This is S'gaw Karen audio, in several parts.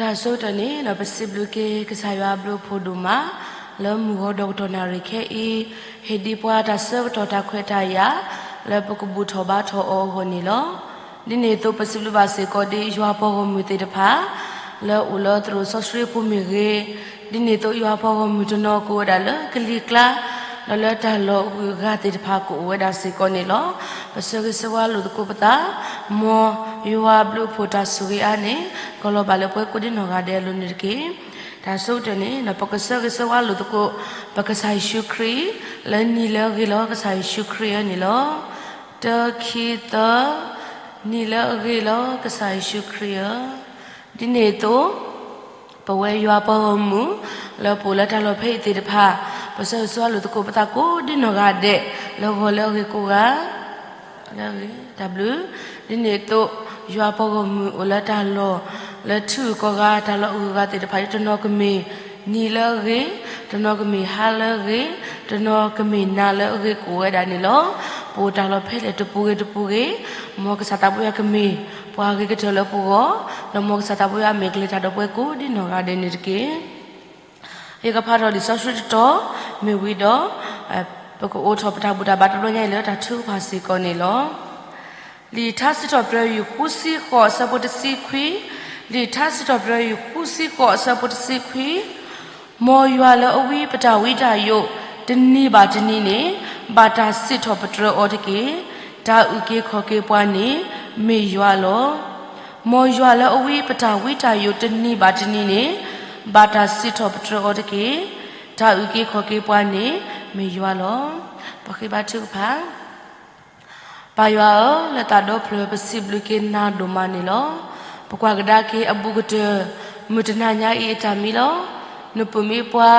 တၢ်ဆၢကတီၢ်န့ၣ်ဒီး ပစံးဘျုးက့ၤကစၢ်ယွၤအဘျုးအဖှိၣ်ဒိၣ်မး လၢမုၢ်ဂီၤဒီးကတီၢ်နၣ်ရံၣ်ခဲအံၤ ဟ့ၣ်ဒံးပှၤတၢ်ဆၢကတီၢ်တၢ်ခွဲးတၢ်ယာ် လၢပကဘူၣ်ထီၣ်ဘါထီၣ်အီၤအဂီၢ်န့ၣ်လီၤ. ဒ်န့ၣ်အသိး ပစံးဘျုးဘၣ်စ့ၢ်ကီးဒ်ယွၤပှၤဂီၢ်မုၢ်သ့ၣ်တဖၣ် လၢအိၣ်လၢသရိာ်စီဆှံပူၤမ့ၢ်ဂ့ၤ, ဒ်န့ၣ်အသိးယွၤပှၤဂီၢ်မုၢ်တနီၤကအိၣ်ဝဲဒၣ်လၢကလံၤကျါ ဒီးလၢတၢ်လီၢ်အဂုၤအဂၤသ့ၣ်တဖၣ်ကအိၣ်ဝဲဒၣ်စ့ၢ်ကီးန့ၣ်လီၤ. ပဆၢဂ့ၤဆၢဝါလိာ်သကိးပသး, မ်ယွၤအဘျုးအဖှိၣ်တၢ်ဆိၣ်ဂ့ၤအါန့ၣ် ကလီၤဘၣ်လၢပှၤကိးဒ်နီၢ်ဂၤဒဲးအလိၤန့ၣ်တက့ၢ်. တၢ်ဆၢကတီၢ်န့ၣ်ဒီး ပကဆၢဂ့ၤဆၢဝါလိာ်သကိး ပကစၢ်ယ့ၣ်ၡူးခရံာ် လၢနံၤလၢအဂ့ၤလီၤ ကစၢ်ယ့ၣ်ၡူးခရံာ်အံၤန့ၣ်လီၤ. တၢ ခံ သၢ, နံၤလၢအဂ့ၤလီၤ ကစၢ်ယ့ၣ်ၡူးခရံာ်ဧၢ. ဒ်န့ၣ်အသိး ပဝဲယွၤပှၤဂီၢ်မုၢ် လၢပအိၣ်လၢတၢ်လီၢ်ဖဲအံၤသ့ၣ်တဖၣ် ပဆၢဂ့ၤဆၢဝါလိာ်သကိးပသးကိးဒ်နီၢ်ဂၤဒဲး လၢဂီၤလၢအဂ့ၤကိးဂၤ လၢအဂ့ၤ တၢ်ဘျုး. ဒ်န့ၣ်အသိး ယွၤပှၤဂီၢ်မုၢ်အိၣ်လၢတၢ်လီၢ် လၢထံဂုၤကီၢ်ဂၤ တၢ်လီၢ်အဂုၤအဂၤသ့ၣ်တဖၣ် တနီၤကမ့ၢ်နံၤလၢအဂ့ၤ, တနီၤကမ့ၢ်ဟါလၢအဂ့ၤ, တနီၤကမ့ၢ်နၤလၢအဂ့ၤကအိၣ်ဝဲဒၣ်န့ၣ်လီၤ. ပအိၣ်တၢ်လီၢ်ဖဲလဲၣ်တပူၤဂ့ၤတပူၤဂ့ၤ, မ်ကစၢ်သးပှၢ်ယွၤကမ့ၢ်ပှၤဂ့ၤကတၢၢ်လၢပဂီၢ်, ဒီးမ်ကစၢ်သးပှၢ်ယွၤအမဲာ်ကလဲၤတၢ်ဒီးပှၤကိးဒ်နီၢ်ဂၤဒဲးန့ၣ်တက့ၢ်. ယကဖးထီၣ်လံာ်စီဆှံတတီၤ မ့ၢ်ဝံၤဒီး ပကအိးထီၣ်ပတၢ်ဘူၣ်တၢ်ဘါတဘျီညါအံၤလၢတၢ်ထုကဖၣ်စ့ၢ်ကီးန့ၣ်လီၤ. လံာ်ထါစံးထီၣ်ပတြၢၤ ယူၢ်ဃုဆံဃိး အဆၢဖိတဆံခွံ, လံာ်ထါစံးထီၣ်ပတြၢၤ ယူၢ်ဃုဆံဃိး အဆၢဖိတဆံခွံ, မ်ယွၤလၢအဝံပတၢ်ဝံတၢ်ယိး တနံၤဘၣ်တနံၤန့ၣ် ဘၣ်တၢ်စံးထီၣ်ပတြၢၤအီၤတက့ၢ်. တၢ်အုၣ်က့ၤခီၣ်က့ၤပှၤန့ၣ် မ့ၢ်ယွၤလီၤ. မ်ယွၤလၢအဝံပတၢ်ဝံတၢ်ယိး တနံၤဘၣ်တနံၤန့ၣ် ဘၣ်တၢ်စံးထီၣ်ပတြၢၤအီၤတက့ၢ်. တၢ်အုၣ်က့ၤခီၣ်က့ၤပှၤန့ၣ် မ့ၢ်ယွၤလီၤ. ပဃ့ဘါထုကဖၣ်. ပၢ်ယွၤဧၢ, လၢသးဒီဖျၢၣ် ပစံးဘျုးက့ၤနၤဒိၣ်မးန့ၣ်လီၤ. ပကွၢ်ကဒါက့ၤအဘူးကတၢၢ် မုၢ်တနၤညါအံၤအတၢ်မံလီၤ. နပၢၢ်မ့ၢ်ပှၤ,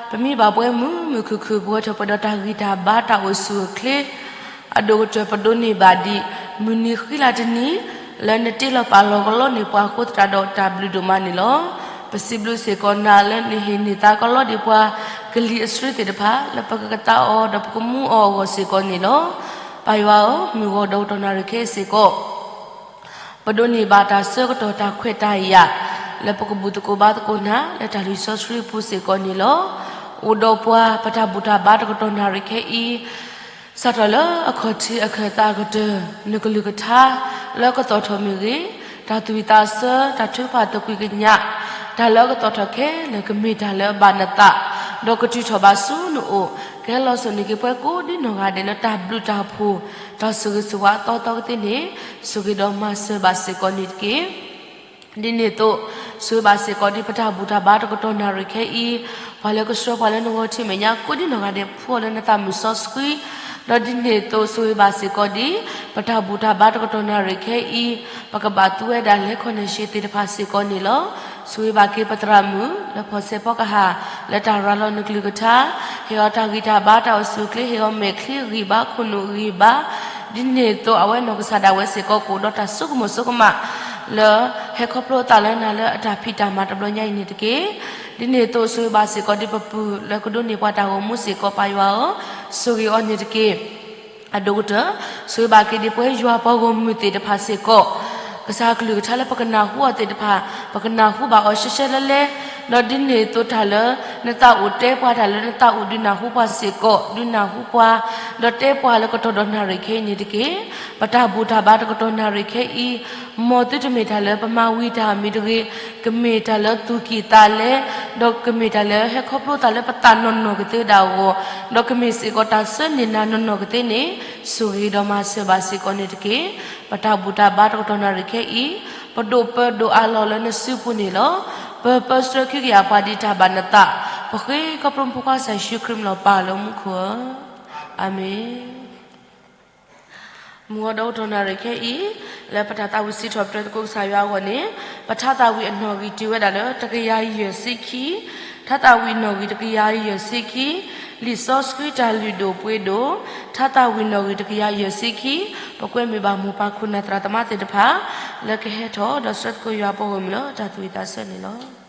ပမံဘၣ်ပှၤမုာ်မုာ်ခုၣ်ခုၣ် ပဝဲထီၣ်ပှဲၤဒီးတၢ်ဂံၢ်တၢ်ဘါ တၢ်အိၣ်ဆူၣ်အိၣ်ချ့ အဒိၣ်ကတၢၢ် ပဒိးန့ၢ်ဘၣ်ဒံး မုၢ်နံၤဃံလၤတနံၤ လၢနတ့လီၤပာ်လီၤကလီန့ၢ်ပှၤအဃိသတးဒီး တၢ်ဘျုးဒိၣ်မးန့ၣ်လီၤ. ပစံးဘျုးစ့ၢ်ကီးနၤလၢနဟ့ၣ်န့ၢ်သါကလီဒံးပှၤ ကလံၤအဆှၢသ့ၣ်တဖၣ် လၢပကကသါအီၤ ဒီးပကမူအီၤအဂီၢ်စ့ၢ်ကီးန့ၣ်လီၤ. ပၢ်ယွၤဧၢ, မုၢ်ဂီၤဒီးကတီၢ်နၣ်ရံၣ်ခဲအံၤစ့ၢ်ကီး ပဒိးန့ၢ်ဘၣ်တၢ်ဆၢကတီၢ်တၢ်ခွဲးတၢ်ယာ် လၢပကဘူၣ်သကိးဘါသကိးနၤ လၢတၢ်လံာ်စီဆှံပူၤစ့ၢ်ကီးန့ၣ်လီၤ. အိၣ်ဒီးပှၤ ပတၢ်ဘူၣ်တၢ်ဘါတကတီၢ်နၣ်ရံၣ်ခဲအံၤ စးထီၣ်လၢအခီၣ်ထံးအခၢၣ်သးကတၢၢ် နကလုၢ်ကထါ လၢကသီၣ်ထီၣ်မ့ၢ်ဂ့ၤ, တၢ်သူၣ်ဝံၣ်သးဆၢ တၢ်ထုကဖၣ်သကွံာ်ကညး တၢ်လၢအကသီၣ်ထီၣ်ခဲလၢာ် ကမ့ၢ်တၢ်လၢအဘၣ်နသး ဒီးကတုၤထီၣ်ဘၣ်ဆူနအိၣ် ကဟဲလီၤစိာ်န့ၢ်က့ၤပှၤကိးဒ်နီၢ်ဂၤဒဲးလၢတၢ်ဘျုးတၢ်ဖှိၣ် တၢ်ဆိၣ်ဂ့ၤဆိၣ်ဝါအသီသီကသ့န့ၣ် ဆိၣ်ဂ့ၤဒီးမၤစၢၤဘၣ်စ့ၢ်ကီးန့ၣ်တက့ၢ်. ဒ်န့ၣ်အသိး ဆိၣ်ဂ့ၤဘၣ်စ့ၢ်ကီးဒ်ပတၢ်ဘူၣ်တၢ်ဘါတကတီၢ်နၣ်ရံၣ်ခဲအံၤ ပှၤလၢကဆှၢပှၤလၢနဂီၢ်ထံးမဲာ်ညါ ကိးဒ်နီၢ်ဂၤဒဲး ဖှူအီၤလၢနသးမုၢ်စီဆှံ, ဒီးဒ်န့ၣ်အသိး ဆိၣ်ဂ့ၤဘၣ်စ့ၢ်ကီးဒ် ပတၢ်ဘူၣ်တၢ်ဘါတကတီၢ်နၣ်ရံၣ်ခဲအံၤ ပကဘၣ်သူဝဲဒၣ်လဲၤခီၣ်နၢၢ်ရှ့သ့ၣ်တဖၣ်စ့ၢ်ကီးန့ၣ်လီၤ. ဆိၣ်ဂ့ၤဘၣ်က့ၤပသရၣ်မုၣ် လၢဖီၣ်ဆဲးဖီကဟၣ် လၢတၢ်ရၤလီၤနကလုၢ်ကထါ, ဟ့ၣ်အီၤတၢ်ဂံၢ်တၢ်ဘါ တၢ်အိၣ်ဆူၣ်အိၣ်ချ့ ဟ့ၣ်အီၤမဲာ်ချံအဂံၢ်ဘါ ခိၣ်နူာ်အဂံၢ်ဘါ, ဒ်န့ၣ်အသိး အဝဲနီၢ်ကစၢ်ဒၣ်ဝဲစ့ၢ်ကီး ကအိၣ်ဒီးတၢ်ဆိကမိၣ်ဆိကမး လၢဟဲခီဖျိအသးလၢနၤလၢအတၢ်ဖံးတၢ်မၤတဘျီညါအံၤန့ၣ်တက့ၢ်. ဒ်န့ၣ်အသိး ဆိၣ်ဂ့ၤဘၣ်စ့ၢ်ကီးဒ်ပပုၢ်လၢကဒိးန့ၢ်ပှၤတၢ်ဂီၤမူစ့ၢ်ကီး ပၢ်ယွၤဧၢ, ဆိၣ်ဂ့ၤအီၤန့ၣ်တက့ၢ်. အဒိၣ်ကတၢၢ် ဆိၣ်ဂ့ၤဘၣ်က့ၤဒ်ပဝဲယွၤပှၤဂီၢ်မုၢ်သ့ၣ်တဖၣ်စ့ၢ်ကီး, ကစၢ်ကလုၢ်ကထါလၢပကနၢ်ဟူအီၤသ့ၣ်တဖၣ် ပကနၢ်ဟူဘၣ်အီၤရှဲရှဲလဲလဲ, ဒီးဒ်န့ၣ်အသိးတၢ်လၢ နသးအိၣ်တဲပှၤ တၢ်လၢနသးအိၣ်ဒုးနၢ်ဟူပှၤစ့ၢ်ကီး ဒုးနၢ်ဟူပှၤ, ဒီးတဲပှၤလၢကတီၢ်ဒီးနၣ်ရံၣ်ခဲအံၤန့ၣ်တက့ၢ်. ပတၢ်ဘူၣ်တၢ်ဘါတကတီၢ်နၣ်ရံၣ်ခဲအံၤ မ်သုတမ့ၢ်တၢ်လၢပမၤဝံၤတၢ်မ့ၢ်တဂ့ၤ, ကမ့ၢ်တၢ်လၢသူၣ်ကံၢ်သးလဲ, ဒီးကမ့ၢ်တၢ်လၢဟဲခီဖျိသးလၢပသးနီၢ်နီၢ်ကသ့ဒၣ်အဂီၢ်, ဒီးကမ့ၢ်စ့ၢ်ကီးတၢ်ဆၢန့ၢ်နၤနီၢ်နီၢ်ကသ့န့ၣ် ဆိၣ်ဂ့ၤဒီးမၤစၢၤဘၣ်စ့ၢ်ကီးန့ၣ်တက့ၢ်. ပတၢ်ဘူၣ်တၢ်ဘါတကတီၢ်နၣ်ရံၣ်ခဲအံၤ ပဒိၣ်ပၢဒိၣ်အးလီၤလၢနစုပူၤန့ၣ်လီၤ. ပပၢဆှၢခံကယၤပှၤဒ်တၢ်ဘၣ်နသး, ပဃ့ခီဖျိမုၢ်ဖိခွါကစၢ်ယ့ၣ်ၡူးခရံာ်မံၤလီၤပၢ်လၢမူခိၣ်ဧၢ, အၤမ့ၣ်. မုၢ်ဂီၤဒီးကတီၢ်နၣ်ရံၣ်ခဲအံၤ လၢပတၢ်သးဝံၣ်စံးထီၣ်ပတြၢၤသကိးကစၢ်ယွၤအဂီၢ်န့ၣ် ပထါသးဝံၣ်အနီၣ်ဂံၢ်တုၤဝဲဒၣ်လၢတကယၤယဲၢ်ဆံခံ, ထါသးဝံၣ်နီၣ်ဂံၢ်တကယၤယဲၢ်ဆံခံ, လံာ်စီဆှံတၢ်လုၢ်ဒိၣ်ပှ့ၤဒိၣ် ထါသးဝံၣ်နီၣ်ဂံၢ်တကယၤယဲၢ်ဆံခံ, ပကွဲမုာ်ဘၣ်မိၢ်ပၢ်ခိၣ်နၢ်သရၣ်သမါသ့ၣ်တဖၣ် လၢကဟဲထီၣ်ဒီးဆှၢသကိးယွၤပှၤဂီၢ်မုၢ်လၢတၢ်သူၣ်ဝံၣ်သးဆၢန့ၣ်လီၤ.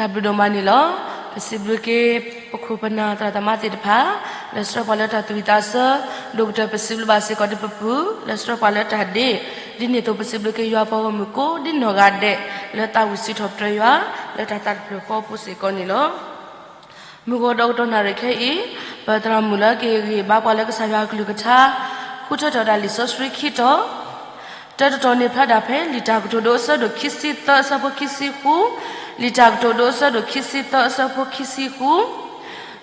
တၢ်ဘျုးဒိၣ်မးန့ၣ်လီၤ. ပစံးဘျုးက့ၤ ပခိၣ်ပနၢ်သရၣ်သမါသ့ၣ်တဖၣ် လၢဆှၢပှၤလၢတၢ်သူၣ်ဝံၣ်သးဆၢ, ဒီးကတၢၢ်ပစံးဘျုးဘၣ်စ့ၢ်ကီးဒီးပပူၤ လၢဆှၢပှၤလၢတၢ်ဒ့, ဒ်န့ၣ်အသိးပစံးဘျုးက့ၤယွၤပှၤဂီၢ်မုၢ်ကိးဒ်နီၢ်ဂၤဒဲး လၢသးဝံၣ်စံးထီၣ်ပတြၢၤယွၤ လၢတၢ်သးတဖျၢၣ်ဃီအပူၤစ့ၢ်ကီးန့ၣ်လီၤ. မုၢ်ဂီၤဒီးကတီၢ်နၣ်ရံၣ်ခဲအံၤ, ပသရၣ်မုၣ်လၢကဟ့ၣ်ဂံၢ်ဟ့ၣ်ဘါပှၤလၢကစၢ်ယွၤအကလုၢ်ကထါ, ဃုထၢထီၣ်ဝဲဒၣ်လံာ်စီဆှံခံတီၤ, တၢတတီၤန့ၣ်ဖျါဒၣ်ဖဲ လံာ်တၢ်ကတိၤဒိအဆၢဒိၣ်ခံဆံသၢအဆၢဖိခံဆံဃု, လံာ်တၢ်ကတိၤဒိအဆၢဒိၣ်ခံဆံသၢအဆၢဖိခံဆံဃု,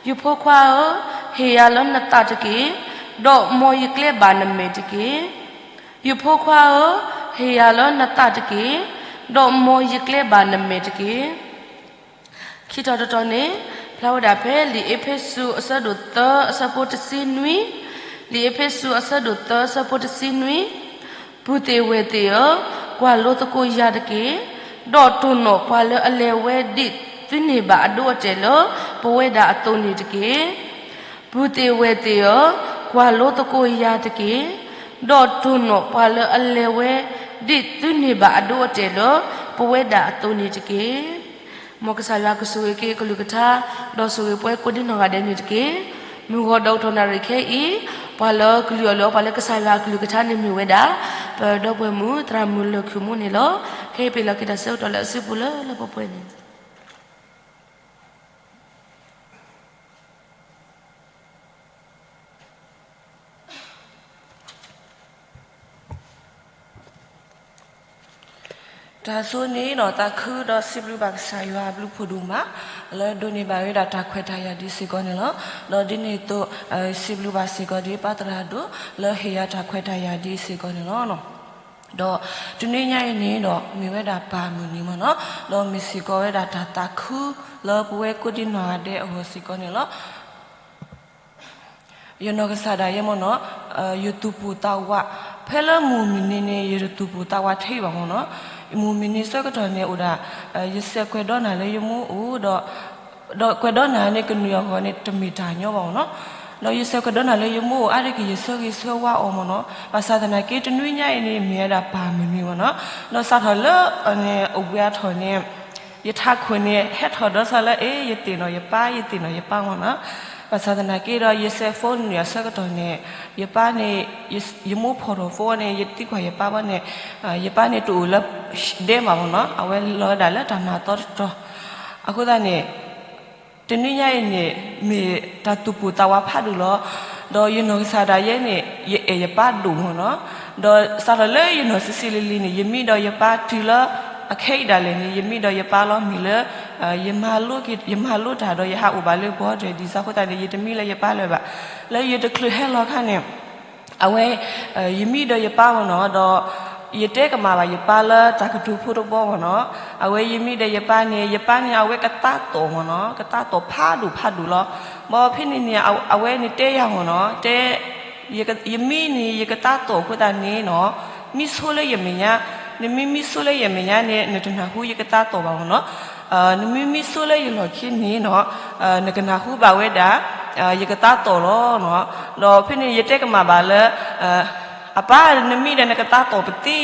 ယဖိခွါဧၢ, ဟ့ၣ်ယၤလၢနသးတက့ၢ်, ဒီးမ်ယကျဲဘၣ်နမဲာ်တက့ၢ်. ယဖိခွါဧၢ, ဟ့ၣ်ယၤလၢနသးတက့ၢ်, ဒီးမ်ယကျဲဘၣ်နမဲာ်တက့ၢ်. ခံတီၤတတီၤန့ၣ် ဖျါဝဲဒၣ်ဖဲ လံာ်အ့းဖ့းစူးအဆၢဒိၣ်သၢအဆၢဖိတဆံနွံ, လံာ်အ့းဖ့းစူးအဆၢဒိၣ်သၢအဆၢဖိတဆံနွံ, ပုၢ်သ့ၣ်ဝဲၢ်သ့ၣ်ဧၢ, ကွၢ်လိသကိးယၤတက့ၢ်, ဒီးတိၢ်နီၣ်ပှၤလၢအလဲၤဝဲဒ်သုန့ၢ်ဘၣ်အဒိအတဲာ်လၢ ပဝဲဒၣ်အသိးန့ၣ်တက့ၢ်. ပုၢ်သ့ၣ်ဝဲၢ်သ့ၣ်ဧၢ, ကွၢ်လိသကိးယၤတက့ၢ်, ဒီးတိၢ်နီၣ်ပှၤလၢအလဲၤဝဲဒ်သုန့ၢ်ဘၣ်အဒိအတဲာ်လၢ ပဝဲဒၣ်အသိးန့ၣ်တက့ၢ်. မ်ကစၢ်ယွၤကဆိၣ်ဂ့ၤက့ၤအကလုၢ်ကထါ, ဒီးဆိၣ်ဂ့ၤပှၤကိးဒ်နီၢ်ဂၤဒဲးန့ၣ်တက့ၢ်. မုၢ်ဂီၤဒီးကတီၢ်နၣ်ရံၣ်ခဲအံၤ, ပှၤလၢကလုၢ်အီၣ်လုၢ်အီပှၤလၢကစၢ်ယွၤအကလုၢ်ကထါန့ၣ်မ့ၢ်ဝဲဒၣ် ပဒီပုၢ်ဝဲၢ်မုၣ်သရၣ်မုၣ်လၢၢ်ခုၣ်မူန့ၣ်လီၤ. ခဲအံၤပဟ့ၣ်လီၤက့ၤတၢ်ဆၢကတီၢ်လၢအစုပူၤလၢလၢပှဲၤပှဲၤန့ၣ် တၢ်ဆိန့ၣ်ဒီးသးခုဒီးစံးဘျုးဘၣ်ကစၢ်ယွၤအဘျုးဖးဒိၣ်မး, လၢဒိးန့ၢ်ဘၣ်ဝဲဒၣ်တၢ်ခွဲးတၢ်ယာ်ဒ်စ့ၢ်ကီးန့ၣ်လီၤ. ဒီးဒ်န့ၣ်အသိး စံးဘျုးဘၣ်စ့ၢ်ကီးဒ်ပၢ်သရၣ်ဒိၣ် လၢဟ့ၣ်ယၤတၢ်ခွဲးတၢ်ယာ်ဒ်စ့ၢ်ကီးန့ၣ်လီၤ. ဒီးတနွံညါအံၤန့ၣ်ဒီး မ့ၢ်ဝဲဒၣ်ပၢ်မုၢ်နံၤမ့ၢ်နီၤ, ဒီးမ့ၢ်စ့ၢ်ကီးဝဲဒၣ်တၢ်သးခု လၢပဝဲကိးဒံနီၢ်ဂၤဒဲးအဂီၢ်စ့ၢ်ကီးန့ၣ်လီၤ. ယနီၢ်ကစၢ်ဒၣ်ယဲမ့ၢ်နီၤ, ယသူၣ်ပိၢ်သးဝး, ဖဲလၢမုၢ်မုၢ်နံၤန့ၣ် ယတသူၣ်ပိၢ်သးဝးထဲဘၣ်မ့ၢ်နီၤ. မုၢ်မုၢ်နံၤဆၢကတီၢ်န့ၣ်အိၣ်ဒၣ် ယဆဲးကွဲးဒီးနၤလၢယမိၢ်အိၣ်ဒီး ဒီးကွဲးဒီးနၤန့ၣ် ကနုာ်အဂီၢ်န့ၣ် တမ့ၢ်တၢ်ညီဘၣ်မ့ၢ်နီၤ. ဒီးယဆဲးကွဲးဒီးနၤလၢယမိၢ်အိၣ်အါတက့ၢ် ယဆၢဂ့ၤဆၢဝါအီၤမ့ၢ်နီၤ. ဘၣ်ဆၣ်သနာ်က့ တနွံညါအံၤန့ၣ် မ့ၢ်ဝဲဒၣ်ပၢ်မုၢ်နံၤမ့ၢ်နီၤ. ဒီးစးထီၣ်လၢအဝဲအထီၣ်န့ၣ် ယထးခိၣ်န့ၣ် ဟဲထီၣ်ဒီးစးလၢ အ့ ယသ့ၣ်နီၣ်ယပၢ် ယသ့ၣ်နီၣ်ယပၢ်မ့ၢ်နီၤ. ဘၣ်ဆၣ်သနာ်က့ဒီး ယဆဲး phone နုာ်အဆၢကတီၢ်န့ၣ် ယပၢ်န့ၣ် ယမိၢ်ဖီၣ်ထီၣ် phone န့ၣ် ယသံကွၢ်ယပၢ်ဘၣ်န့ၣ် ယပၢ်န့ၣ်တအိၣ်လၢဒဲးဘၣ်မ့ၢ်နီၤ. အဝဲလီၤဝဲဒၣ်လၢတၢ်မၤသီတတီၤ. အဃိသတးန့ၣ် တနွံညါအံၤန့ၣ် မ့ၢ်တၢ်သူၣ်ပိၢ်သးဝးဖးဒိၣ်လီၤ. ဒီးယနီၢ်ကစၢ်ဒၣ်ယဲန့ၣ် ယအဲၣ်ယပၢ်ဒိၣ်မ့ၢ်နီၤ. ဒီးစးထီၣ်လၢယနီၢ်ဆံးဆံးလံၤလံၤန့ၣ် ယမံဒီးယပၢ်တုၤလၢ အခဲအံၤဒၣ်လဲာ်န့ၣ် ယမံဒီးယပၢ်လီၤမ့ၢ်လၢ ယမၤလိတၢ်ဒီးယဟးအိၣ်ဘၣ်လၢ border ဒ်စးအဃိသတးန့ၣ် ယတမံလၢယပၢ်လၢၤဘၣ်. လၢယတချုးဟဲလီၤအခါန့ၣ် အဝဲ ယမံဒီးယပၢ်မ့ၢ်နီၤ ဒီး ယတဲကမၣ်ဘၣ်ယပၢ်လၢတၢ်ကတိၤဖိတဘီမ့ၢ်နီၤ. အဝဲယမံဒီးယပၢ်န့ၣ် ယပၢ်န့ၣ် အဝဲကသးသီၣ်မ့ၢ်နီၤ ကသးသီၣ်ဖးဒိၣ်ဖးဒိၣ်လီၤ. ဘၣ်ဖဲန့ၣ်န့ၣ် အဝဲန့ၣ်တဲယၤမ့ၢ်နီၤ တဲ ယမံန့ၣ် ယကသးသီၣ်အဃိသတးန့ၣ်နီၤ မံဆိလၢယမဲာ်ညါ, နမ့ၢ်မံဆိလၢယမဲာ်ညါန့ၣ် နတနၢ်ဟူယကသးသီၣ်ဘၣ်မ့ၢ်နီၤ. နမ့ၢ်မံဆိလၢယလီၢ်ခံန့ၣ်နီၤ နကနၢ်ဟူဘၣ်ဝဲဒၣ် ယကသးသီၣ်လီၤ. ဒီးဖဲန့ၣ်ယတဲကမၣ်ဘၣ်လၢ အပၢ် နမံဒီးနကသးသီၣ်ပသံ,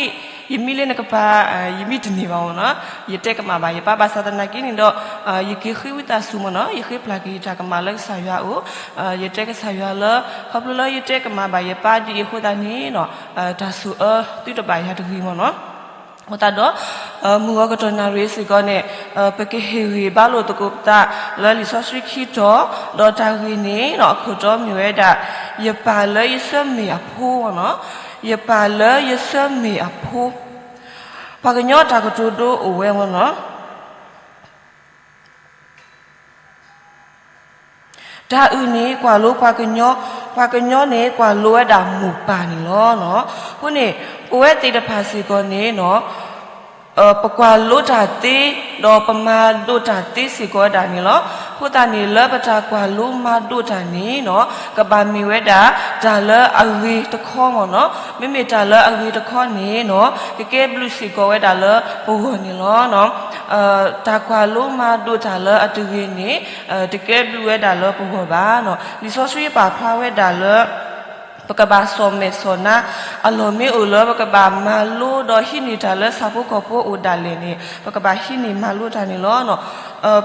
ယမံလၢနကပၤ ယမံတန့ၢ်ဘၣ်မ့ၢ်နီၤ. ယတဲကမၣ်ဘၣ်ယပၢ်ဘၣ်ဆၣ်သနာ်က့န့ၣ်ဒီး ယက့ၤဃ့ဝံသးစူၤမ့ၢ်နီၤ ယဃ့ပျၢ်က့ၤယတၢ်ကမၣ်လၢကစၢ်ယွၤအအိၣ်. ယတဲကစၢ်ယွၤလၢ ခီဖျိလၢယတဲကမၣ်ဘၣ်ယပၢ်ဒ်အံၤအဃိသတးန့ၣ်နီၤ တၢ်ဆိၣ်အၢသုတဘၣ်ယၤတဂ့ၤမ့ၢ်နီၤ. အဃိသတးဒီး မုၢ်ဂီၤကတီၢ်နၣ်ရံၣ်စ့ၢ်ကီးန့ၣ် ပကဟ့ၣ်ဂံၢ်ဘါလိာ်သကိးပသးလၢလံာ်စီဆှံခံတီၤ, ဒီးတၢ်ဂ့ၢ်န့ၣ်နီၤ အခိၣ်တီမ့ၢ်ဝဲဒၣ် ယပၢ်လၢယဆၢမ့ၢ်အဖိမ့ၢ်နီၤ, ယပၢ်လၢယဆၢမ့ၢ်အဖိ. ပှၤကညီတၢ်ကတိၤဒိအိၣ်ဝဲမ့ၢ်နီၤ တၢ်အုၣ်န့ၣ် ကွၢ်လိပှၤကညီ, ပှၤကညီန့ၣ် ကွၢ်လိဝဲဒၣ်မိၢ်ပၢ်န့ၣ်လီၤ. အဃိန့ၣ် ပဝဲသ့ၣ်တဖၣ်စ့ၢ်ကီးန့ၣ်နီၤ ပကွၢ်လိတၢ်သ့, ဒီးပမၤဒိးတၢ်သ့စ့ၢ်ကီးဝဲဒၣ်န့ၣ်လီၤ. အဃိသတးန့ၣ် လၢပတၢ်ကွၢ်လိမၤဒိးတၢ်န့ၣ်နီၤ ကဘၣ်မ့ၢ်ဝဲဒၣ် တၢ်လၢအဂ့ၤတခီမ့ၢ်နီၤ. မ့မ့ၢ်တၢ်လၢအဂ့ၤတခီန့ၣ်နီၤ ကကဲဘျုးစ့ၢ်ကီးဝဲဒၣ်လၢပဂီၢ်န့ၣ်လီၤ. တၢ်ကွၢ်လိမၤဒိးတၢ်လၢအတဂ့ၤန့ၣ် တကဲဘျုးဝဲဒၣ်လၢပဂီၢ်ဘၣ်နီၤ. လံာ်စီဆှံပာ်ဖျါဝဲဒၣ်လၢ ပကဘၣ်စီၣ်မဲာ်စီၣ်နါ, အလီၢ်မ့ၢ်အိၣ်လၢပကဘၣ်မၤလိဒီးဟံးန့ၢ်တၢ်လၢဆၣ်ဖိကီၢ်ဖိအိၣ်ဒၣ်လဲာ်န့ၣ် ပကဘၣ်ဟံးန့ၢ်မၤလိတၢ်န့ၣ်လီၤ.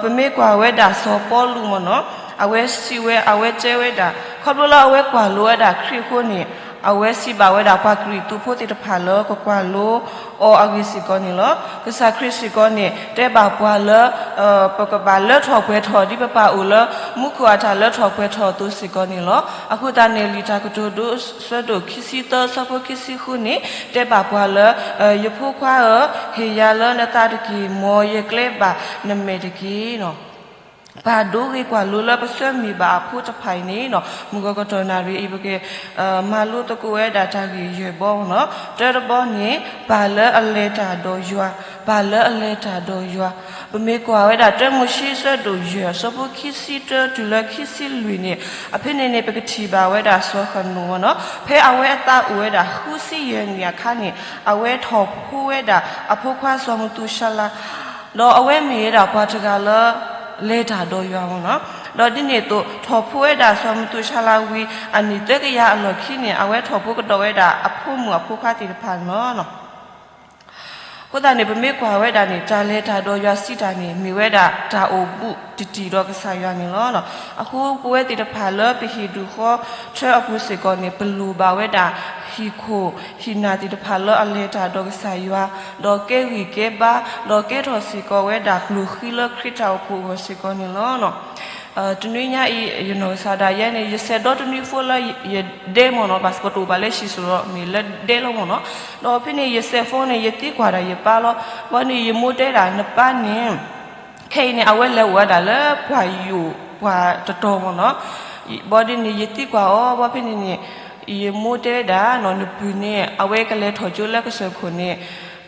ပမ့ၢ်ကွၢ်ဝဲဒၣ်စီၤပီလူးမ့ၢ်နီၤ, အဝဲစံးဝဲ အဝဲတဲဝဲဒၣ် ခီဖျိလၢအဝဲကွၢ်လိဝဲဒၣ်ခရံာ်အဃိန့ၣ် အဝဲစံးဘၣ်ဝဲဒၣ်ပှၤကရံၣ်သူးဖိသ့ၣ်တဖၣ်လၢကကွၢ်လိအီၤအဂ့ၢ်စ့ၢ်ကီးန့ၣ်လီၤ. ကစၢ်ခရံာ်စ့ၢ်ကီးန့ၣ် တဲဘၣ်ပှၤလၢ ပကဘၣ်လၢထီၣ်ပှဲၤထီၣ်ဒ်ပပၢ်အိၣ်လၢမူခိၣ်အတၢ်လၢထီၣ်ပှဲၤထီၣ်အသိးစ့ၢ်ကီးန့ၣ်လီၤ. အဃိသတးန့ၣ် လံာ်တၢ်ကတိၤဒိ ဆၢဒိၣ်ခံဆံသၢ ဆၢဖိခံဆံဃုန့ၣ် တဲဘၣ်ပှၤလၢ ယဖိခွါဧၢ, ဟ့ၣ်ယၤလၢနသးတက့ၢ်, မ်ယကျဲဘၣ်နမဲာ်တက့ၢ်. ပၢ်ဒိဂ့ၤကွၢ်လိလၢပဆၢမုၢ်ဘၣ်အဖိတဖၣ်အံၤန့ၣ်နီၤ, မုၢ်ဂီၤကတီၢ်နၣ်ရံၣ်အံၤ ပက မၤလိသကိးဝဲဒၣ်တၢ်ဂ့ၢ်ယဲၢ်ဘီနီၤ. တၢတဘီန့ၣ် ပၢ်လၢအလဲၤတၢ်ဒီးယွၤ, ပၢ်လၢအလဲၤတၢ်ဒီးယွၤ. ပမ့ၢ်ကွၢ်ဝဲဒၣ်တၢမိၤၡ့ဆၢဒိၣ်ယဲၢ် ဆၢဖိခံဆံတၢတုၤလၢခံဆံလွံၢ်န့ၣ် အဖဲန့ၣ်န့ၣ် ပကထံၣ်ဘၣ်ဝဲဒၣ်စီၤဃနိၣ်မ့ၢ်နီၤ, ဖဲအဝဲအသးအိၣ်ဝဲဒၣ်ဃုဆံယဲၢ်နံၣ်အခါန့ၣ် အဝဲထီၣ်ဖိဝဲဒၣ်အဖိခွါစီၤမသူၤၡလၤ ဒီးအဝဲမ့ၢ်ဝဲဒၣ်ပှၤတဂၤလၢ လဲၤတၢ်ဒီးယွၤမ့ၢ်နီၤ. ဒီးဒ်န့ၣ်အသိး ထီၣ်ဖိဝဲဒၣ်စီၤမသူၤၡလၤဝံၤ အနံၣ်သၢကယၤအလီၢ်ခံန့ၣ် အဝဲထီၣ်ဖိကဒီးဝဲဒၣ်အဖိမုၣ်အဖိခွါသ့ၣ်တဖၣ်န့ၣ်လီၤ. အဃိသတးန့ၣ် ပမ့ၢ်ကွၢ်ဝဲဒၣ်န့ၣ် တၢ်လဲၤတၢ်ဒီးယွၤစံးတၢ်န့ၣ် မ့ၢ်ဝဲဒၣ်တၢ်အိၣ်ဘူးတံၢ်ဒီးကစၢ်ယွၤန့ၣ်လီၤ. အဃိပဝဲသ့ၣ်တဖၣ်လၢပဟံၣ်ဒူၣ်ဃီထၢအပူၤစ့ၢ်ကီးန့ၣ် ပလိၣ်ဘၣ်ဝဲဒၣ် ဟံၣ်ခိၣ်ဟံၣ်နၢ်သ့ၣ်တဖၣ်လၢအလဲၤတၢ်ဒီးကစၢ်ယွၤ, ဒီးကဲဂံၢ်ကဲဘါ, ဒီးကဲထီၣ်စ့ၢ်ကီးဝဲဒၣ်ကျိၣ်ဃံလၢခရံာ်တၢ်အိၣ်ဖှိၣ်အဂီၢ်စ့ၢ်ကီးန့ၣ်လီၤ. တနွံညါအံၤ ယနီၢ်ကစၢ်ဒၣ်ယဲန့ၣ် ယဆဲးဒီတနွံဖိလၢယဒဲမ့ၢ်နီၤ, ဘၣ်ဆၣ်ပတအိၣ်ဘၣ်လၢဟံၣ်ဆိးဒီး မ့ၢ်လၢဒဲလီၤမ့ၢ်နီၤ. ဒီးဖဲန့ၣ် ယဆဲးဖိန့ၣ် ယသံကွၢ်ဒၣ်ယပၢ်လီၤ. ဘီန့ၣ် ယမိၢ်တဲဒၣ် နပၢ်န့ၣ် ခဲအံၤန့ၣ် အဝဲလဲၤအိၣ်ဝဲဒၣ်လၢပှၢ်ယိာ်ပှၢ်တတီၤမ့ၢ်နီၤ. ဘီဒ်န့ၣ် ယသံကွၢ်အီၤ ဘီဖဲန့ၣ်န့ၣ် ယမိၢ်တဲဝဲဒၣ်နီၤ နပုၢ်န့ၣ် အဝဲကလဲၤထီၣ်ကၠိလၢကစၢၢ်ခိၣ်န့ၣ်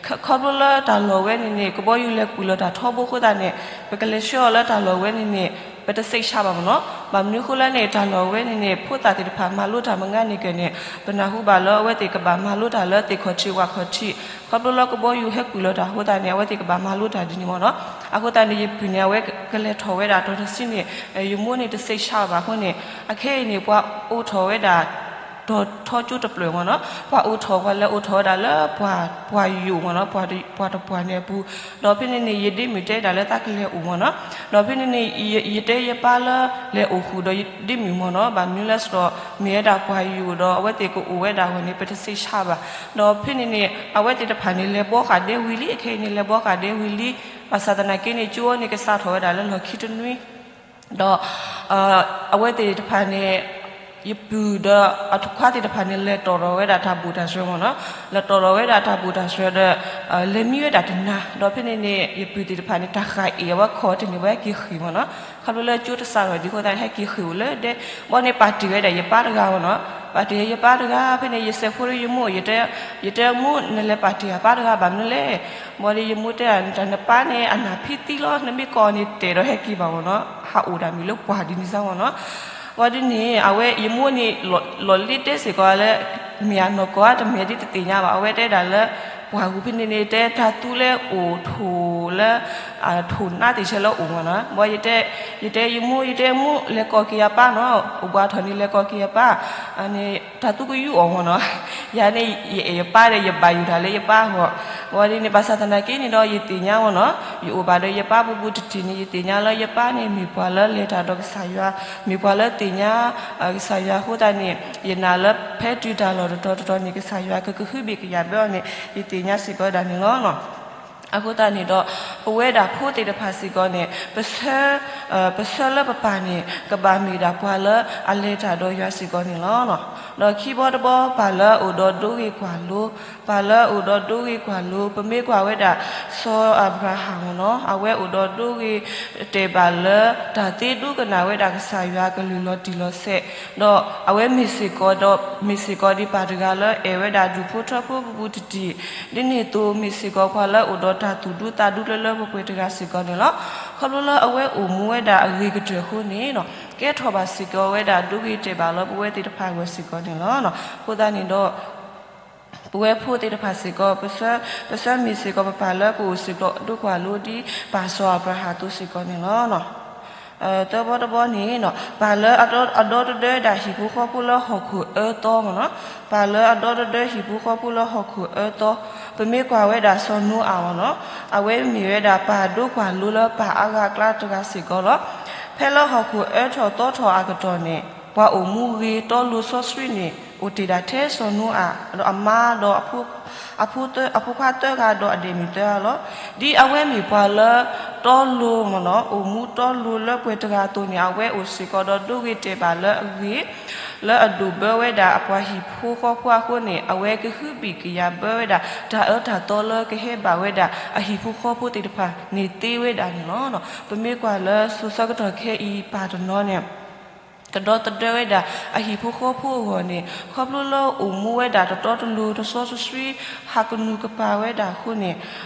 ခီဖျိလၢတၢ်လီၢ်ဝဲန့ၣ်န့ၣ် ကဘီယူၤလဲၤကွံာ်လီၤတၢ်ထီဘိအဃိသတးန့ၣ် ပကလဲၤဆှၢအီၤလၢတၢ်လီၢ်ဝဲန့ၣ်န့ၣ် ပတစိတ်ချဘၣ်မ့ၢ်နီၤ. ဘၣ်မနုၤအဃိလဲၣ်န့ၣ် တၢ်လီၢ်ဝဲန့ၣ်န့ၣ် ဖိသၣ်သ့ၣ်တဖၣ်မၤလိတၢ်မုၢ်နံၤန့ၣ်က့ၤန့ၣ် ပနၢ်ဟူဘၣ်လၢအဝဲသ့ၣ်ကဘၣ်မၤလိတၢ်လၢသ့ၣ်ခီၣ်ထံးဝၣ်ခီၣ်ထံး ခီဖျိလၢကဘီယူၤဟဲကွံာ်လီၤတၢ်အဃိသတးန့ၣ် အဝဲသ့ၣ်ကဘၣ်မၤလိတၢ်ဒ်န့ၣ်မ့ၢ်နီၤ. အဃိသတးန့ၣ် ယပုၢ်န့ၣ် အဝဲကလဲၤထီၣ်ဝဲဒၣ်တီၢ်တဆံန့ၣ် ယမိၢ်န့ၣ်တစိတ်ချဘၣ်အဃိန့ၣ် အခဲအံၤန့ၣ် ပှၤအိးထီၣ်ဝဲဒၣ် တီၢ်ထီကၠိတဖျၢၣ်မ့ၢ်နီၤ, ပှၤအိးထီၣ် ပှၤလဲၤအိးထီၣ်ဝဲဒၣ်လၢပှၢ် ပှၢ်ယိာ်မ့ၢ်နီၤ, ပှၢ်တပှၢ်န့ၣ်အပူၤ, ဒီးဖဲန့ၣ်န့ၣ် ယဒ့မုၣ်တဲဒၣ်လၢသးကလဲၤအိၣ်မ့ၢ်နီၤ, ဒီးဖဲန့ၣ်န့ၣ် ယတဲယပၢ်လၢ လဲၤအိၣ်ဃုာ်ဒီးယဒ့မုၣ်မ့ၢ်နီၤ, ဘၣ်မနုၤလဲၣ်ဆိုတော့ မ့ၢ်ဝဲဒၣ်ပှၢ်ယိာ်ဒီး အဝဲသ့ၣ်ကအိၣ်ဝဲဒၣ်အဂီၢ်န့ၣ် ပတစိတ်ချဘၣ်, ဒီးဖဲန့ၣ်န့ၣ် အဝဲသ့ၣ်တဖၣ်န့ၣ် လဲၤဘီဃာ်ဒဲဝံၤလံ, အခဲအံၤန့ၣ် လဲၤဘီဃာ်ဒဲဝံၤလံ, ဘၣ်ဆၣ်သနာ်က့န့ၣ် ကၠိန့ၣ်ကစးထီၣ်ဝဲဒၣ်လၢလီၢ်ခံတနွံ ဒီး အဝဲသ့ၣ်တဖၣ်န့ၣ် ယပုၢ်ဒီးအခွါသ့ၣ်တဖၣ်န့ၣ် လဲၤတီၢ်ထီၣ်ဝဲဒၣ်တၢ်ဘူၣ်တၢ်စၢၤမ့ၢ်နီၤ, လဲၤတီၢ်ထီၣ်ဝဲဒၣ်တၢ်ဘူၣ်တၢ်စၢၤဒီး လဲၤမံဝဲဒၣ်တနၤ, ဒီးဖဲန့ၣ်န့ၣ် ယပုၢ်သ့ၣ်တဖၣ်န့ၣ် တၢ်ဃၣ်အ့ၣ်အဝဲခီၣ်တန့ၢ်ဝဲက့ၤဃ့ၢ်မ့ၢ်နီၤ, ခီဖျိလၢကၠိတစးထီၣ်ဒံးအဃိသတးန့ၣ် ဟဲက့ၤဃ့ၢ်အိၣ်လၢဒဲ, ဘီန့ၣ်ပာ်တ့ၢ်ဝဲဒၣ်ယပၢ်တဂၤမ့ၢ်နီၤ, ပာ်တ့ၢ်ယပၢ်တဂၤ, ဖဲန့ၣ် ယစဲးဖိလၢယမိၢ် ယတဲ ယတဲမိၢ် နလဲၤပာ်တ့ၢ်အပၢ်တဂၤ ဘၣ်မနုၤလဲၣ်, ဘီဒီးယမိၢ်တဲဒၣ် နပၢ်န့ၣ် အနၢ်ဖံးသံလီၤ, နမ့ၢ်ကိးန့ၣ် တဲာ်ဒီးဟဲက့ၤဘၣ်မ့ၢ်နီၤ, ဟးအိၣ်ဒၣ်မ့ၢ်လၢပှၢ်ဒ်န့ၣ်စ့ၢ်မ့ၢ်နီၤ, ဘီဒ်န့ၣ် အဝဲယမိၢ်န့ၣ် လီၤလ့တဲစ့ၢ်ကီးလၢ မ့ၢ်အနီၢ်ကီၢ်ဧါ တမ့ၢ်ဒ်တသ့ၣ်ညါဘၣ်, အဝဲတဲဒၣ်လၢ ပှၢ်ပူၤဖဲန့ၣ်န့ၣ် တဲတၢ်သူလၢအိၣ်ထိၣ်လၢ ထိၣ်နါသ့ၣ်ဆဲးလၢအိၣ်မ့ၢ်နီၤ, ဘီ ယတဲယမိၢ် ယတဲမိၢ် လဲၤကိးက့ၤယပၢ်နီၤ, အိၣ်ဘှးထီၣ်န့ၣ် လဲၤကိးက့ၤယပၢ်, န့ၣ် တၢ်သူကယူၢ်အီၤမ့ၢ်နီၤ, ယၤန့ၣ် ယအဲၣ်ယပၢ်ဒီး ယဘၣ်ယိၣ်တၢ်လၢယပၢ်အဂီၢ်, ဘီဒ်န့ၣ် ဘၣ်ဆၣ်သနာ်က့န့ၣ်ဒီး ယသ့ၣ်ညါမ့ၢ်နီၤ, ယအိၣ်ဘၣ်ဒီးယပၢ်ဘူးဘူးတံၢ်တံၢ်န့ၣ် ယသ့ၣ်ညါလၢယပၢ်န့ၣ် မ့ၢ်ပှၤလၢလဲၤတၢ်ဒီးကစၢ်ယွၤ, မ့ၢ်ပှၤလၢသ့ၣ်ညါ ကစၢ်ယွၤအဃိသတးန့ၣ် ယနာ်လၢဖဲတုၤတၢ်လီၢ်တတီၤတတီၤန့ၣ် ကစၢ်ယွၤကကဟုဘ့ၣ်ကယာ်ဘၢအီၤန့ၣ် ယသ့ၣ်ညါစ့ၢ်ကီးဒၣ်န့ၣ်လီၤ. အဃိသတးန့ၣ်ဒီး ပဝဲဒၣ်ဖိသ့ၣ်တဖၣ်စ့ၢ်ကီးန့ၣ် ပဆၢ ပဆၢလၢပပၢ်န့ၣ် ကဘၣ်မ့ၢ်ဒၣ်ပှၤလၢအလဲၤတၢ်ဒီးယွၤစ့ၢ်ကီးန့ၣ်လီၤ. ဒီးခံဘီတဘီ ပၢ်လၢအအိၣ်ဒီးဒိဂ့ၤကွၢ်လိ, ပၢ်လၢအအိၣ်ဒီးဒိဂ့ၤကွၢ်လိ, ပမ့ၢ်ကွၢ်ဝဲဒၣ် စီၤအၤဘြၤဟၣ်မ့ၢ်နီၤ, အဝဲအိၣ်ဒီးဒိဂ့ၤတဲာ်ဘၣ်လၢ တၢ်သ့ဒိကနၣ်ဝဲဒၣ်ကစၢ်ယွၤကလုၢ်လီၤတံၢ်လီၤဆဲး, ဒီးအဝဲမ့ၢ်စ့ၢ်ကီးဒီး မ့ၢ်စ့ၢ်ကီးဒံးပၢ်တဂၤလၢအဲၣ်ဝဲဒၣ်ဒူၣ်ဖိထၢဖိဘူးဘူးတံၢ်တံၢ်, ဒ်န့ၣ်အသိး မ့ၢ်စ့ၢ်ကီးပှၤလၢအိၣ်ဒီးတၢ်သူၣ်ဒူသးဒူလၢလၢပှဲၤပှဲၤတဂၤစ့ၢ်ကီးန့ၣ်လီၤ. ခီဖျိလၢအဝဲအိၣ်မူဝဲဒၣ်အဂ့ၤကတၢၢ်အဃိန့ၣ် ကဲထီၣ်ဘၣ်စ့ၢ်ကီးဝဲဒၣ်ဒိဂ့ၤတဲာ်ဘၣ်လၢပဝဲသ့ၣ်တဖၣ်အဂီၢ်စ့ၢ်ကီးန့ၣ်လီၤ. အဃိသတးန့ၣ်ဒီး ပဝဲဖိသ့ၣ်တဖၣ်စ့ၢ်ကီး ပဆၢ ပဆၢမ့ၢ်စ့ၢ်ကီးပပၢ်လၢပအိၣ်စ့ၢ်ကီးဒိကွၢ်လိဒ်ပၢ်စီၤအၤဘြၤဟၣ်အသိးစ့ၢ်ကီးန့ၣ်လီၤ. သၢဘီတဘီန့ၣ်နီၤ, ပၢ်လၢအဒီတဒၢဝဲဒၣ်ဟံၣ်ဖိဃီဖိလၢဟီၣ်ခိၣ်အၢသီမ့ၢ်နီၤ, ပၢ်လၢအဒီတဒၢဟံၣ်ဖိဃီဖိလၢဟီၣ်ခိၣ်အၢသီ, ပမ့ၢ်ကွၢ်ဝဲဒၣ်စီၤနိအၤမ့ၢ်နီၤ, အဝဲမ့ၢ်ဝဲဒၣ်ပၢ်ဒိကွၢ်လိလၢပၢ်အါဂၤအကျါတဂၤစ့ၢ်ကီးလီၤ. ဖဲလၢဟီၣ်ခိၣ်အၢထီၣ်သီထီၣ်အကတီၢ်န့ၣ် ပှၤအိၣ်မူဂ့ၤတီလိစီဆှံန့ၣ် အိၣ်တ့ၢ်ဒၣ်ထဲစီၤနိအၤ ဒီးအမါဒီး အဖိခွါသၢဂၤဒီးအဒဲးမုၣ်သၢဂၤလီၤ. ဒ်အဝဲမ့ၢ်ပှၤလၢတီလိမ့ၢ်နီၤ, အိၣ်မူတီလိလၢပှဲၤတဂၤအသိးန့ၣ် အဝဲအိၣ်စ့ၢ်ကီးဒီးဒိဂ့ၤတဲာ်ဘၣ်လၢအဂ့ၢ် လၢအဒိၣ်ဘၢဝဲဒၣ်အပှၤဟံၣ်ဖိဃီဖိအဃိန့ၣ် အဝဲကဟုဘံၣ်ကယာ်ဘၢဝဲဒၣ် တၢ်အၢတၢ်သီလၢကဟဲဘၣ်ဝဲဒၣ်အဟံၣ်ဖိဃီဖိသ့ၣ်တဖၣ်န့ၣ်သ့ဝဲဒၣ်န့ၣ်လီၤ. ပမ့ၢ်ကွၢ်လၢစိၤဆၢကတီၢ်ခဲအံၤပၢ်တနီၤန့ၣ် ကဒီသဒၢဝဲဒၣ်အဟံၣ်ဖိဃီဖိအဂီၢ်န့ၣ် ခီဖျိလၢအိၣ်မူဝဲဒၣ်တတီတလိၤတစီတဆှံ ဟးကနူၤကပၤဝဲဒၣ်အဃိန့ၣ်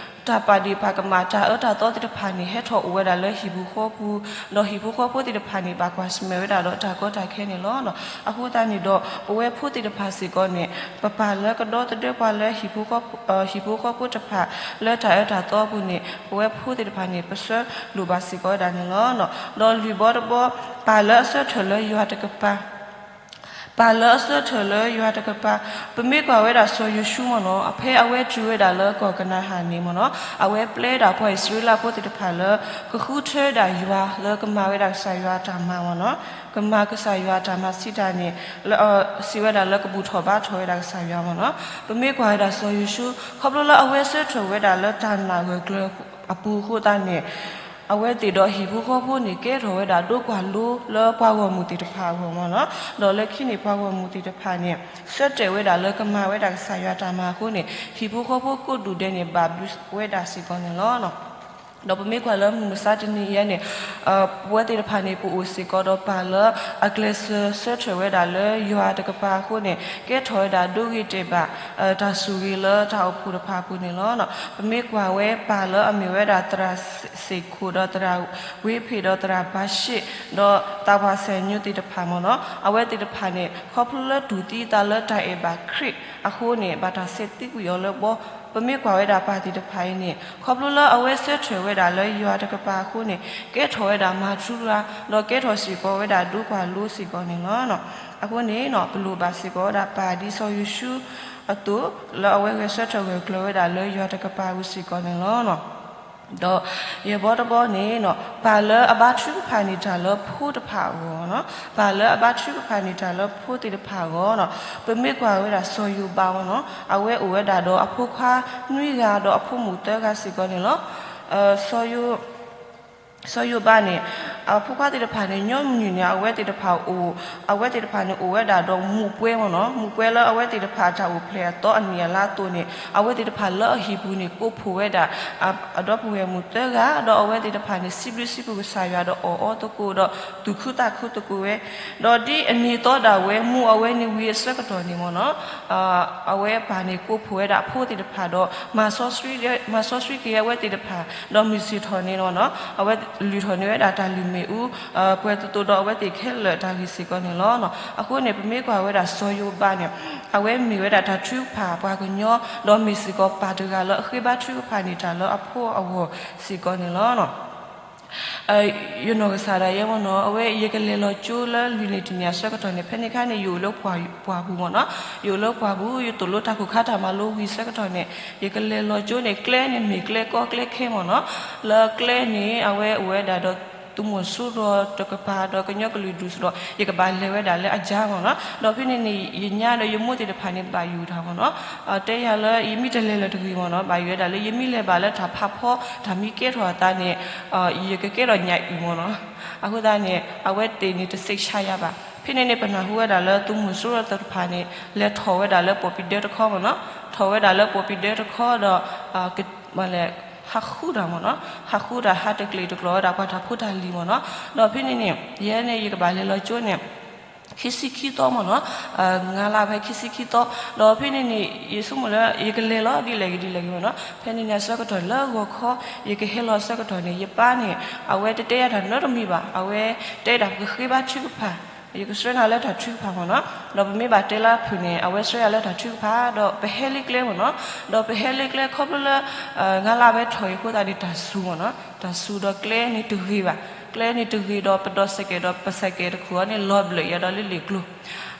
တၢ်ပာ်ဒ့ၣ်ပာ်ကမၣ်တၢ်အၢတၢ်သီသ့ၣ်တဖၣ်န့ၣ် ဟဲထီၣ်အိၣ်ဝဲဒၣ်လၢဟံၣ်ပူၤဃီပူၤ, ဒီးဟံၣ်ဖိဃီဖိသ့ၣ်တဖၣ်န့ၣ် ဘၣ်ကွၢ်ဆၢၣ်မဲာ်ဝဲဒၣ်ဒီးတၢ်ကီတၢ်ခဲန့ၣ်လီၤ. အဃိသတးန့ၣ်ဒီး ပဝဲဖိသ့ၣ်တဖၣ်စ့ၢ်ကီးန့ၣ် ပပၢ်လၢကဒီသဒၢပှၤလၢ ဟံၣ်ဖိဃီဖိတဖၣ်လၢတၢ်အၢတၢ်သီအပူၤန့ၣ် ပဝဲဖိသ့ၣ်တဖၣ်န့ၣ် ပဆၢလိာ်ဘၣ်စ့ၢ်ကီးဝဲဒၣ်န့ၣ်လီၤ. ဒီးလွံၢ်ဘီတဘီ ပၢ်လၢအဆၢထၢၣ်လၢယွၤတကပၤ ပၢ်လၢအဆၢထၢၣ်လၢယွၤတကပၤ, ပမ့ၢ်ကွၢ်ဝဲဒၣ်စီၤယိၤၡူမ့ၢ်နီၤ, ဖဲအဝဲတုၤဝဲဒၣ်လၢကီၢ်ကနၤအၣ်န့ၣ်မ့ၢ်နီၤ, အဝဲပျဲဒၣ်ပှၤအံၣ်စရ့လးဖိသ့ၣ်တဖၣ်လၢ ကဃုထၢဒၣ်ယွၤလၢကမၤဝဲဒၣ်ကစၢ်ယွၤအတၢ်မၤမ့ၢ်နီၤ, ကမၤကစၢ်ယွၤအတၢ်မၤစံးတၢ်န့ၣ် လၢအစံးဝဲဒၣ်လၢကဘူၣ်ထီၣ်ဘါထီၣ်ဝဲဒၣ်ကစၢ်ယွၤမ့ၢ်နီၤ. ပမ့ၢ်ကွၢ်ဝဲဒၣ်စီၤယိၤၡူ ခီဖျိလၢအဝဲဆၢထၢၣ်ဝဲဒၣ်လၢတၢ်နာ်ဂၢၢ်ကျၢၤအပူၤအဃိသတးန့ၣ် အဝဲသ့ၣ်ဒီးဟံၣ်ဖိဃီဖိန့ၣ် ကဲထီၣ်ဝဲဒၣ်ဒိကွၢ်လိလၢပှၤဂီၢ်မုၢ်သ့ၣ်တဖၣ်အဂီၢ်မ့ၢ်နီၤ, ဒီးလၢခံန့ၣ်ပှၤဂီၢ်မုၢ်သ့ၣ်တဖၣ်န့ၣ် ဆၢတဲာ်ဝဲဒၣ်လၢကမၤဝဲဒၣ်ကစၢ်ယွၤတၢ်မၤအဃိန့ၣ် ဟံၣ်ဖိဃီဖိကိးဒူၣ်ဒဲးန့ၣ် ဘၣ်ဘျုးဝဲဒၣ်စ့ၢ်ကီးန့ၣ်လီၤ. ဒီးပမ့ၢ်ကွၢ်လၢမုၢ်မဆါတနံၤအံၤန့ၣ် ပဝဲသ့ၣ်တဖၣ်န့ၣ် ပအိၣ်စ့ၢ်ကီးဒီးပၢ်လၢအကျဲးစၢးဆၢထၢၣ်ဝဲဒၣ်လၢယွၤတကပၤအဃိန့ၣ် ကဲထီၣ်ဝဲဒၣ်ဒိဂ့ၤတဲာ်ဘၣ် တၢ်ဆိၣ်ဂ့ၤလၢတၢ်အိၣ်ဖှိၣ်တဖၣ်အပူၤန့ၣ်လီၤ. ပမ့ၢ်ကွၢ်ဝဲပၢ်လၢအမ့ၢ်ဝဲဒၣ်သရၣ်စ့ၣ်ခိၣ်ဒီးသရၣ်ဝ့ဖ့ၣ်ဒီးသရၣ်ဘၤၡ့ၣ် ဒီးသးပှၢ်စဲၣ်ညိသ့ၣ်တဖၣ်မ့ၢ်နီၤ, အဝဲသ့ၣ်တဖၣ်န့ၣ် ခီဖျိလၢတူၢ်သံအသးလၢတၢ်အဲၣ်ဘၣ်ခရံာ်အဃိန့ၣ် ဘၣ်တၢ်ဆဲးသံကွံာ်အီၤလၢဘီ, ပမ့ၢ်ကွၢ်ဝဲဒၣ်ပၢ်သ့ၣ်တဖၣ်အံၤန့ၣ် ခီဖျိလၢအဝဲဆၢထၢၣ်ဝဲဒၣ်လၢယွၤတကပၤအဃိန့ၣ် ကဲထီၣ်ဝဲဒၣ်မၤထူရၤ ဒီးကဲထီၣ်စ့ၢ်ကီးဝဲဒၣ်ဒိကွၢ်လိစ့ၢ်ကီးန့ၣ်လီၤ. အဃိန့ၣ် ပလိၣ်ဘၣ်စ့ၢ်ကီးဝဲဒၣ်ပၢ်ဒ်စီၤယိၤၡူအသိး လၢအဝဲဂဲၤဆၢထၢၣ်ဂၢၢ်ကျၢၤဝဲဒၣ်လၢယွၤတကပၤအပူၤစ့ၢ်ကီးန့ၣ်လီၤ. ဒီးယဲၢ်ဘီတဘီန့ၣ် ပၢ်လၢအဘါထုကဖၣ်န့ၢ်တၢ်လၢဖိတဖၣ်အဂီၢ်, ပၢ်လၢအဘါထုကဖၣ်န့ၢ်တၢ်လၢဖိသ့ၣ်တဖၣ်အဂီၢ်, ပမ့ၢ်ကွၢ်ဝဲဒၣ်စီၤယိၤဘးမ့ၢ်နီၤ, အဝဲအိၣ်ဝဲဒၣ်ဒီးအဖိခွါနွံဂၤဒီးအဖိမုၣ်သၢဂၤစ့ၢ်ကီးန့ၣ်လီၤ. စီၤယိၤဘးန့ၣ် အဖိခွါသ့ၣ်တဖၣ်န့ၣ် ညီနုၢ်န့ၣ် အဝဲသ့ၣ်တဖၣ်အိၣ်, အဝဲသ့ၣ်တဖၣ်န့ၣ်အိၣ်ဝဲဒၣ်ဒီးမူးပွဲမ့ၢ်နီၤ, မူးပွဲလၢအဝဲသ့ၣ်တဖၣ်အတၢ်အိၣ်ဖျဲၣ်အသီအနံၣ်အလါအသိးန့ၣ် အဝဲသ့ၣ်တဖၣ်လၢအဟံၣ်ပူၤန့ၣ် ကိးဖှိၣ်ဝဲဒၣ် အဒီပုၢ်ဝဲၢ်မုၣ်သၢဂၤ ဒီးအဝဲသ့ၣ်တဖၣ်န့ၣ် စံးဘျုးစံးဖှိၣ်ကစၢ်ယွၤဒီးအီၣ်အီသကိးဒီးသူၣ်ခုသးခုသကိးဝဲ, ဒီးဒ်အနံၤသီဒၣ်ဝဲ မူးအဝဲန့ၣ်ဝံၤအဆၢကတီၢ်န့ၣ်မ့ၢ်နီၤ အဝဲပၢ်န့ၣ်ကိးဖှိၣ်ဝဲဒၣ်အဖိသ့ၣ်တဖၣ်ဒီး မၤစီဆှံက့ၤအဝဲသ့ၣ်တဖၣ် ဒီးမုၢ်ဆ့ၣ်ထီၣ်န့ၣ်မ့ၢ်နီၤ အဝဲလုၢ်ထီၣ်န့ၢ်ဝဲဒၣ်တၢ်လုၢ်မ့ၣ်အူ ပှဲၤသိးသိးဒီးအဝဲသ့ၣ်ခဲလၢာ်တၢ်ဂ့ၢ်စ့ၢ်ကီးန့ၣ်လီၤ. အဃိန့ၣ် ပမ့ၢ်ကွၢ်ဝဲဒၣ်စီၤယိၤဘးန့ၣ် အဝဲမ့ၢ်ဝဲဒၣ်တၢ်ထုကဖၣ်ပှၤကညီ ဒီးမ့ၢ်စ့ၢ်ကီးပၢ်တဂၤလၢအဃ့ဘါထုကဖၣ်န့ၢ်တၢ်လၢအဖိအဂီၢ်စ့ၢ်ကီးန့ၣ်လီၤ. ယနီၢ်ကစၢ်ဒၣ်ယဲမ့ၢ်နီၤ အဝဲယကလဲၤလီၤကၠိလၢလွံၢ်နံၣ်တနံၣ်အဆၢကတီၢ်န့ၣ် ဖဲန့ၣ်အခါန့ၣ် ယအိၣ်လၢပှၢ်ပူၤမ့ၢ်နီၤ, ယအိၣ်လၢပှၢ်ပူၤ ယသိၣ်လိတၢ်ခိၣ်ခါတၢ်မၤလိဝံၤအဆၢကတီၢ်န့ၣ် ယကလဲၤလီၤကၠိန့ၣ် ကျဲန့ၣ်မ့ၢ်ကျဲကီကျဲခဲမ့ၢ်နီၤ, လၢကျဲန့ၣ် အဝဲအိၣ်ဝဲဒၣ်ဒီးသုးမီၤစိရိၤတကပၤ ဒီးကညီကလုာ်ဒူၣ်စ့ၢ်ဒီး ယကဘၣ်လဲၤဝဲဒၣ်လၢအယါမ့ၢ်နီၤ, ဒီးဖဲန့ၣ်န့ၣ် ယညါဒီးယမိၢ်သ့ၣ်တဖၣ်န့ၣ် ဘၣ်ယိၣ်တၢ်မ့ၢ်နီၤ တဲယၤလၢယမ့ၢ်တလဲၤလၢၤတဂ့ၤမ့ၢ်နီၤ, ဘၣ်ယိၣ်ဝဲဒၣ်လၢယမ့ၢ်လဲၤဘၣ်လၢတၢ်ဖးဖီ တၢ်မ့ၢ်ကဲထီၣ်အသးန့ၣ် ယကကဲထီၣ်ညၣ်အုၣ်မ့ၢ်နီၤ, အဃိသတးန့ၣ် အဝဲသ့ၣ်န့ၣ်တစိတ်ချရဘၣ်. ဖဲန့ၣ်န့ၣ် ပနၢ်ဟူဝဲဒၣ်လၢသုးမီၤစိရိၤသ့ၣ်တဖၣ်န့ၣ် လဲၤထီၣ်ဝဲဒၣ်လၢပီၣ်ပံၤဒၢတခီမ့ၢ်နီၤ, ထီၣ်ဝဲဒၣ်လၢပီၣ်ပံၤဒၢတခီဒီး ဟးဃုတၢ်မ့ၢ်နီၤ, ဟးဃုတၢ် ဟးတကျ့ၤတကျိၤဝဲဒၣ်ပှၤတၢ်ဖိတၢ်လံၤမ့ၢ်နီၤ, ဒီးဖဲန့ၣ်န့ၣ် ယဲန့ၣ် ယကဘၣ်လဲၤလီၤကၠိန့ၣ် ခံဆံခံသီမ့ၢ်နီၤ, ငါးလပိုင်း ခံဆံခံသီ, ဒီးဖဲန့ၣ်န့ၣ် ယဆိကမိၣ်လၢ ယကလဲၤလီၤဒ်လဲၣ်ဂ့ၤဒ်လဲၣ်ဂ့ၤမ့ၢ်နီၤ, ဖဲန့ၣ်န့ၣ်အဆၢကတီၢ်န့ၣ် လၢဂီၤခီ ယကဟဲလီၤအဆၢကတီၢ်န့ၣ် ယပၢ်န့ၣ် အဝဲတတဲယၤတၢ်နီတမံၤဘၣ်, အဝဲတဲဒၣ်ပကဃ့ဘါထုကဖၣ်, ယကဆှၢနၤလၢတၢ်ထုကဖၣ်မ့ၢ်နီၤ, ဒီးပမ့ၢ်ဘၣ်တဲလၢဖုၣ်န့ၣ် အဝဲဆှၢယၤလၢတၢ်ထုကဖၣ်, ဒီးပဟဲလၢကျဲမ့ၢ်နီၤ, ဒီးပဟဲလၢကျဲခီဖျိလၢ ငါးလပိုင်း ထီၣ်အံၤအဃိသတးန့ၣ် တၢ်စူၤမ့ၢ်နီၤ, တၢ်စူၤဒီးကျဲန့ၣ်တဂ့ၤဘၣ် ကျဲန့ၣ်တဂ့ၤဒီး ပဒိးစဲးကဲးဒီး ပစဲးကဲးတခူၣ်အံၤန့ၣ် လီၤဘျၢးယၤဒီးလၢလ့ၣ်ကျိၤ,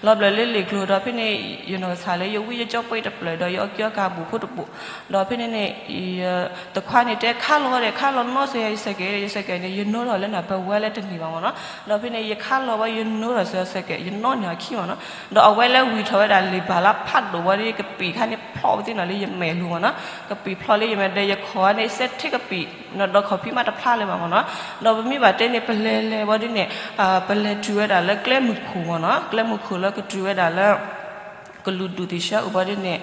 လီၤဘျၢးလၢလ့ၣ်ကျိၤဒီး ဖဲန့ၣ် ယနီၢ်ကစၢ်လၢယဝံယကၠီပှ့ၤတဖျၢၣ်ဒီး ယအီၣ်ကၠီကၤဘူးဖိတဘိး, ဒီးဖဲန့ၣ်န့ၣ် တခွါန့ၣ်တဲ ခါလီၤဒီး ခါလီၤနီၢ်စၢၤယၤ ယစဲးကဲး ယစဲးကဲးန့ၣ် ယနိထီၣ်လၢနၤ ပဝဲလၢတနံၤဘၣ်မ့ၢ်နီၤ, ဒီးဖဲန့ၣ် ယခါလီၤဘၣ် ယနိထီၣ်စၢၤစဲးကဲး ယနိန့ၢ်အခံမ့ၢ်နီၤ, ဒီးအဝဲလၢဝံၤထီၣ်ဝဲဒၣ်လံာ်ဘၣ်လၢဖးဒိၣ်ဝံၤဒီး ကပံာ်ခါန့ၣ်ဖျိးပသ့ၣ်နီၤလၢယမဲာ်လိၤမ့ၢ်နီၤ, ကပံာ်ဖျိးလၢယမဲာ်ဒီး ယခိၣ်န့ၣ် စဲးထဲကပံာ် ဒီးခီၣ်ဖံးမးတဖျါလၢၤဘၣ်မ့ၢ်နီၤ, ဒီးပမ့ၢ်ဘၣ်တဲန့ၣ် ပလဲၤလဲၤဘၣ်ဒ်န့ၣ် ပလဲၤတုၤဝဲဒၣ်လၢကျဲမုၢ်ခိၣ်မ့ၢ်နီၤ, ကျဲမုၢ်ခိၣ်လၢကတုၤဝဲဒၣ်လၢ ကလုာ်ဒူၣ်သ့ၣ်ဆၢအိၣ်ဘၣ်ဒ်န့ၣ်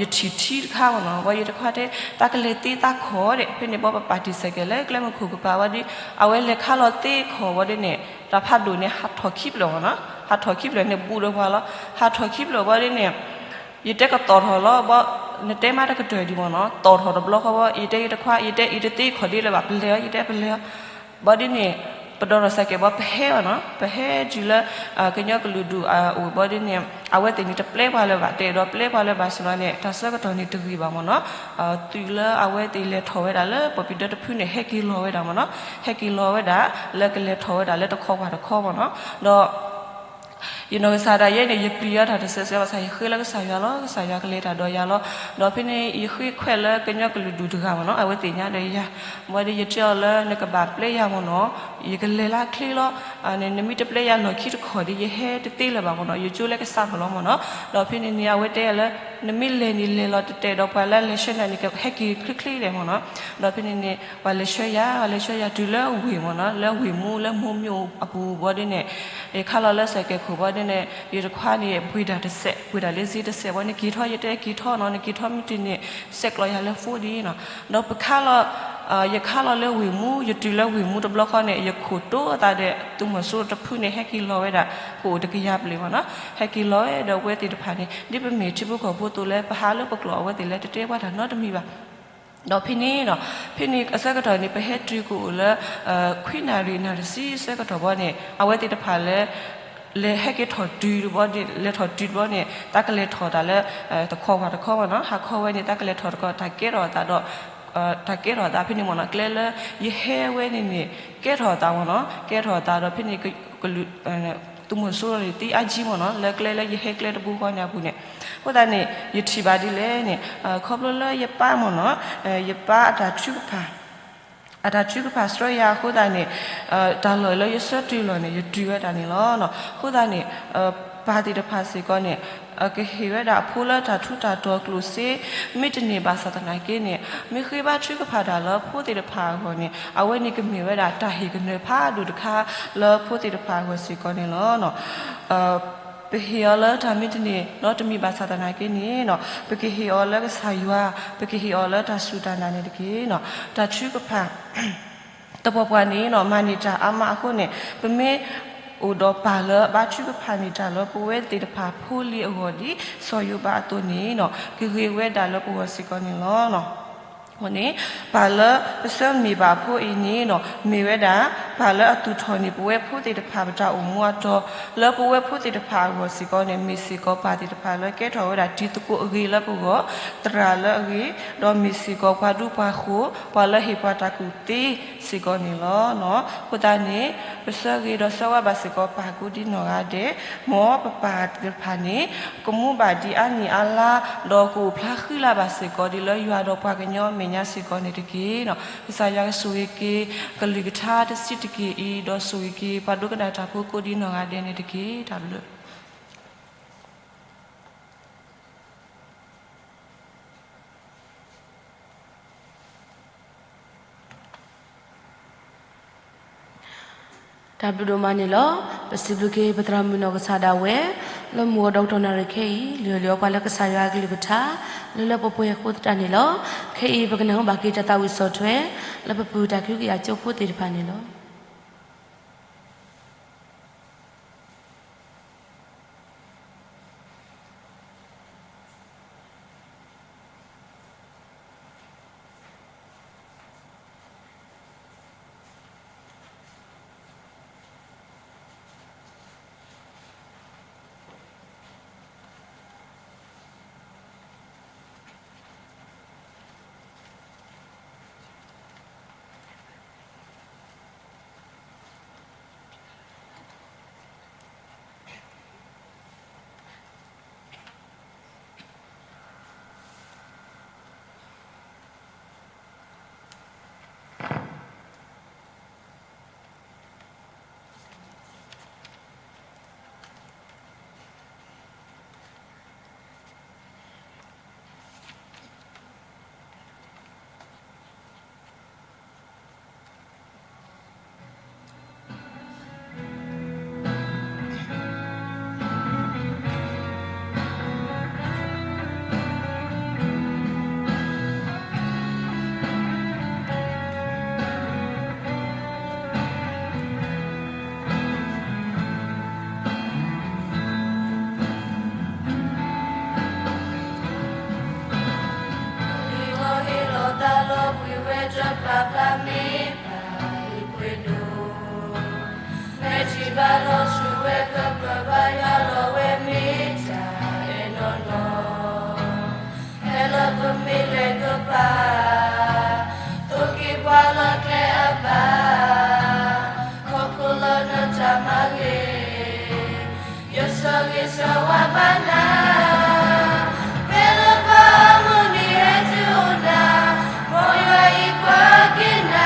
ယထံၣ်ထံတခါမ့ၢ်နီၤ, ဘၣ်ယတခွါတဲ တၢ်ကလဲၤသ့သးခီၣ်ဒီး ဖဲန့ၣ်ဘၣ်ပပာ်တံၢ်စဲးကဲးလၢကျဲမုၢ်ခိၣ်ကပၤဝံၤဒီး အဝဲလဲၤခါလီၤသ့ခီၣ်ဝံၤဒ်န့ၣ် တၢ်ဖးဒိၣ်န့ၣ် ဟးထီၣ်ခံဖျၢၣ်မ့ၢ်နီၤ, ဟးထီၣ်ခံဖျၢၣ်န့ၣ် ဘူးဒီးပှၤလီၤ, ဟးထီၣ်ခံဖျၢၣ်ဝံၤဒ်န့ၣ် ယတဲကတီၤထီၣ်လီၤဘၣ်, နတဲမးတကတၢၢ်ဒံးမ့ၢ်နီၤ, တီၤထီၣ်တဘျီဃီဘၣ် ယတဲယတခွါ ယတဲအံၤတသ့ခီၣ်ဒ်လၢၤဘၣ် ပလဲၤအီၤ ယတဲပလဲၤအီၤ, ဘၣ်ဒ်န့ၣ် ပဒိးထီၣ်စဲးကဲးဘၣ် ပဟဲအီၤနီၤ, ပဟဲတုၤလၢ ကညီကလုာ်ဒူၣ်အအိၣ်ဘၣ်ဒ်န့ၣ် အဝဲသ့ၣ်န့ၣ်တပျဲပှၤလၢၤဘၣ်, တအဲၣ်ဒိးပျဲပှၤလၢၤဘၣ်စ့ၢ်ကီးန့ၣ် တၢ်ဆၢကတီၢ်န့ၣ်တဂ့ၤဘၣ်မ့ၢ်နီၤ, တုၤလၢအဝဲသ့ၣ်လဲၤထီၣ်ဝဲဒၣ်လၢပီၣ်ပံၤဒၢတဖုန့ၣ် ဟဲက့ၤလီၤဝဲဒၣ်မ့ၢ်နီၤ, ဟဲက့ၤလီၤဝဲဒၣ် လၢကလဲၤထီၣ်ဝဲဒၣ်လၢတခီပၤတခီမ့ၢ်နီၤ, ဒီး ယနီၢ်ကစၢ်ဒၣ်ယဲန့ၣ် ယပျံၤအီၤတၢ်တစဲးစဲးဘၣ်ဆၣ် ယဃ့လၢကစၢ်ယွၤလီၤ, ကစၢ်ယွၤကလဲၤတၢ်ဒီးယၤလီၤ, ဒီးဖဲန့ၣ် ယဃ့ခွဲးလၢကညီကလုာ်ဒူၣ်တဂၤမ့ၢ်နီၤ, အဝဲသ့ၣ်ညါဒီးယၤ, ဘၣ်ဒီးယတဲအီၤလၢ နကဘၣ်ပျဲယၤမ့ၢ်နီၤ, ယကလဲၤလၢချ့လီၤ, နမ့ၢ်တပျဲယၤလီၢ်ခံတခီၣ်ဒီး ယဟဲတသ့လၢၤဘၣ်မ့ၢ်နီၤ, ယကၠိလၢကစးထီၣ်လီၤမ့ၢ်နီၤ, ဒီးဖဲန့ၣ်န့ၣ် အဝဲတဲယၤလၢ နမ့ၢ်လဲၤန့ၣ် လဲၤလီၤတတဲာ်ဒီးပှၤလၢလဲၤဆှၢနၤန့ၣ် ဟဲက့ၤချ့ချ့ဒဲးမ့ၢ်နီၤ, ဒီးဖဲန့ၣ်န့ၣ် ပှၤလဲၤဆှၢယၤ, ပှၤလဲၤဆှၢယၤတုၤလၢဝ့ၢ်မ့ၢ်နီၤ, လၢဝ့ၢ်မူလၢမိၢ်မျိၣ်အပူၤဘၣ်ဒ်န့ၣ်, ယခါလီၤလၢစဲးကဲးခိၣ်ဘၣ်ဒ်န့ၣ် ယတခွါန့ၣ် ပှ့ၤတၢ်တစဲး, ပှ့ၤတၢ်လၢစ့တစဲးဘၣ်န့ၣ် က့ၤထီၣ် ယတဲက့ၤထီၣ်နီၤ, နက့ၤထီၣ်မ့ၢ်တုၤန့ၣ် ဆဲးကျိးယၤလၢ phone ဒ်နီၤ, ဒီးပခါလီၤ, ယခါလီၤလၢဝ့ၢ်မူ, ယတုၤလၢဝ့ၢ်မူတဘျီဃီန့ၣ် ယခိၣ်တိအသးဒီး သုးမီၤစိရိၤတဖုန့ၣ် ဟဲက့ၤလီၤဝဲဒၣ် ကအိၣ်တကယၤပျဲၢ်မ့ၢ်နီၤ, ဟဲက့ၤလီၤဝဲဒီးအဝဲသ့ၣ်တဖၣ်န့ၣ် ဒ်ပမ့ၢ်ထံဖိကီၢ်ဖိအသိးလၢ ပဟးလၢပကျိာ်အဝဲသ့ၣ်လၢတတဲပှၤတၢ်နီတမံၤဘၣ် ဒီးဖဲန့ၣ်နီၤ, ဖဲန့ၣ်အဆၢကတီၢ်န့ၣ် ပဟဲတုၤကအိၣ်လၢ ခွံနၣ်ရံၣ်နၣ်ရံၣ်ဆံအဆၢကတီၢ်ဘၣ်န့ၣ် အဝဲသ့ၣ်တဖၣ်လၢ လဲၤဟဲက့ၤထီၣ်တုၤတဘျီန့ၣ် လဲၤထီၣ်တုၤတဘျီန့ၣ် တၢ်ကလဲၤထီၣ်တၢ်လၢ တခီပၤတခီပၤနီၤ, ဟးခီဝဲန့ၣ် တၢ်ကလဲၤထီၣ်တခီ တၢ်ကဲထီၣ်အသးဒီး တၢ်ကဲထီၣ်အသးဖဲန့ၣ်မ့ၢ်နီၤ, ကျဲလၢယဟဲဝဲန့ၣ်န့ၣ် ကဲထီၣ်အသးမ့ၢ်နီၤ, ကဲထီၣ်အသးဒီးဖဲန့ၣ် သုးမီၤစိရိၤန့ၣ် သံအါကံမ့ၢ်နီၤ, လၢကျဲလၢယဟဲကျဲတဘိဃီန့ၣ်အပူၤန့ၣ်, အဃိသတးန့ၣ် ယထံၣ်ဘၣ်ဒ်လဲၣ်န့ၣ် ခီဖျိလၢယပၢ်မ့ၢ်နီၤ, ယပၢ်အတၢ်ထုကဖၣ် အတၢ်ထုကဖၣ်ဆှၢယၤအဃိသတးန့ၣ် တၢ်လီၢ်လၢယဆၢတုၤလီၤန့ၣ် ယတုၤဝဲဒၣ်န့ၣ်လီၤ. အဃိသတးန့ၣ် ပၢ်သ့ၣ်တဖၣ်စ့ၢ်ကီးန့ၣ် ကဟ့ၣ်ဝဲဒၣ်အဖိလၢတၢ်ထူးတၢ်တီၤကျိၣ်စ့ မ့တမ့ၢ်ဘၣ်ဆၣ်သနာ်က့န့ၣ် မ့ၢ်ဃ့ဘါထုကဖၣ်တၢ်လၢဖိသ့ၣ်တဖၣ်အဂီၢ်န့ၣ် အဝဲန့ၣ်ကမ့ၢ်ဝဲဒၣ်တၢ်ဟ့ၣ်ကနၢၤဖးဒိၣ်တခါလၢဖိသ့ၣ်တဖၣ်အဂီၢ်စ့ၢ်ကီးန့ၣ်လီၤ. ပဟ့ၣ်အီၤလၢတၢ်မ့တမ့ၢ်နီတမံၤဘၣ်ဆၣ်သနာ်က့န့ၣ် ပကဟ့ၣ်အီၤလၢကစၢ်ယွၤ, ပကဟ့ၣ်အီၤလၢတၢ်စူၢ်တၢ်နာ်န့ၣ်တက့ၢ်. တၢ်ထုကဖၣ် တပှၢ်ပှၢ်န့ၣ် မၤန့ၢ်တၢ်အါမးအဃိန့ၣ် ပမ့ၢ်အိၣ်ဒီးပၢ်လၢအဘါထုကဖၣ်န့ၢ်တၢ်လၢပဝဲသ့ၣ်တဖၣ်ဖိလံၤအဂီၢ်ဒ်စီၤယိၤဘးအသိးန့ၣ် ကဂ့ၤဝဲဒၣ်လၢပဂီၢ်စ့ၢ်ကီးန့ၣ်လီၤ. အဃိန့ၣ် ပၢ်လၢပဆၢမုၢ်လၢ်ဘၣ်အဖိအံၤန့ၣ် မ့ၢ်ဝဲဒၣ် ပၢ်လၢအသူၣ်ထီၣ်န့ၢ်ပဝဲဖိသ့ၣ်တဖၣ်ပတၢ်အိၣ်မူအတီၤ လၢပဝဲဖိသ့ၣ်တဖၣ်အဂီၢ်စ့ၢ်ကီးန့ၣ် မ့ၢ်စ့ၢ်ကီးပၢ်သ့ၣ်တဖၣ်လၢကဲထီၣ်ဝဲဒၣ်တံၤသကိးအဂ့ၤလၢပဂီၢ်, သရၣ်လၢအဂ့ၤ, ဒီးမ့ၢ်စ့ၢ်ကီးပှၤဒူပှၤယိၤ, ပှၤလၢဟ့ၣ်ပှၤတၢ်ကူၣ်သ့စ့ၢ်ကီးန့ၣ်လီၤ. အဃိသတးန့ၣ် ပဆၢဂ့ၤဒီးဆၢဝါဘၣ်စ့ၢ်ကီးပၢ်ကိးဒ်နီၢ်ဂၤဒဲး, မ်ပပၢ်သ့ၣ်တဖၣ်န့ၣ် ကမူဘၣ်ဒံးအါနံၣ်အါလါ, ဒီးကအိၣ်ဖျါဃံလၤဘၣ်စ့ၢ်ကီးဒ်လၢယွၤဒီးပှၤကညီအမဲာ်ညါစ့ၢ်ကီးန့ၣ်တက့ၢ်. ကစၢ်ယွၤကဆိၣ်ဂ့ၤက့ၤ ကလုၢ်ကထါတဆံးတက့ၢ်အံၤ, ဒီးဆိၣ်ဂ့ၤက့ၤပှၤဒိကနၣ်တၢ်ဖိကိးဒ်နီၢ်ဂၤဒဲးန့ၣ်တက့ၢ်. တၢ်ဘျုး တၢ်ဘျုးဒိၣ်မးန့ၣ်လီၤ. ပစံးဘျုးက့ၤပသရၣ်မုၣ်နီၢ်ကစၢ်ဒၣ်ဝဲ လၢမုၢ်ဂီၤဒီကတီၢ်နၣ်ရံၣ်ခဲအံၤ လၢအလၢပှၤလၢကစၢ်ယွၤအကလုၢ်ကထါ လၢလၢပှဲၤပှဲၤအဃိသတးန့ၣ်လီၤ. ခဲအံၤပကနၢ်ဟူဘၣ်က့ၤတၢ်သးဝံၣ်ဆီၣ်ထွဲ လၢပပုၢ်တၢ်ခံကယၤကၠိဖိသ့ၣ်တဖၣ်န့ၣ်လီၤ. ဘၣ်လီၤဆူဝဲကပၢၤဘၣ်ယွၤလီၤဝဲမ့ၢ်တၢ်အဲၣ်နီၢ်နီၢ်, ဖဲလၢပမ့ၢ်လဲၤကပၤ, သိၣ်က့ၤပှၤလၢကျဲအဘၣ်, ခီဖျိလၢနတၢ်မၤဂ့ၤ ယဆၢဂ့ၤဆၢဝါဘၣ်နၤ, ဖဲလၢပှၤအမုၢ်နံၤဟဲတုၤအိၣ်နၤ, မ်ယွၤအံၤကွၢ်က့ၤန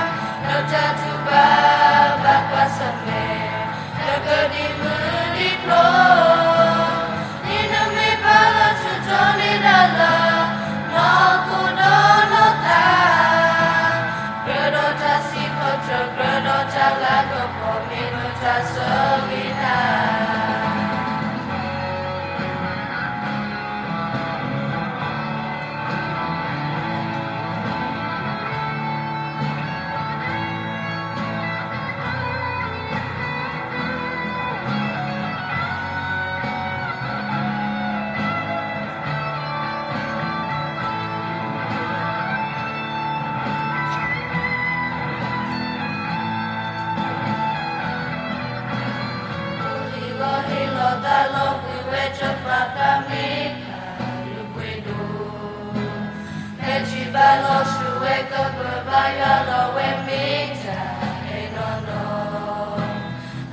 ၤ, ဒီးတၢ်တူၢ်ဘၣ်ဘၣ်ကွၢ်ဆၢၣ်မဲာ်, နကဒံးမုၢ်ဒံးဖျိ ဒ်နမ့ၢ်ပှၤလၢထူးထီၣ်န့ၢ်ဒၣ်လၢ နီၢ်ခိဒီးနီၢ်သး, ကြၢးဒီးတၢ်စံးထီၣ်ပတြၢၤ ကြၢးဒီးတၢ်လၤကပီၤ မ့ၢ်ပတၢ်ဆၢဂ့ၤနၤ. ဟဲထံၣ်ဘၣ်လီၤဆူဝဲကပၢၤဘၣ်ယွၤလီၤဝဲမ့ၢ်တၢ်အဲၣ်နီၢ်နီၢ်,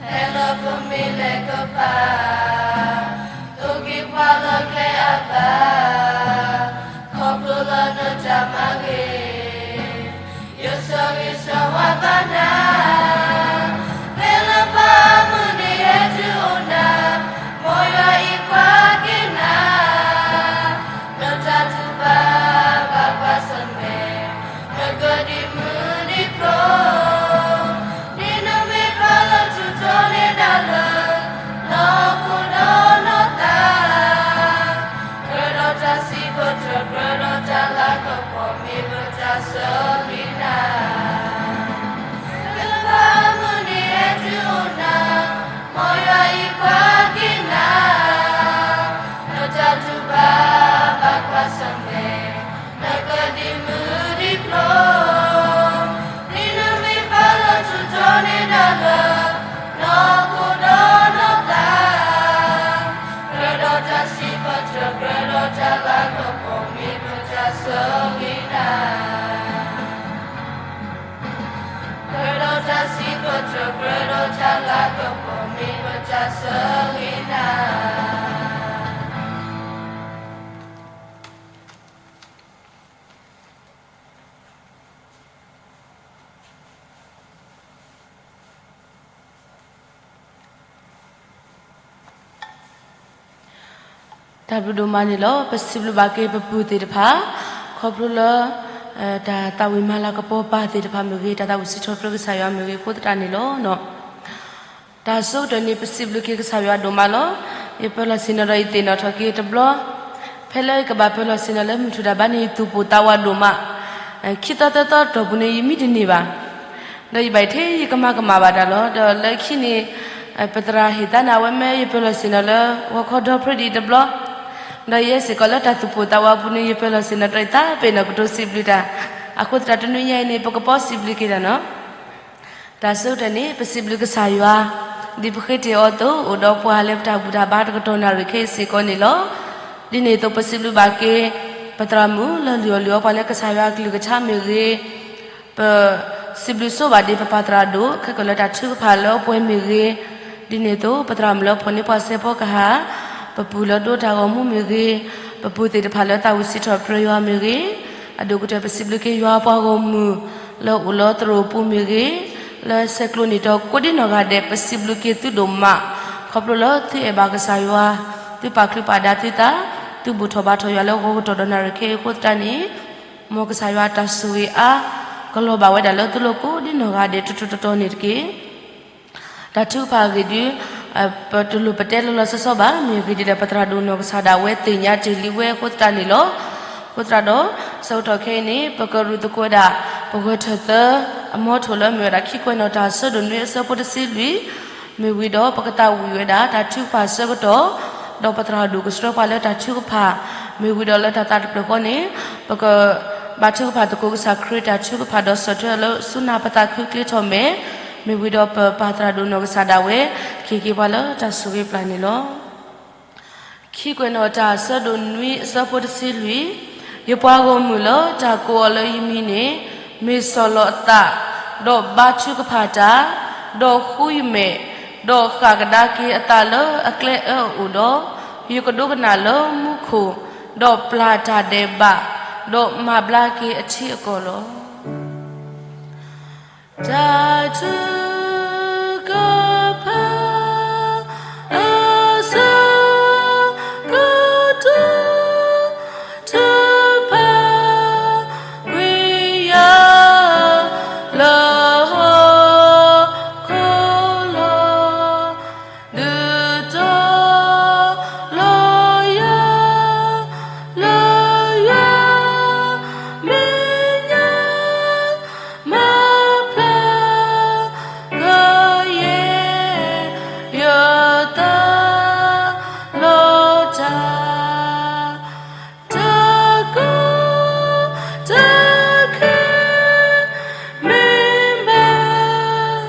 ဖဲလၢပမ့ၢ်လဲၤကပၤ, သိၣ်က့ၤပှၤလၢကျဲအဘၣ်, ခီဖျိလၢနတၢ်မၤဂ့ၤ ယဆၢဂ့ၤဆၢဝါဘၣ်နၤ, ဖဲလၢပှၤအမုၢ်နံၤဟဲတုၤအိၣ်နၤ, မ်ယွၤအံၤကွၢ်က့ၤနၤ, ဒီးတၢ်တူၢ်ဘၣ်ဘၣ်ကွၢ်ဆၢၣ်မဲာ်, နကဒံးမုၢ်ဒံးဖျိ ဒ်နမ့ၢ်ပှၤလၢထူးထီၣ်န့ၢ်ဒၣ်လၢ နီၢ်ခိဒီးနီၢ်သး, ကြၢးဒီးတၢ်စံးထီၣ်ပတြၢၤ ကြၢးဒီးတၢ်လၤကပီၤ မ့ၢ်ပတၢ်ဆၢဂ့ၤနၤ, ဖဲလၢပှၤအမုၢ်နံၤဟဲတုၤအိၣ်နၤ, မ်ယွၤအံၤကွၢ်က့ၤနၤ, ဒီးတၢ်တူၢ်ဘၣ်ဘၣ်ကွၢ်ဆၢၣ်မဲာ် နကဒံးမုၢ်ဒံးဖျိ ဒ်နမ့ၢ်ပှၤလၢထူးထီၣ်န့ၢ်ဒၣ်လၢ နီၢ်ခိဒီးနီၢ်သး, ကြၢးဒီးတၢ်စံးထီၣ်ပတြၢၤ ကြၢးဒီးတၢ်လၤကပီၤ မ့ၢ်ပတၢ်ဆၢဂ့ၤနၤ, ကြၢးဒီးတၢ်စံးထီၣ်ပတြၢၤ ကြၢးဒီးတၢ်လၤကပီၤ မ့ၢ်ပတၢ်ဆၢဂ့ၤနၤ. တၢ်ဘျုးဒိၣ်မးန့ၣ်လီၤ. ပစံးဘျုးဘၣ်က့ၤပပုၢ်သ့ၣ်တဖၣ်, ခီဖျိလၢ တၢ်သးဝံၣ်မၤလၤကပီၤပၢ်သ့ၣ်တဖၣ်မ့ၢ်ဂ့ၤ, တၢ်သးဝံၣ်စံးထီၣ်ပတြၢၤကစၢ်ယွၤမ့ၢ်ဂ့ၤ အဃိသတးန့ၣ်လီၤ. တၢ်ဆိကတၢၢ်န့ၣ် ပစံးဘျုးက့ၤကစၢ်ယွၤဒိၣ်မးလီၤ. ယပၢၤလီၢ်ဆ့ၣ်နီၤဒီးယသ့ၣ်နီၣ်ထီၣ်က့ၤတဘျီ, ဖဲလၢယကဘၣ်ပၢၤလီၢ်ဆ့ၣ်နီၤလၢမုၢ်ထူၣ်တၢ်ဘါန့ၣ် ယသူၣ်ပိၢ်သးဝးဒိၣ်မး, ခံသီသၢသီတီၢ်ပူၤန့ၣ် ယမံတန့ၢ်ဘၣ်. ဒီးယဘၣ်ထဲယကမၤကမၣ်ဘၣ်တၢ်လီၤ. ဒီးလၢခံန့ၣ် ပသရၣ်ဟ့ၣ်သါန့ၢ်အဝဲမ့ၢ်ယပၢၤလီၢ်ဆ့ၣ်နီၤလၢ ဂီၤခီဒီဖျၢၣ်ဒံးတဘျီ, ဒီးယဲစ့ၢ်ကီးလၢတၢ်သူၣ်ပိၢ်သးဝးပူၤန့ၣ် ယပၢၤလီၢ်ဆ့ၣ်နီၤတၢ်အံၤသးပ့ၤနီၣ်ကတိၤစံးဘျုးတၢ်, အဃိသတးတနွံညါအံၤန့ၣ် ပကပီၢ်စံးဘျုးက့ၤတၢ်နီၤ. တၢ်ဆိကတၢၢ်န့ၣ် ပစံးဘျုးကစၢ်ယွၤ, ဒ်ပဃ့တ့ၢ်အီၤအသိး အိၣ်ဒီးပှၤလၢပတၢ်ဘူၣ်တၢ်ဘါတကတီၢ်နၣ်ရံၣ်ခဲအံၤစ့ၢ်ကီးန့ၣ်လီၤ. ဒ်န့ၣ်အသိး ပစံးဘျုးဘၣ်က့ၤ ပသရၣ်မုၣ်လၢလုၢ်အီၣ်လုၢ်အီပှၤလၢကစၢ်ယွၤအကလုၢ်ကထါမ့ၢ်ဂ့ၤ, ပစံးဘျုးဆိဘၣ်ဒ်ပပၢ်သရၣ်ဒိၣ် ခဲကလၢတၢ်ထုကဖၣ်လၢအပှဲၤမ့ၢ်ဂ့ၤ, ဒ်န့ၣ်အသိး ပသရၣ်မုၣ်လၢဖီၣ်န့ၢ်ပှၤစဲးဖီကဟၣ်, ပပုၢ်လၢဒိတၢ်ဂီၤမူမ့ၢ်ဂ့ၤ, ပပုၢ်သ့ၣ်တဖၣ်လၢသးဝံၣ်စံးထီၣ်ပတြၢၤယွၤမ့ၢ်ဂ့ၤ, အဒိၣ်ကတၢၢ်ပစံးဘျုးက့ၤယွၤပှၤဂီၢ်မုၢ် လၢအိၣ်လၢသရိာ်ပူၤမ့ၢ်ဂ့ၤ, လၢဆဲးကျိးန့ၣ်ဒီးကိးဒံနီၢ်ဂၤဒဲး ပစံးဘျုးက့ၤသုဒိၣ်မး, ခီဖျိလၢသုအဲၣ်ဘၣ်ကစၢ်ယွၤ, သုပာ်ချုးပာ်ဒါသုသး, သုဘူၣ်ထီၣ်ဘါထီၣ်ယွၤလၢဂီၤကတီၢ်ဒီးနၣ်ရံၣ်ခဲအံၤအဃိသတးန့ၣ်, မ်ကစၢ်ယွၤအတၢ်ဆိၣ်ဂ့ၤအါ ကလီၤဘၣ်ဝဲဒၣ်လၢသုလိၤကိးဒံနီၢ်ဂၤဒဲး တတီၤတတီၤန့ၣ်တက့ၢ်. တၢ်ထုကဖၣ်အဂ့ၢ်ဒုး ပတလိၣ်ပတဲလီၤလီၤဆီဆီဘၣ်, မ့ၢ်အဂ့ၢ်ဒ်လဲၣ် ပသရၣ်ဒိၣ်နီၢ်ကစၢ်ဒၣ်ဝဲသ့ၣ်ညါတ့ၢ်လံဝဲအဃိသတးန့ၣ်လီၤ. အဃိသတးဒီး ဆၢကတီၢ်ခဲအံၤန့ၣ် ပကရူၢ်သကိးဝဲဒၣ် ပဂၢၢ်ထၢၣ်သၢ အမီထိၣ်လၢမ့ၢ်ဝဲဒၣ်ခံကွဲးနီၣ်တၢ်အဆၢဒိၣ်နွံအဆၢဖိတဆံလွံၢ်, မ့ၢ်ဝံၤဒီးပကသးဝံၣ်ဝဲဒၣ်တၢ်ထုကဖၣ်အဆၢကတီၢ်, ဒီးပသရၣ်ဒိၣ်ကဆှၢပှၤလၢတၢ်ထုကဖၣ်, မ့ၢ်ဝံၤဒီးလၢတၢ်သးတဖျၢၣ်ဃီန့ၣ် ပကဘါထုကဖၣ်သကိးကစၢ်ခရံာ်တၢ်ထုကဖၣ်ဒီးဆီၣ်ထွဲအီၤလၢဆူနၢ်ပသးခုချ့ထီၣ်မဲာ်, မ့ၢ်ဝံၤဒီးပပၢ်သရၣ်ဒိၣ်နီၢ်ကစၢ်ဒၣ်ဝဲ ကဟ့ၣ်က့ၤပှၤလၢတၢ်ဆိၣ်ဂ့ၤပျၢ်န့ၣ်လီၤ. ခံကွဲးနီၣ်တၢ် ဆၢဒိၣ်နွံအဆၢဖိတဆံလွံၢ်, ယပှၤဂီၢ်မုၢ်လၢတၢ်ကိးအီၤလၢယမံၤန့ၣ် မ့ၢ်ဆီၣ်လီၤအသး, ဒီးဘါထုကဖၣ်တၢ်, ဒီးဃုယမဲာ်, ဒီးဃၣ်ကဒါက့ၤအသးလၢအကျဲအၢအအိၣ်ဒီး, ယကဒိကနၣ်လၢမူခိၣ်, ဒီးပျၢ်တၢ်ဒဲးဘး, ဒီးမၤဘျါက့ၤအထံအကီၢ်လီၤ. တၢ်ထုကဖၣ်အဆၢကတီၢ်တဖၣ် ကွံာ်ယၤလၢဟီၣ်ခိၣ်လီၤ. ဒုးတီလီၤယၤ လၢယွၤမဲာ်ညါ မၤဖျါကယဲၢ် ယသးလီၤတၢ် တၢ်ကီတၢ်ခဲ မ့ၢ်ဘၣ်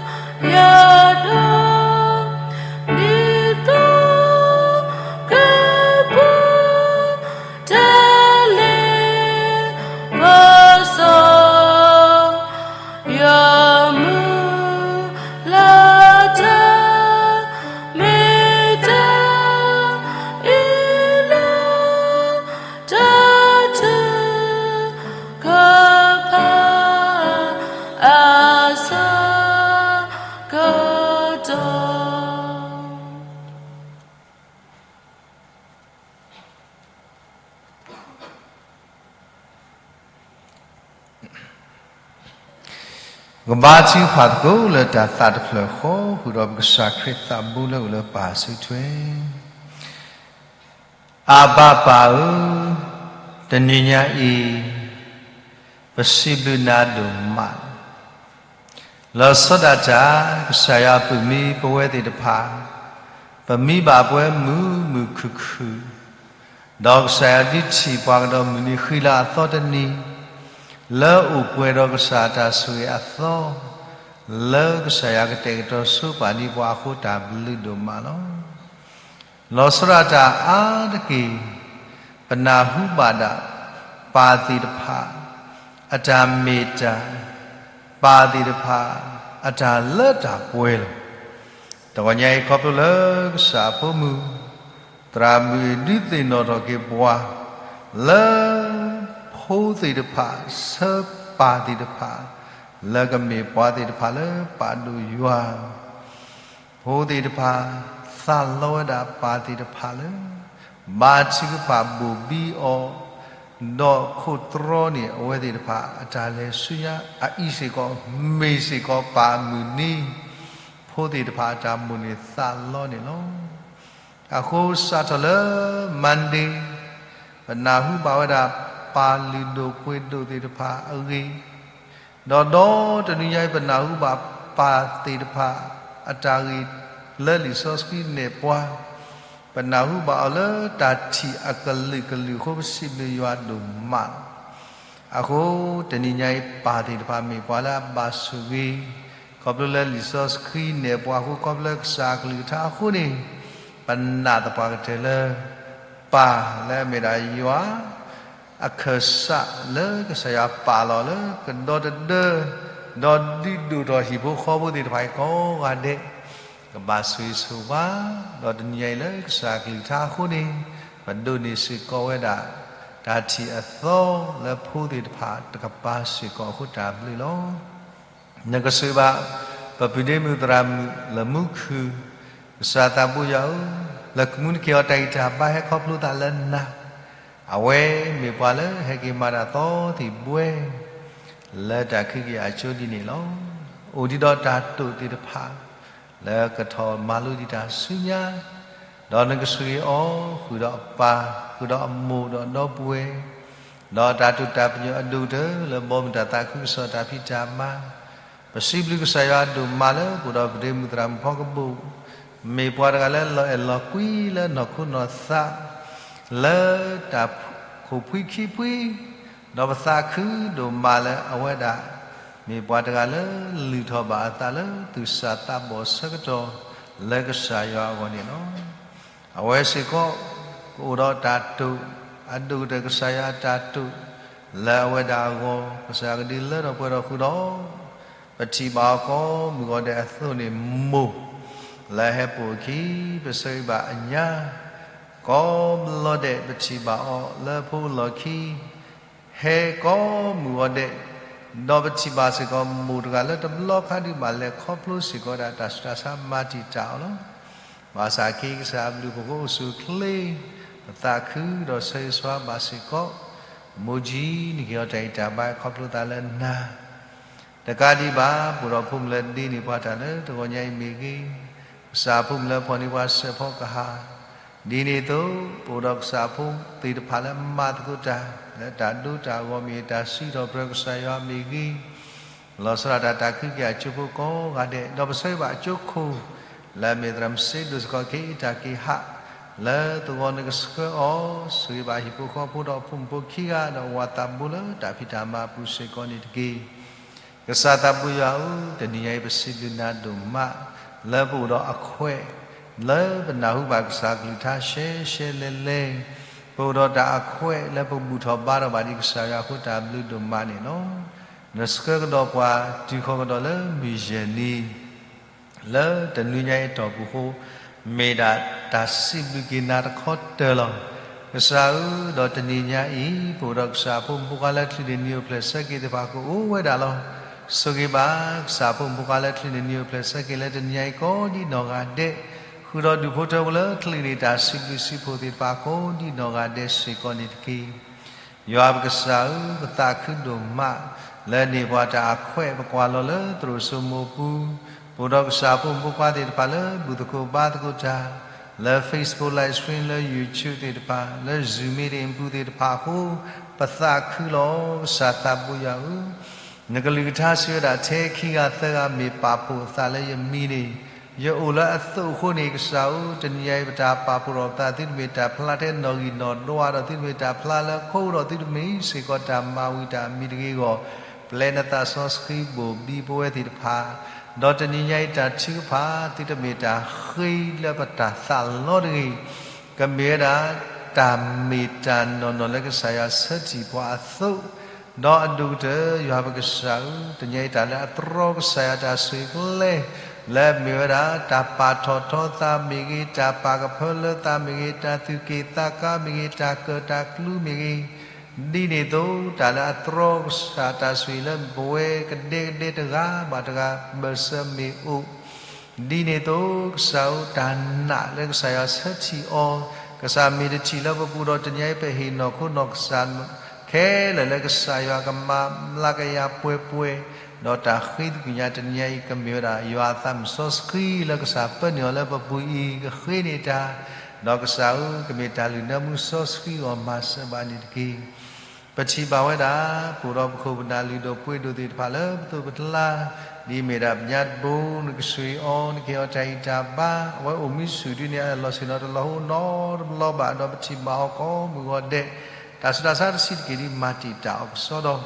ယၤဒီး ဒ်သိးကပူၤ တၢ်လဲၤပစီ ယမုၢ်လၢ်တၢ် မ့ၢ်တၢ်အ့ၣ်လိာ် တၢ်ထုကဖၣ်အဆၢကတီၢ် ကဘါထုကဖၣ်သကိးလၢတၢ်သးတဖျၢၣ်ဃီ ဃုာ်ဒီးပကစၢ်ခရံာ်သးဘိလၢအိၣ်လၢပၢ်အစုထွဲ အၢ်ဘၣ်ပၢ်ဧၢ, တနံၤညါအံၤ ပစံးဘျုးနၤဒိၣ်မး လီၤဆီဒၣ်တၢ် ကစၢ်ယွၤအပၢ်မံပဝဲသ့ၣ်တဖၣ်, ပမံဘၣ်ပဝဲမုာ်မုာ်ခုၣ်ခုၣ်, ဒီးကစၢ်ယွၤဒုးထံၣ်ပှၤကဒီးမုၢ်နံၤဃံလၤအသီတနံၤ, လၢအိၣ်ပှဲၤဒီးကစၢ်အတၢ်ဆိၣ်ဂ့ၤအသီ, လၢကစၢ်ယွၤကတဲာ်ကတီၤဆိပာ်န့ၢ်ပှၤအဃိ တၢ်ဘျုးဒိၣ်မးလီၤ. လီၤဆီဒၣ်တၢ်အါတက့ၢ် ပနၢ်ဟူဘၣ်ဒၣ် ပၢ်သ့ၣ်တဖၣ် အတၢ်မ့ၢ်တၢ်, ပၢ်သ့ၣ်တဖၣ် အတၢ်လၢတၢ်ပှဲၤလီၤ. တဂီၤညါအံၤ ခီဖျိလၢကစၢ်အဖိမုၣ် သရၣ်မုၣ်အံၤ ဒုးသ့ၣ်နီၣ်ထီၣ်က့ၤပှၤ လၢဖိသ့ၣ်တဖၣ် ဆၢပၢ်သ့ၣ်တဖၣ် လၢကမ့ၢ်ပှၤသ့ၣ်တဖၣ်လၢပာ်ဒိၣ်ယွၤ ဖိသ့ၣ်တဖၣ် သးလီဝဲဒၣ်ပၢ်သ့ၣ်တဖၣ်လၢ ဘါထုကဖၣ်ဘိၣ်ဘံအီၤ, ဒီးခိၣ်တြီန့ၣ် အဝဲသ့ၣ်တဖၣ် အတၢ်လဲၤဆူညါ အအံၤစ့ၢ်ကီး မ့ၢ်စ့ၢ်ကီးပၢ်အမုၢ်နံၤ, ဖိသ့ၣ်တဖၣ်အတၢ်မိၣ်န့ၢ်သးလီန့ၣ်လီၤ. အဃိစးထီၣ်လၢ Monday ပနၢ်ဟူဘၣ်ဝဲဒၣ် ပၢ်လုၢ်ဒိၣ်ပှ့ၤဒိၣ်သ့ၣ်တဖၣ်အဂ့ၢ် ဒီးဒီတနံၤညါအံၤ ပနၢ်ဟူဘၣ်ပၢ်သ့ၣ်တဖၣ်အတၢ်ဂ့ၢ်လၢလံာ်စီဆှံနဲၣ်ပှၤ, ပနၢ်ဟူဘၣ်အီၤလၢတၢ်ထံၣ်အကလုာ်ကလုာ်အဃိ ပစံးဘျုးယွၤဒိၣ်မးလီၤ. အဃိတနံၤညါအံၤ ပၢ်သ့ၣ်တဖၣ်မ့ၢ်ပှၤလၢအဘၣ်ဆိၣ်ဂ့ၤ, ခီဖျိလၢလံာ်စီဆှံနဲၣ်ပှၤအဃိ ခီဖျိလၢကစၢ်အကလုၢ်ကထါအဃိန့ၣ်, ပနာ်သပှၢ်ကတၢၢ်လၢ ပၢ်လၢအမ့ၢ်ဒၣ်ယွၤ အခၢၣ်စးလၢကစၢ်ယွၤပာ်လီၤလၢကဒီတဒၢ, ဒီးဒုးဒိၣ်ထီၣ်ဟံၣ်ဖိဃီဖိသ့ၣ်တဖၣ်အံၤကိးဂၤဒဲး, ကဘၣ်ဆိၣ်ဂ့ၤဆိၣ်ဝါ, ဒီးတနံၤညါအံၤလၢကစၢ်အကလုၢ်ကထါအဃိန့ၣ်, ပဒိးန့ၢ်စ့ၢ်ကီးဝဲဒၣ် တၢ်ထံၣ်အသီလၢဖိသ့ၣ်တဖၣ်တကပၤစ့ၢ်ကီးအဃိတၢ်ဘျုးလီၤ. နကဆိၣ်ဂ့ၤဘၣ် ပပုၢ်ဒ့မုၣ်သရၣ်မုၣ်လၢမူခုၣ်, ကစၢ်သးဘိယွၤဧၢ, လၢကမူနက့ၤအီၤတၢ်ဂံၢ်တၢ်ဘါဟဲခီဖျိသးလၢနၤ, အဝဲမ့ၢ်ပှၤလၢဟဲက့ၤမၤတၢ်သီသံၣ်ဘှဲ လၢတၢ်ခုက့ၤအစိဒ်န့ၣ်လီၤ. အိၣ်ဒံးဒီးတၢ်တိာ်သ့ၣ်တဖၣ် လၢကထီၣ်မၤလိဒံးတၢ်ဆူညါ, ဒီးနကဆိၣ်ဂ့ၤအီၤ ဃုာ်ဒီးအပၢ်, ဃုာ်ဒီးအမိၢ်ဒီးဒီပုၢ်ဝဲၢ်, ဒီးတၢ်တိာ်တၢ်ပညိၣ်အဒိၣ်ကတၢၢ်လၢဘီမုၢ်တၢ်သးခုကစီၣ်တၢ်ဖံးတၢ်မၤ, ပစံးဘျုးကစၢ်ယွၤဒိၣ်မးလၢပအိၣ်ဒီးပဒ့မုၣ်သရၣ်မုၣ်ဖီကဘိၣ်, မ့ၢ်ပှၤတဂၤလၢလီၤအဲၣ်လီၤကွံလၢနီၢ်ခိနီၢ်သး လၢတၢ်ခိၣ်ဖှံခံဖှံ, ဒီးပသးခုဒိၣ်မးလၢအဝဲဒၣ် မ့ၢ်ပှၤတဂၤလၢလုၢ်ထီၣ်ဘၣ်အသးလၢသူၣ်စၢ်သးဘီၣ်ဆၢကတီၢ်လၢကစၢ်ယွၤအဂီၢ်န့ၣ်လီၤ. အဝဲစ့ၢ်ကီး ကအိၣ်ဒီးတၢ်တိာ် အဒိၣ်ကတၢၢ်ကစၢ်ယွၤအတၢ်တိာ် လၢအဝဲဒၣ်အဂီၢ် ကစၢ်ယွၤကဒုးလၢထီၣ်ပှဲၤထီၣ်ဃုာ်ဒီး ပထံၣ်ဘၣ်အီၤကိးမုၢ်ဂီၤဒဲးအသိးန့ၣ် မိၢ် လၢအဟဲပိာ်အခံ ပဆၢဂ့ၤဘၣ်အညါ ကိးဘျီဒဲး ပထံၣ်ဘၣ်အီၤလၢဖိလီၢ်ခံ ဟဲကိးမုၢ်ဂီၤဒဲး, ဒီးပထံၣ်ဘၣ်စ့ၢ်ကီး မိၢ်တဂၤလၢတဘျီခါဒုးဘၣ်လဲၤခီဖျိစ့ၢ်ကီးဒၣ်တၢ်ဆူးတၢ်ဆါမၤတံာ်တာ်အီၤလီၤ. ဘၣ်ဆၣ်က့ၤကစၢ်အဘျုးအဖှိၣ်အိၣ်ဆူၣ်အိၣ်ချ့, ပသးခုဒီးဆၢဂ့ၤဆၢဝါဘၣ်စ့ၢ်ကီး, မိၢ်ကၠံ နကဟ့ၣ်အီၤတၢ်ဂံၢ်တၢ်ဘါခီဖျိသးလၢနၤ တကးဒံးဘၣ် ပအိၣ်ဒီးဖိမုၣ်လၢဒ့န့ၢ်ပှၤတၢ်လၢတဂီၤညါအံၤမ့ၢ်ဂ့ၤ, ကစၢ်ဖိမုၣ်လၢဖီၣ်န့ၢ်ပှၤစဲးဖီကဟၣ်, ဒ်န့ၣ်အသိး ပအိၣ်ဒီးကစၢ်ဖိသ့ၣ်တဖၣ်လၢမၤသကိးတၢ် လၢတၢ်ဒိတၢ်ဂီၤမ့ၢ်ဂ့ၤ တၢ်စံးထီၣ်ပတြၢၤကစၢ်ယွၤမ့ၢ်ဂ့ၤ, လီၤဆီဒၣ်တၢ် တၢ်ခုက့ၤအကၠိဖိကိးဂၤဒဲး, ဒီးပဆၢဂ့ၤဘၣ်အကၠိခိၣ် လၢအမ့ၢ်သရၣ်မုၣ်စ့ဒိၣ်စ့ၢ်ကီး ကဟ့ၣ်တၢ်က့ၤဟး လၢသဝီနကဆှၢအီၤ, ဆိၣ်ဂ့ၤဘၣ်ဟံၣ်ဖိဃီဖိဒီးအဖိမုၣ်ဖိခံဂၤ ဒီးဝၤသးဘိလၢတၢ်ဖံးတၢ်မၤအပူၤစ့ၢ်ကီးန့ၣ်တက့ၢ်. ကစၢ်သးဘိယွၤဧၢ, တနံၤညါအံၤပစံးဘျုးနၤဒိၣ်မး လၢပအိၣ်ဒီးအခွဲး လၢပနၢ်ဟူဘၣ်ကစၢ်ကလုၢ်ကထါရှဲရှဲလဲၣ်လဲၣ်, ပအိၣ်ဒီးတၢ်အခွဲးလၢပဘူၣ်ထီၣ်ဘါထီၣ်ဘၣ်ဒံးကစၢ်ယွၤအဃိ တၢ်ဘျုးဒိၣ်မးန့ၣ်လီၤ. နဆှၢကဒီးပှၤ တုၤဃီၤကဒီးလၢမုၢ်ယဲၢ်နံၤ လၢတနွံညါအံၤအတီၢ်ပူၤအဃိ, မ့ၢ်ဒၣ်တၢ်စံးဘျုးက့ၤနၤတခီတၢၢ်လီၤ. ကစၢ်ဧၢ, ဒီးတနံၤညါအံၤ ပအိၣ်ဒီးကစၢ်ဖိမုၣ်ဖိခွါလၢချုးန့ၢ်နံၤအိၣ်ဖျဲၣ်ဆၢက့ၤသ့ၣ်တဖၣ်ကအိၣ်ဝဲဒၣ်လီၤ. ဆိၣ်ဂ့ၤဘၣ် ကစၢ်ဖိမုၣ်ဖိခွါလၢချုးန့ၢ်နံၤအိၣ်ဖျဲၣ်ဆၢက့ၤ လၢတနံၤညါအံၤကိးဒ်နီၢ်ဂၤဒဲး, ဃုာ်ဒီးဒူၣ်ဖိထၢဖိလၢချုးန့ၢ်တၢ်စံးဘျုးစံးဖှိၣ်သ့ၣ်တဖၣ်ကိးဒ်နီၢ်ဂၤဒဲးစ့ၢ်ကီးန့ၣ်တက့ၢ်. ယွၤပကစၢ်ဧၢ, ပသးခုဒိၣ်မး လၢန့ၢ်ပှၤတၢ်အခွဲး ပကွၢ်လီၤလၢသရိာ်စိမိၤပူၤ, ပအိၣ်ဒီးကစၢ်ဖိမုၣ်ဖိခွါသ့ၣ်တဖၣ်လၢဘူၣ်သကိးဘါသကိးတၢ် လၢ Facebook Live Stream လၢ YouTube သ့ၣ်တဖၣ် လၢ Zoom meeting ပူၤသ့ၣ်တဖၣ်အဃိ, ပသးခုလီၤ. ကစၢ်သးဘိယွၤဧၢ, နကလုၢ်ကထါစံးဝဲဒၣ် ထဲခံဂၤသၢဂၤမ့ၢ်ပာ်ဖှိၣ်အသးလၢယမံၤန့ၣ်, ယအိၣ်လၢအသိးအဃိန့ၣ် ကစၢ်ဧၢ, တနံၤညါအံၤပတၢ်ပာ်ဖှိၣ်ထီၣ်ပသး သုတမ့ၢ်တၢ်ဖျါထဲနီၣ်ဂံၢ်နီၣ်ဒွးဒီး သုတမ့ၢ်တၢ်ဖျါလၢခိဒီး သုတမ့ၢ်စ့ၢ်ကီးတၢ်မၤဝံၤတၢ်အမံၤတဂ့ၤအဂီၢ်, ပျဲနသးစီဆှံဘိၣ်ဘံပဝဲသ့ၣ်တဖၣ်, ဒီးတနံၤညါအံၤတၢ်ထုကဖၣ် သုတမ့ၢ်တၢ်ဃ့လၢပတၢ်သးလီတဂ့ၤ, ကမ့ၢ်ဝဲဒၣ် တၢ်မ့ၢ်တၢ်နီၢ်နီၢ်လၢကစၢ်ယွၤဆၢထံၣ်ပှၤအသိး, ဒီးအဒိၣ်ကတၢၢ် ယွၤပကစၢ်ဧၢ, တနံၤညါအံၤတၢ်လၢအတြီကစၢ်ယွၤတၢ်ဆိၣ်ဂ့ၤကျဲ, လၢမ့ၢ်ဝဲဒၣ်တၢ်ပာ်ထီၣ်ထီသးမ့ၢ်ဂ့ၤ, တၢ်ပာ်ကဖၢလၢသးမ့ၢ်ဂ့ၤ, တၢ်သူၣ်က့ၣ်သးကါမ့ၢ်ဂ့ၤ, တၢ်ကၢၣ်တၢ်ကျူမ့ၢ်ဂ့ၤ, ဒ်န့ၣ်အသိး တၢ်လၢအတြီကစၢ်တၢ်ဆိၣ်ဂ့ၤလၢပဝဲကဒဲကဒဲတဂၤဘၣ်တဂၤ ဘၢၣ်စၢၤမ့ၢ်အိၣ် ဒ်န့ၣ်အသိး ကစၢ်ဧၢ, တၢ်နာ်လၢကစၢ်ယွၤဆၢထံၣ်အီၤ, ကစၢ်မ့ၢ်တထံၣ်လၢပပူၤဒီး တနံၤညါအံၤပဟ့ၣ်နီၢ်ခိနီၢ်ကစၢ်ခဲလၢာ်လၢကစၢ်ယွၤကမၤဘျါကယၤပှဲၤပှဲၤ, ဒီးတၢ်ဃ့သကွံာ်ညါတနံၤညါအံၤ ကမ့ၢ်ဝဲဒၣ် ယွၤအသးမုၣ်စီဆှံလၢကစၢ်ပၢနုာ်အီၤလၢပပူၤအံၤ ကဃ့န့ၢ်တၢ်, ဒီးကစၢ်ဧၢ, ကမ့ၢ်တၢ်လုၢ်နၢမူစီဆှံအဂီၢ်မၤစၢၤဘၣ်န့ၣ်တက့ၢ်. ပထံၣ်ဘၣ်ဝဲဒၣ် ပအိၣ်ဒီးပခိၣ်ပနၢ်လုၢ်ဒိၣ်ပှ့ၤဒိၣ်သ့ၣ်တဖၣ်လၢပသိးပကျါ, ဒ်အမ့ၢ်ဒၣ်ပညါတဘိ နကဆိၣ်ဂ့ၤအီၤ, နကဟ့ၣ်အီၤတၢ်ဂံၢ်တၢ်ဘါ, အဝဲအိၣ်မံဆူၣ်ဒ်န့ၣ် အလီၢ်ဆ့ၣ်နီၤတလီၤဟိနီတဘျီဘၣ်, ဒီးပထံၣ်ဘၣ်အီၤကိးမုၢ်ဂီၤဒဲး, တၢ်ဆူးတၢ်ဆါတဆံးတက့ၢ်ဒ်မၤတံာ်တာ်အီၤကစီဒီ,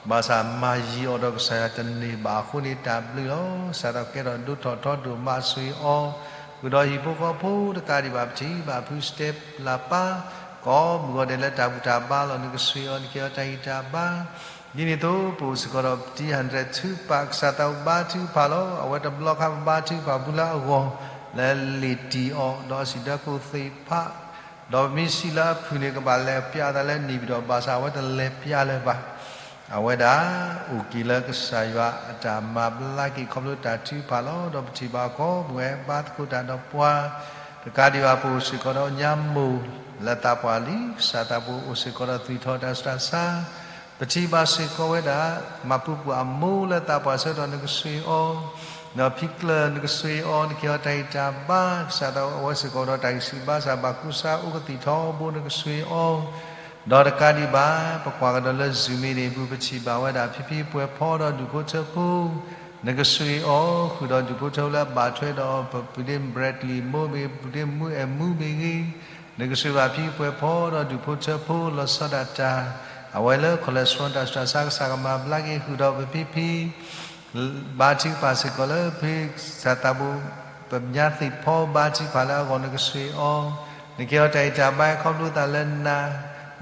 ဘၣ်ဆၣ်မၤယံၤအီၤဒီးကစၢ်ယွၤတန့ၢ်ဘၣ်အဃိန့ၣ် တၢ်ဘျုးလီၤ. ကစၢ်သးကဲထီၣ်ဒိၣ်ထီၣ်ထီဒိၣ်မး ဆိၣ်ဂ့ၤအီၤ, ဃုာ်ဒီးဟံၣ်ဖိဃီဖိတကးဒံးဘၣ် ပထံၣ်ဘၣ်ဖုစတဲလၢပၢ် ကိးမုၢ်ဂီၤဒဲးလၢတၢ်ဘူၣ်တၢ်ဘါလီၤ, နကဆိၣ်ဂ့ၤအီၤ, နကဟ့ၣ်အီၤတၢ်ဂံၢ်တၢ်ဘါ, ဒ်န့ၣ်အသိး ပအိၣ်စ့ၢ်ကီးဒီး ပတံၢ်ဟၣ်ဒြဲၣ်ထုကဖၣ်, ကစၢ်သးဘိဘါထုကဖၣ်လီၤ. အဝဲတဘျီခါပဘါထုကဖၣ်ပူၤလၢအဂီၢ် လၢလ့ၣ်တံၢ်အီၤ ဒီးအစံၣ်ဒၢကိၣ်သ့ၣ်တဖၣ်, ဒီးပမ့ၢ်စံးလၢအဖုၣ်န့ၣ် ကဘၣ်လဲၤပျးအသးလၢန့ၣ်ပၠံၤဒီး ဘၣ်ဆၣ်အဝဲတလဲၤပျးလၢၤဘၣ်. အဝဲဒၣ် အိၣ်က့ၤလၢကစၢ်ယွၤအတၢ်မၤဘျါက့ၤခီဖျိတၢ်ထုကဖၣ်လီၤ. ဒီးပထံၣ်ဘၣ်ကိးမုၢ်ဂီၤဘါသကိးတၢ်ဒီးပှၤ, တကးဒံးဘၣ် ပအိၣ်စ့ၢ်ကီးဒီးညါမိၢ်လၢသးပှၢ်လံ, ကစၢ်သးဘိအိၣ်စ့ၢ်ကီးဒီးသွံၣ်ထီၣ်တၢ်ဆူးတၢ်ဆါ, ပထံၣ်ဘၣ်စ့ၢ်ကီးဝဲဒၣ် မၤပူၤပှၢ်မိၢ်လၢသးပှၢ်ဆၢကတီၢ် နကဆိၣ်ဂ့ၤအီၤ, ဒီးဖံကျၢၢ် နကဆိၣ်ဂ့ၤအီၤ, နကဟ့ၣ်အီၤတၢ်ဂံၢ်တၢ်ဘါ, ကစၢ်သးဘိအဝဲစ့ၢ်ကီးဒီးတၢ်ဂံၢ်ဆူၣ်ဘါစၢ် ဘၣ်ကူစါအိၣ်ကသံၣ်ထီဘိ နကဆိၣ်ဂ့ၤအီၤ, ဒီးတကးဒံးဘၣ် ပကွၢ်ကဒီးလၢ Zoom meeting ပူၤ ပထံၣ်ဘၣ်ဝဲဒၣ် ဖံဖံပှဲၤဖီဒီးဒူၣ်ဖိထၢဖိ, နကဆိၣ်ဂ့ၤအီၤ, ဃုာ်ဒီးဒူၣ်ဖိထၢဖိလၢအဘၣ်ထွဲဒီး ပပုၢ်ဒ့မုၣ် Bradley မိၢ်မ့ၢ်ဂ့ၤ, ပုၢ်ဒ့မုၣ်အဲၣ်မူမ့ၢ်ဂ့ၤ, နကဆိၣ်ဂ့ၤဘၣ်ဖံပှဲၤဖီဒီးဒူၣ်ဖိထၢဖိ လီၤဆီဒၣ်တၢ် အဝဲလၢ cholesterol တၢ်ဆူးတၢ်ဆါကစၢ်ကမၤဘျါက့ၤ ဃုာ်ဒီးပဖံဖံ ဘါထုကဖၣ်စ့ၢ်ကီးလၢဖံကစၢ်သးဘိ ပညါသ့ၣ်ဖီဘါထုကဖၣ်လၢအဂီၢ်နကဆှၢအီၤ, နကဟ့ၣ်အီၤတၢ်ဂံၢ်တၢ်ဘါ ခီဖျိသးလၢန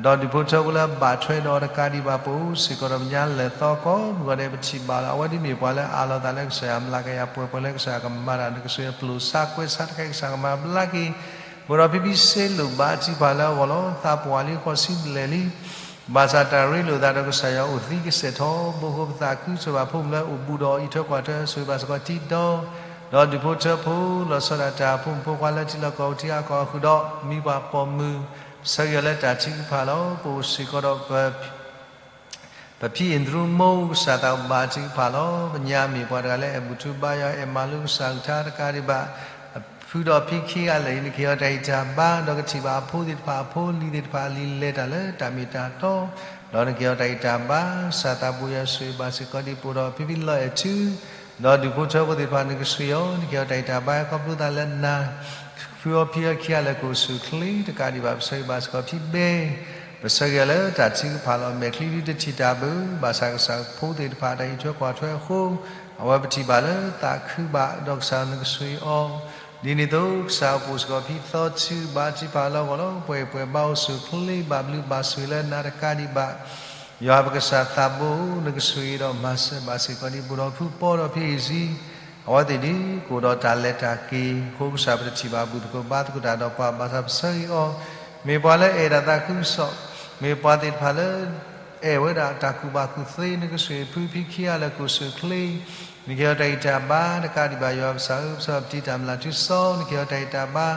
ၤ, ဒီးဒူၣ်ဖိထၢဖိလၢအဘၣ်ထွဲဒီးတကးဒံးဘၣ် ပအိၣ်စ့ၢ်ကီးဒီးပညါလဲၤသီကီးမုၢ်ဂီၤဒဲး ပထံၣ်ဘၣ်လီၤ. အဝဲဒၣ်မ့ၢ်ပှၤလၢအအးလီၤသးလၢကစၢ်ယွၤအမျးကယၤ ပှဲၤပှဲၤလၢကစၢ်ယွၤကမၤတၢ် နကဆှၢအပျိာ်ဆါကွဲဆါတခါ ကစၢ်ကမၤဘျါက့ၤ ပအိၣ်ဒီးဖံဖံစ့လိာ်ဘါထုကဖၣ်လၢအဂီၢ်လီၤ. သးပှၢ်လံ ဃီဆံဘျဲၣ်လံ ဘၣ်ဆၣ်တၢ်ရ့လိာ်သးဒီးကစၢ်ယွၤအိၣ်သံကစဲာ်ထီဘိအဃိ ပသးခုစၢၤဘၣ်ဖိမုၣ်လၢအိၣ်ဘူးဒီးအီၤ အံးထွဲကွၢ်ထွဲ ဆိၣ်ဂ့ၤဘၣ်စ့ၢ်ကီးထံဒီ ဒီးဒူၣ်ဖိထၢဖိ လီၤဆီဒၣ်တၢ်ဖိမုၣ်ဖိခွါလၢထံလီၢ်ကီၢ် ထံအါကီၢ်အဃုာ်ဒီး မံၤပှၢ်ပိာ်မုၣ် ပဆၢဂ့ၤအီၤလၢတၢ်ထုကဖၣ်လီၤ. ပအိၣ်စ့ၢ်ကီးဒီး ပဖံအ့ၣ်ဒရူမိၢ် ကစၢ်သးဘိဘါထုကဖၣ်လီၤ. ပညါမ့ၢ်ပှၤတဂၤလၢအဲၣ်ဘူၣ်ထူဘါယွၤ အဲၣ်မၤလိကစၢ်အကလုၢ်ကထါတကးဒံးဘၣ် ဖုဒီးဖံခံဂၤလၢာ်အံၤ နကဟ့ၣ်အီၤတၢ်ဂံၢ်တၢ်ဘါ ဒီးကထံၣ်ဘၣ်အဖိသ့ၣ်တဖၣ် အဖိအလံၤသ့ၣ်တဖၣ် အလံာ်လဲၤတၢ်လၢတၢ်မ့ၢ်တၢ်တီ ဒီးနကဟ့ၣ်အီၤတၢ်ဂံၢ်တၢ်ဘါ ကစၢ်သးဘိယွၤဆိၣ်ဂ့ၤဘၣ်စ့ၢ်ကီးဒံး ပအိၣ်ဒီးဖံဖံလီၤအဲၣ်ထု ဒီးဒူၣ်ဖိထၢဖိသ့ၣ်တဖၣ် နကဆှၢအီၤ နကဟ့ၣ်အီၤတၢ်ဂံၢ်တၢ်ဘါ ခီဖျိသးလၢနၤ ဖုအီဖံအီခံဂၤလၢာ် ကအိၣ်ဆူၣ်အိၣ်ချ့တကးဒံးဘၣ် ပဆၢဂ့ၤဘၣ်စ့ၢ်ကီးဖံဘဲ ပဆၢဂ့ၤအီၤလၢတၢ်ထုကဖၣ်လီၤ. မဲာ်ချံဒုတထံၣ်တၢ်ဘၣ် ဘၣ်ဆၣ်ကစၢ်ဖိသ့ၣ်တဖၣ် တၢ်အံးထွဲကွၢ်ထွဲအဃိ အဝဲပထံၣ်ဘၣ်လၢသးခုဘၣ် ဒီးကစၢ်နကဆှၢအီၤ ဒ်န့ၣ်အသိး ကစၢ်အိၣ်စ့ၢ်ကီးဖံသီထု ဘါထုကဖၣ်လၢအဂီၢ်လီၤ. ပှဲၤပှဲၤဘါအိၣ်ဆူၣ်အိၣ်ချ့ ဘၣ်ဘျုးဘၣ်ဆိၣ်ဂ့ၤလၢနၤတကးဒံးဘၣ် ယွၤပကစၢ်သးဘိ နကဆိၣ်ဂ့ၤဒီးမၤစၢၤဘၣ်စ့ၢ်ကီးဒံး ပအိၣ်ဒီးဖုပီဒီးဖံအ့ၣ်စံ အဝဲသ့ၣ်ဒ်ကအိၣ်ဒီးတၢ်လဲၤတၢ်က့ၤအဃိ ကစၢ်ပတထံၣ်ဘၣ်ဘူၣ်သကိးဘါသကိးတၢ်ဒီးပှၤ ဘၣ်ဆၣ်ပဆၢဂ့ၤအီၤ မ့ၢ်ပှၤလၢအဲၣ်ဒၣ်သးခုကစီၣ် မ့ၢ်ပှၤသ့ၣ်တဖၣ်လၢ အဲၣ်ဝဲဒၣ်တၢ်ကူၣ်ဘၣ်ကူၣ်သ့ နကဆိၣ်ဂ့ၤဖုဖံခံဂၤလၢာ် ကအိၣ်ဆူၣ်အိၣ်ချ့ နကဟ့ၣ်အီၤတၢ်ဂံၢ်တၢ်ဘါ တကးဒံးဘၣ် ယွၤပကစၢ်ဧၢ ပဆၢပတံၤတၢ်မုၢ်လၢ်ထူစီ နကဟ့ၣ်အီၤတၢ်ဂံၢ်တၢ်ဘါ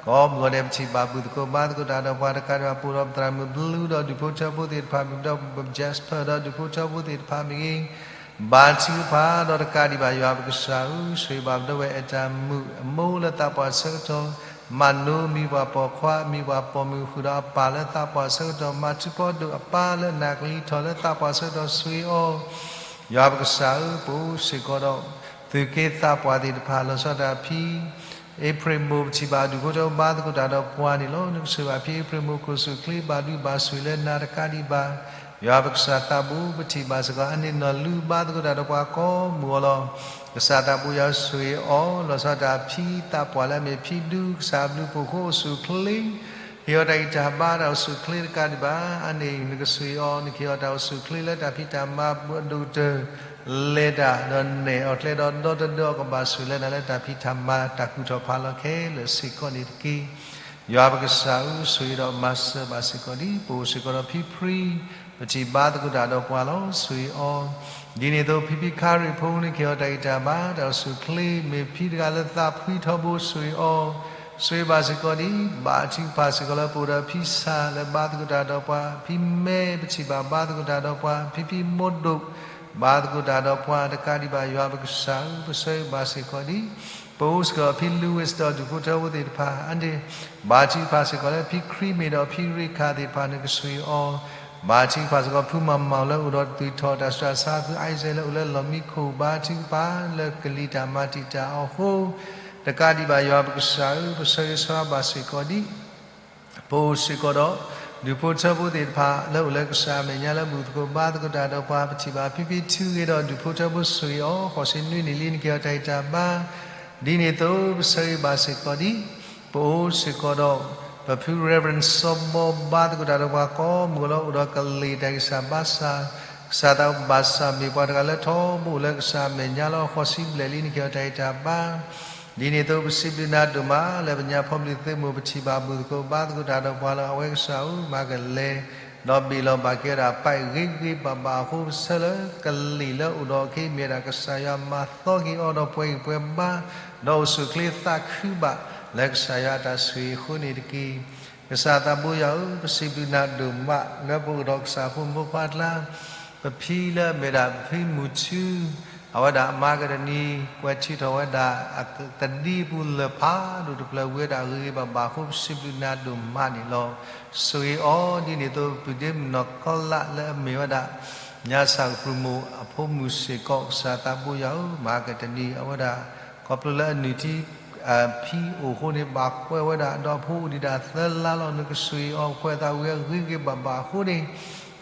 ကိးမုၢ်ဂီၤဒဲး ပထံၣ်ဘၣ်ဘူၣ်သကိးဘါသကိးတၢ်ဒီးပှၤတကးဒံးဘၣ် ပအိၣ်ဒီးပသရၣ်မုၣ်ဘျုးဒီးဒူၣ်ဖိထၢဖိသ့ၣ်တဖၣ်မ့ၢ်ဂ့ၤ ဒီးပ Jasper ဒီးဒူၣ်ဖိထၢဖိသ့ၣ်တဖၣ်မ့ၢ်ဂ့ၤ ဘါထုကဖၣ်ဒီးတကးဒံးဘၣ် ယွၤပကစၢ်ဧၢ ဆိၣ်ဂ့ၤဘၣ်ပဒီပုၢ်ဝဲၢ်အဲၣ်တၢ်မုၣ်အမိၢ်လၢသးပှၢ်ဆၢကတီၢ် မၤနိမံၤပှၢ်ပိာ်ခွါ မံၤပှၢ်ပိာ်မုၣ်ဃုာ်ဒီးအပၢ်လၢသးပှၢ်ဆၢကတီၢ် မၤထူးပီဒိၣ်အပၢ်လၢအနၢ်ကလံၤထီၣ်လၢသးပှၢ်ဆၢကတီၢ် ဆိၣ်ဂ့ၤအီၤ ယွၤပကစၢ်ဧၢ ပအိၣ်စ့ၢ်ကီးဒီး သုးက့သးပှၢ်သ့ၣ်တဖၣ် လီၤဆီဒၣ်တၢ်ဖံ အ့ဖြ့ၣ်မိၢ် ပထံၣ်ဘၣ်ဒူၣ်ဖိထၢဖိဘါသကိးတၢ်ဒီးပှၤန့ၣ်လီၤ. နကဆိၣ်ဂ့ၤဘၣ်ဖံအ့ဖြ့ၣ်မိၢ် ကအိၣ်ဆူၣ်အိၣ်ချ့ ဘၣ်ဘျုးဘၣ်ဆိၣ်ဂ့ၤလၢနၤတကးဒံးဘၣ် ယွၤပကစၢ်သးဘိ ပထံၣ်ဘၣ်စ့ၢ်ကီး အန့ၣ်နီၢ်လူဘါသကိးတၢ်ဒီးပှၤကိးမုၢ်ဂီၤလီၤ. ကစၢ်သးဘိယွၤဆိၣ်ဂ့ၤအီၤ လီၤဆီဒၣ်တၢ်ဖံသးပှၢ်လၢအမ့ၢ်ဖံဒူ ကစၢ်အဘျုးအဖှိၣ်အဃိ အိၣ်ဆူၣ်အိၣ်ချ့ ဟ့ၣ်အီၤတၢ်ဂံၢ်တၢ်ဘါ တၢ်အိၣ်ဆူၣ်အိၣ်ချ့တကးဒံးဘၣ် အန့ၣ်နကဆိၣ်ဂ့ၤအီၤ နကဟ့ၣ်အီၤတၢ်အိၣ်ဆူၣ်အိၣ်ချ့လၢတၢ်ဖံးတၢ်မၤအဒိၣ်ကတၢၢ် လဲၤတၢ် ဒီးနဲၣ်အီၤကျဲဒီးဒီတဒၢအီၤ ကဘၣ်ဆိၣ်ဂ့ၤလၢနၤလၢတၢ်ဖံးတၢ်မၤ တၢ်ကူၣ်ထီၣ်ဖးလီၤခဲလၢာ်စ့ၢ်ကီးန့ၣ်တက့ၢ်. ယွၤပကစၢ်ဧၢ ဆိၣ်ဂ့ၤဒီးမၤစၢၤဘၣ်စ့ၢ်ကီးဒံး ပအိၣ်စ့ၢ်ကီးဒီးဖံဖြံ ပထံၣ်ဘါသကိးတၢ်ဒီးပှၤလီၤ ဆိၣ်ဂ့ၤအီၤ ဒ်န့ၣ်အသိး ဖံဖံခါရံၣ်ဖိ နကဟ့ၣ်အီၤတၢ်ဂံၢ်တၢ်ဘါ တၢ်အိၣ်ဆူၣ်အိၣ်ချ့ မ့ၢ်ဖံတဂၤလၢသးဖှံထီဘိ ဆိၣ်ဂ့ၤအီၤ ဆိၣ်ဂ့ၤဘၣ်စ့ၢ်ကီးဒံး ဘါထုကဖၣ်စ့ၢ်ကီးလၢပအိၣ်ဒီးဖံစၢ်လၢဘါသကိးတၢ်ဒီးပှၤ ဖံမဲ ပထံၣ်ဘၣ်ဘါသကိးတၢ်ဒီးပှၤ ဖံဖံမိၢ်ဒိၣ် ဘါသကိးတၢ်ဒီးပှၤ တကးဒံးဘၣ် ယွၤပကစၢ်ဧၢ ပဆၢဂ့ၤဘၣ်စ့ၢ်ကီးဒံး ပအိၣ်စ့ၢ်ကီးဖံ Louis ဒီးဒူၣ်ဖိထၢဖိသ့ၣ်တဖၣ် အန့ၣ် ဘါထုကဖၣ်စ့ၢ်ကီးလၢဖံခရံမ့ၢ်ဒီးဖံရ့ခၣ်သ့ၣ်တဖၣ် နကဆိၣ်ဂ့ၤအီၤ ဘါထုကဖၣ်စ့ၢ်ကီးဖုမၤမၤလၢအိၣ်ဒီးသွံၣ်ထီၣ်တၢ်ဆူးတၢ်ဆါ ဖု Isaac လၢအိၣ်လၢလီၢ်မံခိၣ် ဘါထုကဖၣ်လၢကလံၤတၢ်မၤတံာ်တာ်အီၤအဃိ တကးဒံးဘၣ် ယွၤပကစၢ်ဧၢ ပဆၢဂ့ၤဆၢဝါဘၣ်စ့ၢ်ကီးဒံး ပအိၣ်စ့ၢ်ကီးဒီး ဒူၣ်ဖိထၢဖိသ့ၣ်တဖၣ် လၢအိၣ်လၢကစၢ်အမဲာ်ညါလၢဘူၣ်သကိးဘါသကိးတၢ်ဒီးပှၤ ပထံၣ်ဘၣ်ဖံဖံထုဂ့ၤဒီးဒူၣ်ဖိထၢဖိဆိၣ်ဂ့ၤအီၤ ဃိးဆံနွံနံၣ်လံ နကဟ့ၣ်အီၤတၢ်ဂံၢ်တၢ်ဘါ ဒ်န့ၣ်အသိး ပဆၢဂ့ၤဘၣ်စ့ၢ်ကီးဒံး ပအိၣ်စ့ၢ်ကီးဒီး ပဖု Reverend စီၤဘီ ဘါသကိးတၢ်ဒီးပှၤကိးမုၢ်ဂီၤလၢ အိၣ်ဒီးကလံၤတၢ်ဂံၢ်စၢ်ဘါစၢ် ကစၢ်သးဘိဘၣ်ဆၣ် မ့ၢ်ပှၤတဂၤလၢထီဘိအိၣ်လၢကစၢ်အမဲာ်ညါလၢဃိးဆံဘျဲၣ်လံ နကဟ့ၣ်အီၤတၢ်ဂံၢ်တၢ်ဘါ ဒ်န့ၣ်အသိး ပစံးဘျုးနၤဒိၣ်မး လၢပညါဖီဘျုးသ့ၣ်မိၢ် ပထံၣ်ဘၣ်ဘူၣ်သကိးဘါသကိးတၢ်ဒီးပှၤလၢအဝဲကစၢ်ဧၢ မၤကလဲၤ ဒီးဘ့ၣ်လီၤဘၣ်က့ၤဝဲဒၣ်အပၢ်ဂ့ၤဂ့ၤဘၣ်ဘၣ်အဃိ ပဆၢလၢကလံၤလၢအိၣ်ဒီးအီၤ ကဟ့ၣ်မ့ၢ်ဒၣ်ကစၢ်ယွၤမၤသီက့ၤအီၤဒီးပှဲၤဂံၢ်ပှဲၤဘါ ဒီးအိၣ်ဆူၣ်အိၣ်ချ့သးခုဘၣ် လၢကစၢ်ယွၤအတၢ်ဆိၣ်ဂ့ၤအဃိန့ၣ်တက့ၢ်. ကစၢ်သးဘိယွၤဧၢ, ပစံးဘျုးနၤဒိၣ်မး လၢပအိၣ်ဒီးကစၢ်ဖိမုၣ်ဖိခွါအကျါ ပဖံလၢအမ့ၢ်ဒၣ်ဖံမုၢ်ထူ အဝဲဒၣ်အမါကတနံၤ ကွဲးထုးထီၣ်ဝဲဒၣ် တဒံအပူၤလၢၢ်ဖးဒိၣ်တဖျၢၣ်ဝံၤဝဲဒၣ်ဂ့ၤဂ့ၤဘၣ်ဘၣ်အဃိ ပစံးဘျုးနၤဒိၣ်မးန့ၣ်လီၤ. ဆိၣ်ဂ့ၤအီၤဒ်န့ၣ်အသိး ပပုၢ်ဒ့မုၣ်နီၢ်ကီလးလၢအမ့ၢ်ဝဲဒၣ် ညါစၢ်ကပြုၢ်မိၢ်အဖိမုၣ်စ့ၢ်ကီး ကစၢ်သးဘိယွၤဧၢ, မၤကတနံၤအဝဲဒၣ် ခီဖျိလၢအနုၢ်ထံ ဖံအိၣ်အဃိန့ၣ် ဘၣ်ကွဲးဝဲဒၣ် ဒီးအဖိအိၣ်ဒံးဒၣ်သၢလါလီၤ. နကဆိၣ်ဂ့ၤအီၤ ကွဲးသးဝံၤဂ့ၤဂ့ၤဘၣ်ဘၣ်အဃိန့ၣ်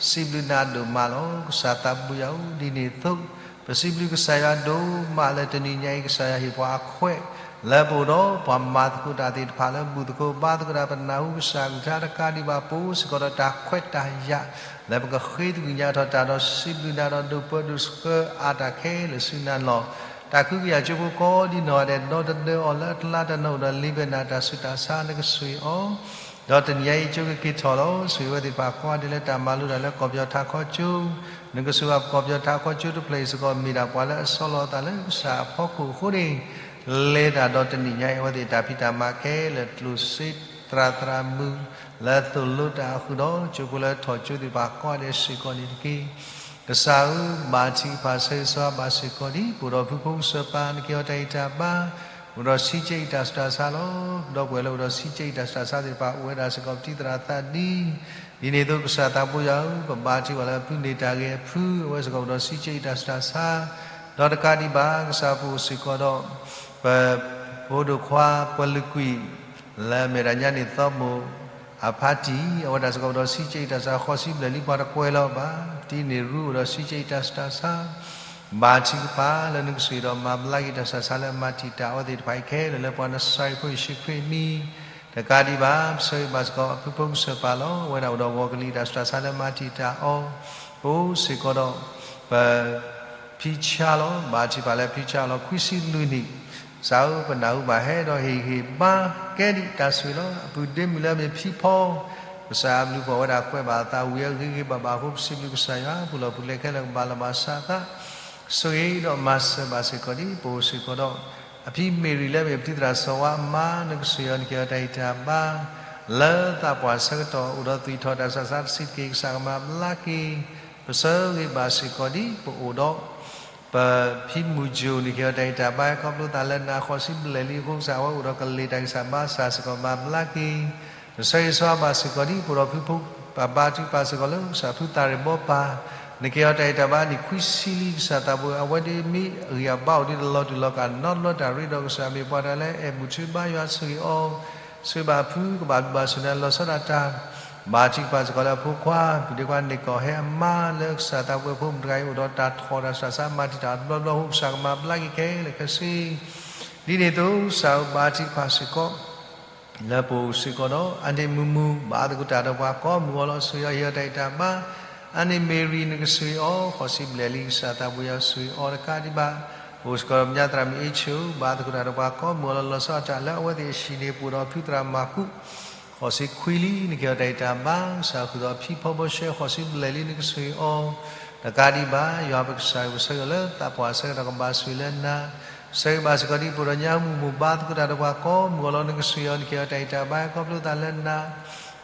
စံးဘျုးနၤဒိၣ်မးလီၤ. ကစၢ်သးဘိယွၤဧၢ, ဒ်န့ၣ်အသိး ပစံးဘျုးကစၢ်ယွၤဒိၣ်မးလၢတနံၤညါအံၤ ကစၢ်ယွၤဟ့ၣ်ပှၤအခွဲး လၢပအိၣ်ဒီးပှၤမၤသကိးတၢ်သ့ၣ်တဖၣ်လၢဘူၣ်သကိးဘါသကိးတၢ် ပနၢ်ဟူကစၢ်အကလုၢ်ကထါတကးဒံးဘၣ် ပအိၣ်စ့ၢ်ကီးဒီးတၢ်ခွဲးတၢ်ယာ် လၢပကဃ့သကွံာ်ညါထီၣ်တၢ်ဒီးစံးဘျုးနၤဒီး ဒိၣ်ပၢဒိၣ်ဆှၢအါတၢ်ခဲလၢာ်ဆူနၤလီၤ. တၢ်ကဟုကယာ်ကၠိဖိကိးဒ်နီၢ်ဂၤဒဲး ဒီတဒၢအီၤလၢအကျါတနီၤ အိၣ်ဒီးလ့ဘၢၣ်နၤတၢ်ဆူးတၢ်ဆါ နကဆိၣ်ဂ့ၤအီၤ ဒီးတနံၤညါအံၤ ကၠိကက့ၤထီၣ်လီၤ. ဆိၣ်ဂ့ၤအဝဲသ့ၣ်တဖၣ်ကိးဂၤဒဲးလၢတၢ်မၤလိတၢ်လၢကီၢ်ပယီၤထးခီကၠိ, နကဆိၣ်ဂ့ၤပကီၢ်ပယီၤထးခီကၠိတဖျၢၣ်အံၤစ့ၢ်ကီး မ့ၢ်ဒၣ်ပှၤလၢအဆီလီၤအသးလၢကစၢ်အဖီခိၣ်အဃိန့ၣ် လဲၤတၢ်ဒီးတနံၤညါအံၤ အဝဲသ့ၣ်တၢ်ဖံးတၢ်မၤခဲလၢာ် ကျိၣ်စ့သရၣ်သရၣ်မုၣ် လၢသိၣ်လိတၢ်အဃုာ်ဒီး ကၠိဖိလၢထီၣ်ကၠိသ့ၣ်တဖၣ်ကိးဂၤဒဲးစ့ၢ်ကီးန့ၣ်တက့ၢ်. ကစၢ်ဧၢ, ဘါထုကဖၣ်ဆၢဂ့ၤဆၢဝါဘၣ်စ့ၢ်ကီး ဒ်ပအိၣ်ဒီးဖုဖိကစၢၢ်ပၢ် နက့ၤအီၤတၢ်ဂံၢ်တၢ်ဘါ, အိၣ်ဒီးဆံးကဲအံၤတၢ်ဆူးတၢ်ဆါလီၤ. ဒီပုၢ်ဝဲၢ်လၢအိၣ်ဒီးဆံးကဲအံၤတၢ်ဆူးတၢ်ဆါသ့ၣ်တဖၣ် အိၣ်ဝဲဒၣ်စ့ၢ်ကီးပတံၤသရၣ်သးဒံး, ဒ်န့ၣ်အသိးကစၢ်သးဘိယွၤဧၢ, ပဘါထုကဖၣ်လၢအဖုန့ၢ်တၢ်ဂ့ၤအဖု အဝဲစ့ၢ်ကီးအိၣ်ဒီးဆံးကဲအံၤတၢ်ဆူးတၢ်ဆါ, ဒီးတကးဒံးဘၣ် ကစၢ်ပအိၣ်စ့ၢ်ကီးဒီး ပ ဖိဒိၣ်ခွါပှၤလုၢ်ကွံာ် လၢအမ့ၢ်ဒၣ်ညါန့ၣ်သီမိၢ် အဖါတံၢ် အဝဲဒၣ်စ့ၢ်ကီးအိၣ်ဒီးဆံးကဲအံၤတၢ်ဆူးတၢ်ဆါ ဃီဆံဘျဲၣ်လံ ပှၤတကွဲးလီၤဘၣ်, တံၤန့ၣ်ရူအိၣ်ဒီးဆံးကဲအံၤတၢ်ဆူးတၢ်ဆါ, ဘါထုကဖၣ်လၢနကဆိၣ်ဂ့ၤဒီးမၤဘျါက့ၤတၢ်ဆူးတၢ်ဆါလၢအမၤတံာ်တာ်အဝဲသ့ၣ်တဖၣ်အံၤခဲလၢာ်လၢပှၤနစၤရ့းဖိယ့ၣ်ၡူးခရံာ်အမံၤ, တကးဒံးဘၣ် ပဆၢဂ့ၤဘၣ်စ့ၢ်ကီးအဖုဖိကစၢၢ်ပၢ်လီၤ. အဝဲဒၣ်အိၣ်ဒီးဂီၤကလံၤတၢ်ဆူးတၢ်ဆါလၢမၤတံာ်တာ်အီၤ, ပအိၣ်စ့ၢ်ကီးဒီး ပ ဖံဆါလီၤ, ဘါထုကဖၣ်လၢဖံဆါလီၤ ခွံဆံလွံၢ်နံၣ်, ကစၢ်ဧၢ ပနၢ်ဟူဘၣ်ဟဲဒီးဟ့ၣ်ဂံၢ်ဟ့ၣ်ဘါကဲဒံးတၢ်ဆိၣ်ဂ့ၤလီၤ. အပုၢ်ဒ့မုၣ်လၢအမ့ၢ်ဖံဖီ ကစၢ်အဘျုးအဖှိၣ်ဝဲဒၣ်ကွဲးဘၣ်အသးဝံၤအဂ့ၤဂ့ၤဘၣ်ဘၣ်အဃိ ပစံးဘျုးကစၢ်ယွၤ ပူၤလီၢ်ပူၤလဲၤခဲလၢာ်ကဘၣ်လီၤဘၣ်စးအသး ဆိၣ်ဂ့ၤဒီးမၤစၢၤဘၣ်စ့ၢ်ကီးဒ်ပအိၣ်စ့ၢ်ကီးဒီး အဖံမ့ၢ်ရံလၢအမ့ၢ်ပတံၤသရၣ်စီၤဝါအမါ နကဆိၣ်ဂ့ၤအီၤ နက့ၤအီၤတၢ်ဂံၢ်တၢ်ဘါ လၢသးပှၢ်ဆၢကတီၢ်အိၣ်ဒီးသွံၣ်ထီၣ်တၢ်ဆူးတၢ်ဆါတဆံးတက့ၢ် ကစၢ်ကမၤဘျါက့ၤ ပဆၢဂ့ၤဘၣ်စ့ၢ်ကီးဒ်ပအိၣ်ဒီး ပဖံမုၢ်ကၠိၣ် နက့ၤအီၤတၢ်ဂံၢ်တၢ်ဘါ ခီဖျိသးလၢနၤဃီၤဆံဘျဲၣ်လံအဃိ ကစၢ်အဝဲအိၣ်ဒီးကလ့ၢ်တၢ်ဂံၢ်စၢ်ဘါစၢ်စ့ၢ်ကီးမၤဘျါက့ၤ ပဆၢဂ့ၤဆၢဝါဘၣ်စ့ၢ်ကီးဒ်ပအိၣ်ဒီးဖုဖိ ပဘါထုကဖၣ်စ့ၢ်ကီးလၢကစၢ်ဖုသးရ့ၣ်ဘီပၢ် နက့ၤအီၤတၢ်ဂံၢ်တၢ်ဘါနံၣ်ခွံဆံလံ ကစၢ်သးဘိ အဝဲဒၣ်မ့ၢ်အဂံၢ်အဘါအိၣ်ဒံးတလီၤတူာ်လီၤကာ်နီတဘျီတၢ်ရ့ဒီးကစၢ်မ့ၢ်ပှၤတဂၤလၢအဲၣ်ဘူၣ်ဆိဘါယွၤဆိၣ်ဂ့ၤအီၤ ဆိၣ်ဂ့ၤဘၣ်ဖုကဘၣ်ဘျုးဘၣ်ဆိၣ်ဂ့ၤလီၤဆီဒၣ်တၢ် ဘါထုကဖၣ်စ့ၢ်ကီးလၢအဖိခွါ ပူၤဒ့ခွါန့ၢ်ကီၢ်ဟဲအမါလၢကစၢ်သးဘိဖိမုၣ်တဂၤအံၤအိၣ်ဒီးတၢ်ထီၣ်တၢ်ဆူးတၢ်ဆါမၤတံာ်တာ်တဘျီဘျီအဃိ ကစၢ်ကမၤဘျါက့ၤခဲလၢာ်ခဲဆ့ ဒ်န့ၣ်အသိး ကစၢ်ဧၢ ဘါထုကဖၣ်စ့ၢ်ကီး လၢပအိၣ်စ့ၢ်ကီးဒီး အါန့ၢ်မုာ်မုာ် ဘၣ်သကိးတၢ်ဒီးပှၤကိးမုၢ်အီၤလီၤ ဆိၣ်ဂ့ၤအီၤဟ့ၣ်အီၤတၢ်ဂံၢ်တၢ်ဘါ အါန့ၢ်မ့ၢ်ရံ နကဆိၣ်ဂ့ၤအီၤ ဃိးဆံဘျဲၣ်လံ ကစၢ်သးဘိယွၤဆိၣ်ဂ့ၤအီၤတကးဒံးဘၣ် ပအိၣ်စ့ၢ်ကီးဒီးပညါသရၣ်မုၣ်အ့ဆိၣ် ဘၣ်သကိးတၢ်ဒီးပှၤကိးမုၢ်အီၤလီၤ လီၤဆီဒၣ်တၢ်လၢအဝဲသ့ၣ်အဟံၣ်န့ၣ် ပအိၣ်ဒီးဖုသရၣ်မၤကူး ဃိးဆံခွံလံ နက့ၤအီၤတၢ်ဂံၢ်တၢ်ဘါ ကစၢ်ဃုာ်ဒီးဖံဖီဘီရှဲ ဃိးဆံဘျဲၣ်လံ နကဆိၣ်ဂ့ၤအီၤ တကးဒံးဘၣ် ယွၤပကစၢ်ဧၢ ပဆၢဂ့ၤအီၤလၢသးပှၢ်ဆၢကတီၢ်ကဘၣ်ဆိၣ်ဂ့ၤလၢနၤ ပဆၢဂ့ၤဘၣ်စ့ၢ်ကီးဒ်ပအိၣ်ဒီးညါမုာ်မုာ် ဘၣ်သကိးတၢ်ဒီးပှၤကိးမုၢ်အီၤလီၤ နကဆိၣ်ဂ့ၤအီၤ နက့ၤအီၤတၢ်ဂံၢ်တၢ်ဘါ ခီဖျိသးလၢနၤ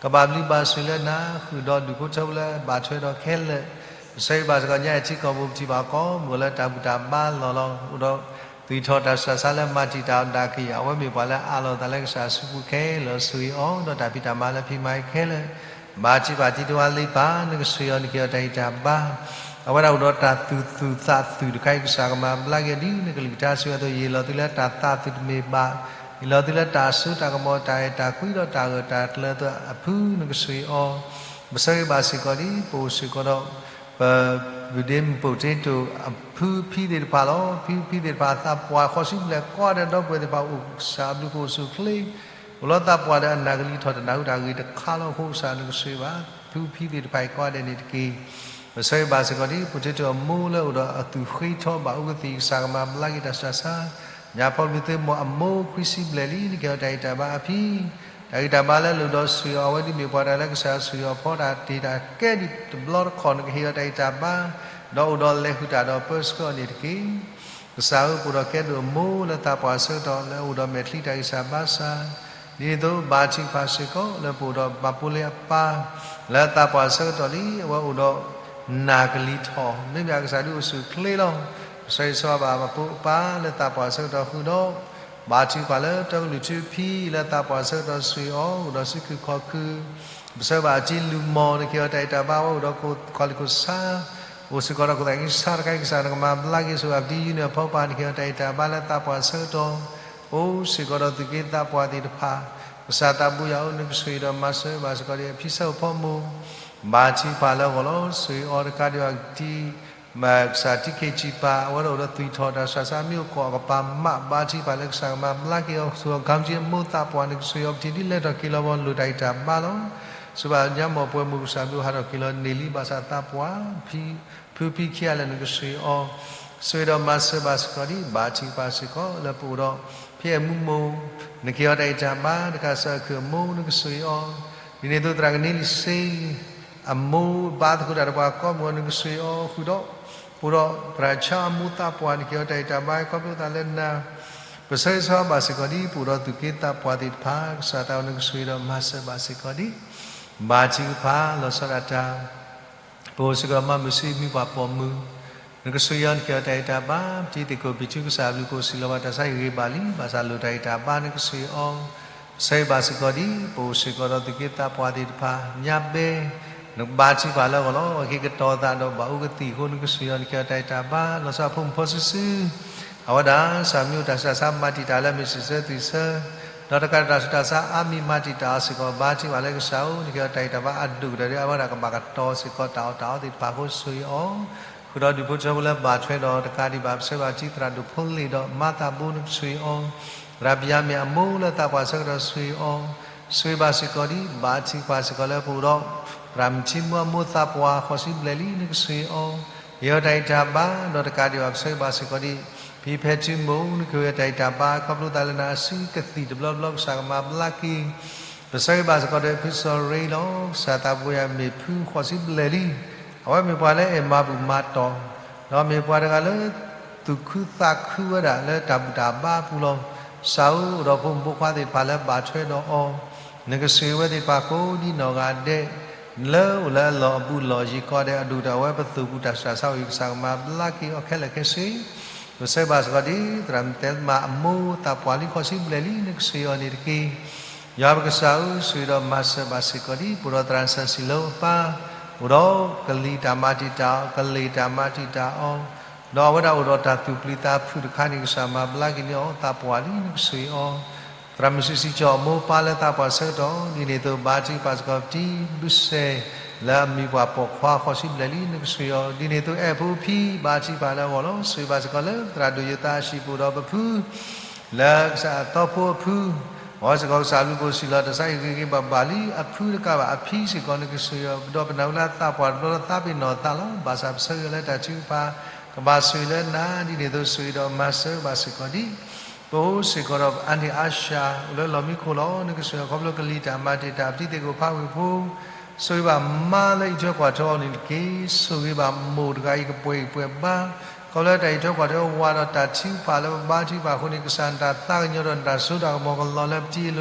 ကဘၣ်ဘျုးဘၣ်ဆိၣ်ဂ့ၤလၢနၤ ဃုာ်ဒီးဒူၣ်ဖိထၢဖိလၢဘၣ်ထွဲဒီးခဲလၢာ် ပဆၢဂ့ၤဘၣ်စ့ၢ်ကီးညါအံၤထံကီၢ်ပူၤ ပထံၣ်ဘၣ်ကိးမုၢ်အီၤလၢတၢ်ဘူၣ်တၢ်ဘါလီၤလီၤ အိၣ်ဒီး သွံၣ်ထီၣ်တၢ်ဆူးတၢ်ဆါလၢမၤတံာ်တာ်အီၤဒၣ်ကယၤ အဝဲမ့ၢ်ပှၤလၢအအးလီၤအသးလၢကစၢ်အစုပူၤခဲလၢာ် ဆိၣ်ဂ့ၤအီၤ ဒီးတၢ်ဖံးတၢ်မၤလၢဖံးမၤအီၤခဲလၢာ် ဘါထုကဖၣ်တံၤတဝါလံပၢ် နကဆိၣ်ဂ့ၤအီၤ နက့ၤအီၤတၢ်ဂံၢ်တၢ်ဘါ အဝဲဒၣ်အိၣ်ဒီးတၢ်သူၣ်သူၣ်သးသူၣ်တခါအံၤ ကစၢ်ကမၤဘျါက့ၤဒ်နကလုၢ်ကထါစံးဝဲအသိး ယဟ့ၣ်လီၤသုလၢတၢ်သးအသူၣ်တမ့ၢ်ဘၣ်, ဟ့ၣ်လီၤသုလၢတၢ်စိတၢ်ကမီၤ တၢ်အဲၣ်တၢ်ကွံဒီးတၢ်ဂၢၢ်တၢ်ကျၢၤအသိးအဖု နကဆိၣ်ဂ့ၤအီၤ ပဆၢဂ့ၤဘၣ်စ့ၢ်ကီးဒ် ပအိၣ်စ့ၢ်ကီးဒီး ပ ပဒ့မုၣ်ပိာ်တ့တိာ် အဖုဖံသ့ၣ်တဖၣ်လီၤ. ဖံဖံသ့ၣ်တဖၣ်သးပှၢ်ဃိးဆံဘျဲၣ်ကိးဂၤဒဲးဒီပုၢ်ဝဲၢ်သ့ၣ်တဖၣ်အိၣ်ကစၢ်အဘျုးအဖှိၣ်အိၣ်ဆူၣ်အိၣ်ချ့ အိၣ်လီၤသးပှၢ်ဒီးအနၢ်ကလံၤထီၣ်တနၢ်ဟူတၢ်ဂ့ၢ်တခါလီၤ. အဃိကစၢ်နကဆိၣ်ဂ့ၤဘၣ် ဖံဖံသ့ၣ်တဖၣ်အံၤကိးဂၤဒဲးန့ၣ်တက့ၢ်. ပဆၢဂ့ၤဘၣ်စ့ၢ်ကီးဒ် ပိာ်တ့တိာ်အမိၢ်လၢအိၣ်ဒီးအသူၣ်ဃ့ထီဘၣ်အူကသံၣ် ကစၢ်ကမၤဘျါက့ၤတၢ်ဆူးတၢ်ဆါ ညါဖီလူၤသုမိၢ်အမိၢ်ခွံဆံဘျဲၣ်လံ နက့ၤအီၤတၢ်ဂံၢ်တၢ်ဘါအဖံ တၢ်ဂံၢ်တၢ်ဘါလၢအလိၣ်ဒီးဆိၣ်ဂ့ၤအီၤ အဝဲဒၣ်မ့ၢ်ပှၤတဂၤလၢကစၢ်ဆိၣ်ဂ့ၤအီၤဖီတၢ်တ့ၢ်တၢ်ကဲဒ်တဘျီတခီၣ် နကဟ့ၣ်အီၤတၢ်ဂံၢ်တၢ်ဘါ ဒီးအိၣ်ဒီးလဲၤဃုာ်တၢ်ဒီးပၢဆှၢအီၤန့ၣ်တက့ၢ်. ကစၢ်ဧၢ ပအိၣ်ဒီးကဲဒိၣ်အမိၢ်လၢသးပှၢ်ဆၢကတီၢ်လၢအအိၣ်ဒီးမဲာ်ချံတၢ်ဂံၢ်စၢ်ဘါစၢ် ဒ်န့ၣ်အသိး ဘါထုကဖၣ်စ့ၢ်ကီးလၢပအိၣ်ဒီးဘၣ်ပိလ့အပၢ် လၢသးပှၢ်ဆၢကတီၢ်လံ အဝဲအိၣ်ဒီး နၢ်ကလံၤထီၣ် မ့မ့ၢ်အကစၢ်ဒုးအိၣ်ဆူၣ်အိၣ်ချ့လီၤ. ပဆၢဂ့ၤဆၢဝါဘၣ်ဘၣ်ပိအပၢ်လၢသးပှၢ်ဆၢကတီၢ်ဃုာ်ဒီး ဘါထုကဖၣ်လၢတၢ်ကလုၢ်ထူဖံလၢသးပှၢ်ဆၢကတီၢ်ဆိၣ်ဂ့ၤအီၤ အိၣ်ဒီးစုခုၣ်ခီၣ်ခုၣ် ပဆၢဂ့ၤဘၣ်အတံၤလူၤမီၢ် နက့ၤအီၤတၢ်ဂံၢ်တၢ်ဘါ အဝဲအိၣ်ဒီးခိၣ်လံၣ်ခိၣ်ဆါ အိၣ်စ့ၢ်ကီးဒီးခိၣ်သးကံဆါတခါအံၤ ကစၢ်နကမၤဘျါက့ၤ ဆိၣ်ဂ့ၤဘၣ်အတံၤယူနံၣ်အဖီပၢ် နက့ၤအီၤတၢ်ဂံၢ်တၢ်ဘါလၢသးပှၢ်ဆၢကတီၢ် အိၣ်စ့ၢ်ကီးဒီးသူၣ်က့သးပှၢ်သ့ၣ်တဖၣ် ကစၢ်သးဘိယွၤဧၢ နကဆိၣ်ဂ့ၤဒီးမၤစၢၤဘၣ်စ့ၢ်ကီးဒ်အဖံဆၢအိၣ်ဖီမိၢ် ဘါထုကဖၣ်လၢအဂီၢ်လီၤ. ဆိၣ်ဂ့ၤအီၤတကးဒံးဘၣ် ကသံၣ် မၤကစၢ် ထံခ့စံးပာ် အဝဲဒၣ်အိၣ်ဒီးသွံၣ်ထီၣ်တၢ်ဆှၢဆါမ့ၢ်အိၣ်ကီးအကပၤမး ဘါထုကဖၣ်လၢကစၢ်ကမၤဘျါက့ၤအီၤ ဆူအခီပညီ မိၢ်သးပှၢ်နကဆိၣ်ဂ့ၤအီၤ ပထံၣ်ဒ်လဲၣ်ထီၣ်က့ၤလီၤဘၣ် လိၣ်တၢ်အံၣ်တၢ်ဘါလီၤ. ဆိၣ်ဂ့ၤဘၣ်ညါမိၢ်ပှဲၤမုၢ်ကစၢ်ဘျုးဟးထီၣ်က့ၤလီၤန့ၢ်လံ ဘၣ်ဆၣ်သးပှၢ် ဖုဖံခံဂၤလၢာ်နကဆိၣ်ဂ့ၤအီၤ ဆိၣ်ဂ့ၤဒီးမၤစၢၤဘၣ်စ့ၢ်ကီးဒံး ဘါထုကဖၣ်စ့ၢ်ကီးလၢပအိၣ်ဒီး ဖံအဲၣ်မူမိၢ် နကဟ့ၣ်အီၤတၢ်အံၣ်တၢ်ဘါ တကးစၢ်အခုၣ်အမိၢ်နကဆိၣ်ဂ့ၤအီၤ ဒ်န့ၣ်အသိးသရၣ်ကန့လံစ့ အမိၢ်ဘါသကိးတၢ်ဒီးပှၤကိးမုၢ်ဂီၤနကဆိၣ်ဂ့ၤအီၤဃုာ်ဒီး ပအိၣ်ဒီးသရၣ်ဆါအမိၢ်သးပှၢ် နကဟ့ၣ်အီၤတၢ်အံၣ်တၢ်ဘါ ခီဖျိသးလၢနၤ ပဆၢဂ့ၤဆၢဝါဘၣ်စ့ၢ်ကီးဒံး ပအိၣ်ဒီးသူၣ်က့သးပှၢ်သ့ၣ်တဖၣ် ကစၢ်သးအိၣ်နကဆိၣ်ဂ့ၤဒီးမၤစၢၤဘၣ်စ့ၢ်ကီးဒံး ဘါထုကဖၣ်လီၤဆီဒၣ်တၢ် ပအိၣ်စ့ၢ်ကီးမၤမုာ်ဆူမံၤပှၢ်ပိာ်မုၣ် နကဆိၣ်ဂ့ၤအီၤ နကဟ့ၣ်အီၤတၢ်အံၣ်တၢ်ဘါ ပထံသကိးပံာ်ထူကစၢ်အဘျုးကိၣ်စံးလီၤဘၣ်တၢ်ဆါဟံၣ်ဂ့ၤဘၣ်လံ ဘၣ်ဆၣ်လိၣ်တၢ်အံၣ်တၢ်ဘါနကဆိၣ်ဂ့ၤအီၤ ပဆၢဂ့ၤဘၣ်စ့ၢ်ကီးဒံး ပအိၣ်စ့ၢ်ကီးဒီးသူၣ်က့သးပှၢ်သ့ၣ်တဖၣ် ညါဘဲ နကဘါထုကဖၣ်လၢအဂီၢ်လီၤ အက့ၤကတီၤသးဒီးဘၣ်အူကသံၣ်အဃိ နကဆိၣ်ဂ့ၤအီၤ နကဟ့ၣ်အီၤတၢ်အံၣ်တၢ်ဘါ လီၤဆီအဖိမုၣ်ဖိစုာ်စုာ် အဝဲဒၣ် ကစၢ်မ့ၢ်အိၣ်တၢ်ဆှၢဆါမၤတံာ်တာ်လၢမ့ၢ်စံးဆၢသွံၣ်ဆၢ ဒီးတကးဒံးတၢ်ဆူးတၢ်ဆါအါမံၤမၤတံာ်တာ်အီၤစ့ၢ်ကီး ဘါထုကဖၣ်လၢကစၢ်ဧၢ နကဟ့ၣ်အီၤတၢ်အံၣ်တၢ်ဘါအဒိၣ်ကတၢၢ်ဒီး အဝဲဒၣ်ကဘၣ်ကတီၤစ့ၢ်ကီးတၢ်အီၣ်တၢ်အီသ့ၣ်တဖၣ်အဃိဆိၣ်ဂ့ၤအီၤ ဃုာ်ဒီးဒူၣ်ဖိထၢဖိလၢဘၣ်ထွဲဒီးတကးဒံးဘၣ် ပဆၢဂ့ၤဘၣ်ထံသရၣ်ဒိၣ်ဖိလ့ၣ်ဒီးမၤသးဘိနကဆိၣ်ဂ့ၤအီၤ သရၣ်ပယါမ့ၢ်အမိၢ်လၢသးပှၢ်ဆၢကတီၢ်ဆိၣ်ဂ့ၤအီၤ ဆိၣ်ဂ့ၤဘၣ်စ့ၢ်ကီးဒံး ဘါထုကဖၣ်စ့ၢ်ကီးလၢပအိၣ်ဒီး သရၣ်မုၣ်ထံမူအမိၢ်သးပှၢ် ဃိးဆံဘျဲၣ်လံ နကဆိၣ်ဂ့ၤအီၤ ဟ့ၣ်အီၤတၢ်အံၣ်တၢ်ဘါ ဒီးတကးဒံးဘၣ် ပဆၢဂ့ၤဘၣ်စ့ၢ်ကီးဒံး ဖံဖဲထူမိၢ် နကဟ့ၣ်အီၤတၢ်အံၣ်တၢ်ဘါ ခီဖျိသးလၢနၤအစုကသံၣ်တဘျီဘျီ ကစၢ်ကမၤဘျါက့ၤ ပဆၢဂ့ၤဘၣ်စ့ၢ်ကီးဒီးဖုစီၤရ့လီၤ ကစၢ်သးပှၢ်ယၤမ့ၢ်ဖုဃိးဆံဘျဲၣ်လံ အဝဲမ့ၢ်ပှၤလၢအဲၣ်မၤဘူၣ်မၤတီၢ် ဒီးမ့ၢ်ပှၤတဂၤလၢ သူၣ်ခုသးခုဝဲဒၣ်လၢတၢ်ဘူၣ်တၢ်ဘါအပူၤလီၤ. ကစၢ်ဧၢ အိၣ်ဒီးဖိမုၣ်ဖိခွါသ့ၣ်တဖၣ်လၢဘၣ်ထွဲဒီးအီၤ, နကဆိၣ်ဂ့ၤဝဲသ့ၣ်တဖၣ်ကိးဒ်နီၢ်ဂၤဒဲး, လၢအိၣ်လၢအလီၢ်အဘူးလီၢ်ယံၤကိးဂၤဒဲး အဒိၣ်ဒီးအဝဲပသိၣ်ပူၤတၢ်ဆူးတၢ်ဆါအိၣ်အံၤ ကစၢ်ကမၤဘျါက့ၤအီၤခဲလၢာ်ခဲဆ့ ပဆၢဂ့ၤဘၣ်စ့ၢ်ကီးဒ် သရၣ်မုၣ်သဲမးအမိၢ်သးပှၢ်လံဃိးဆံဘျဲၣ်လံ နကဆိၣ်ဂ့ၤအီၤန့ၣ်တက့ၢ်. ယွၤပကစၢ်ဧၢ ဆိၣ်ဂ့ၤဒီးမၤစၢၤဘၣ်စ့ၢ်ကီးဒ် ပအိၣ်ဒီးသရၣ်စၢ်စံၣ်လိအပၢ်, အိၣ်ဒီးကလံၤတၢ်မၤတံာ်တာ်အီၤ, ကလ့ၢ်တၢ်မၤတံာ်တာ်အီၤ, ဒီးအဝဲဒၣ်အိၣ်ဒီးတၢ်သူၣ်ပျံၤသးဖုးတခါန့ၣ် ကစၢ်မၤဘျါက့ၤန့ၢ်အီၤသးပှၢ်လံ နကဆိၣ်ဂ့ၤအီၤ သရၣ်မုၣ်စုစံကၠီအမိၢ်ပၢ်လၢသးပှၢ်ဆၢကတီၢ် ဒ်န့ၣ်အသိးဘါထုကဖၣ်စ့ၢ်ကီးပတံၤ ဘုစဲၣ် လၢအမံၤပှၢ်ပိာ်ခွါဃိးဆံဘျဲၣ်လံ နကဆိၣ်ဂ့ၤအီၤ ဒ်န့ၣ်အသိးအဲၣ်ဖိဖံဘါထုကဖၣ်လၢအဂီၢ်လီၤ. ဆိၣ်ဂ့ၤဘၣ်စ့ၢ်ကီးလၢသရၣ်ဒိၣ်ယိၤသးအဟံၣ်ပူၤဒီးပဖု လၢကစၢ်အသီဖိအဖု, အဝဲစ့ၢ်ကီးကစၢ်အဘျုးကိၣ်စံးလီၤ တၢ်ဆါဟံၣ်ဂ့ၤဂ့ၤဘၣ်ဘၣ်လံ အဖုတကးဘၣ်အဖံစ့ၢ်ကီး နကဆိၣ်ဂ့ၤအီၤ ပဒီးပနၢ်ဟူလၢသးပှၢ်တဘျီလၢသးပ့ၤနီၣ်သးလီၤ. ဘၣ်ဆၣ်ပဆၢဂ့ၤလၢတၢ်ထုကဖၣ် ကဘၣ်ဆိၣ်ဂ့ၤလၢနၤ ဒ်န့ၣ်အသိးဆိၣ်ဂ့ၤဒီးမၤစၢၤဘၣ်စ့ၢ်ကီးဒ် ပအိၣ်စ့ၢ်ကီးဒီးပအါန့ၢ်အါစှၤ အိၣ်လၢလီၢ်မံခိၣ်လီၤ. နကဆိၣ်ဂ့ၤအီၤခီဖျိကလံၤတၢ်မၤတံာ်တာ် ပတံၤသကိးဖးဝ့ၢ်ဖိ ဆိၣ်ဂ့ၤဘၣ်မါလၢအံးထွဲကွၢ်ထွဲအီၤန့ၣ်တက့ၢ်. ဆိၣ်ဂ့ၤဘၣ်မိၢ်တဂၤအံၤကပှဲၤဂံၢ်ပှဲၤဘါ ခီဖျိတၢ်အံးထွဲကွၢ်ထွဲဝးဒီးတၢ်ထုကဖၣ်လၢပဘါထုကဖၣ်အဃိန့ၣ် ကစၢ်နတၢ်သးကညီၤဒီးနတၢ်စိတၢ်ကမီၤကလီၤလၢပတံၤအလိၤဒီး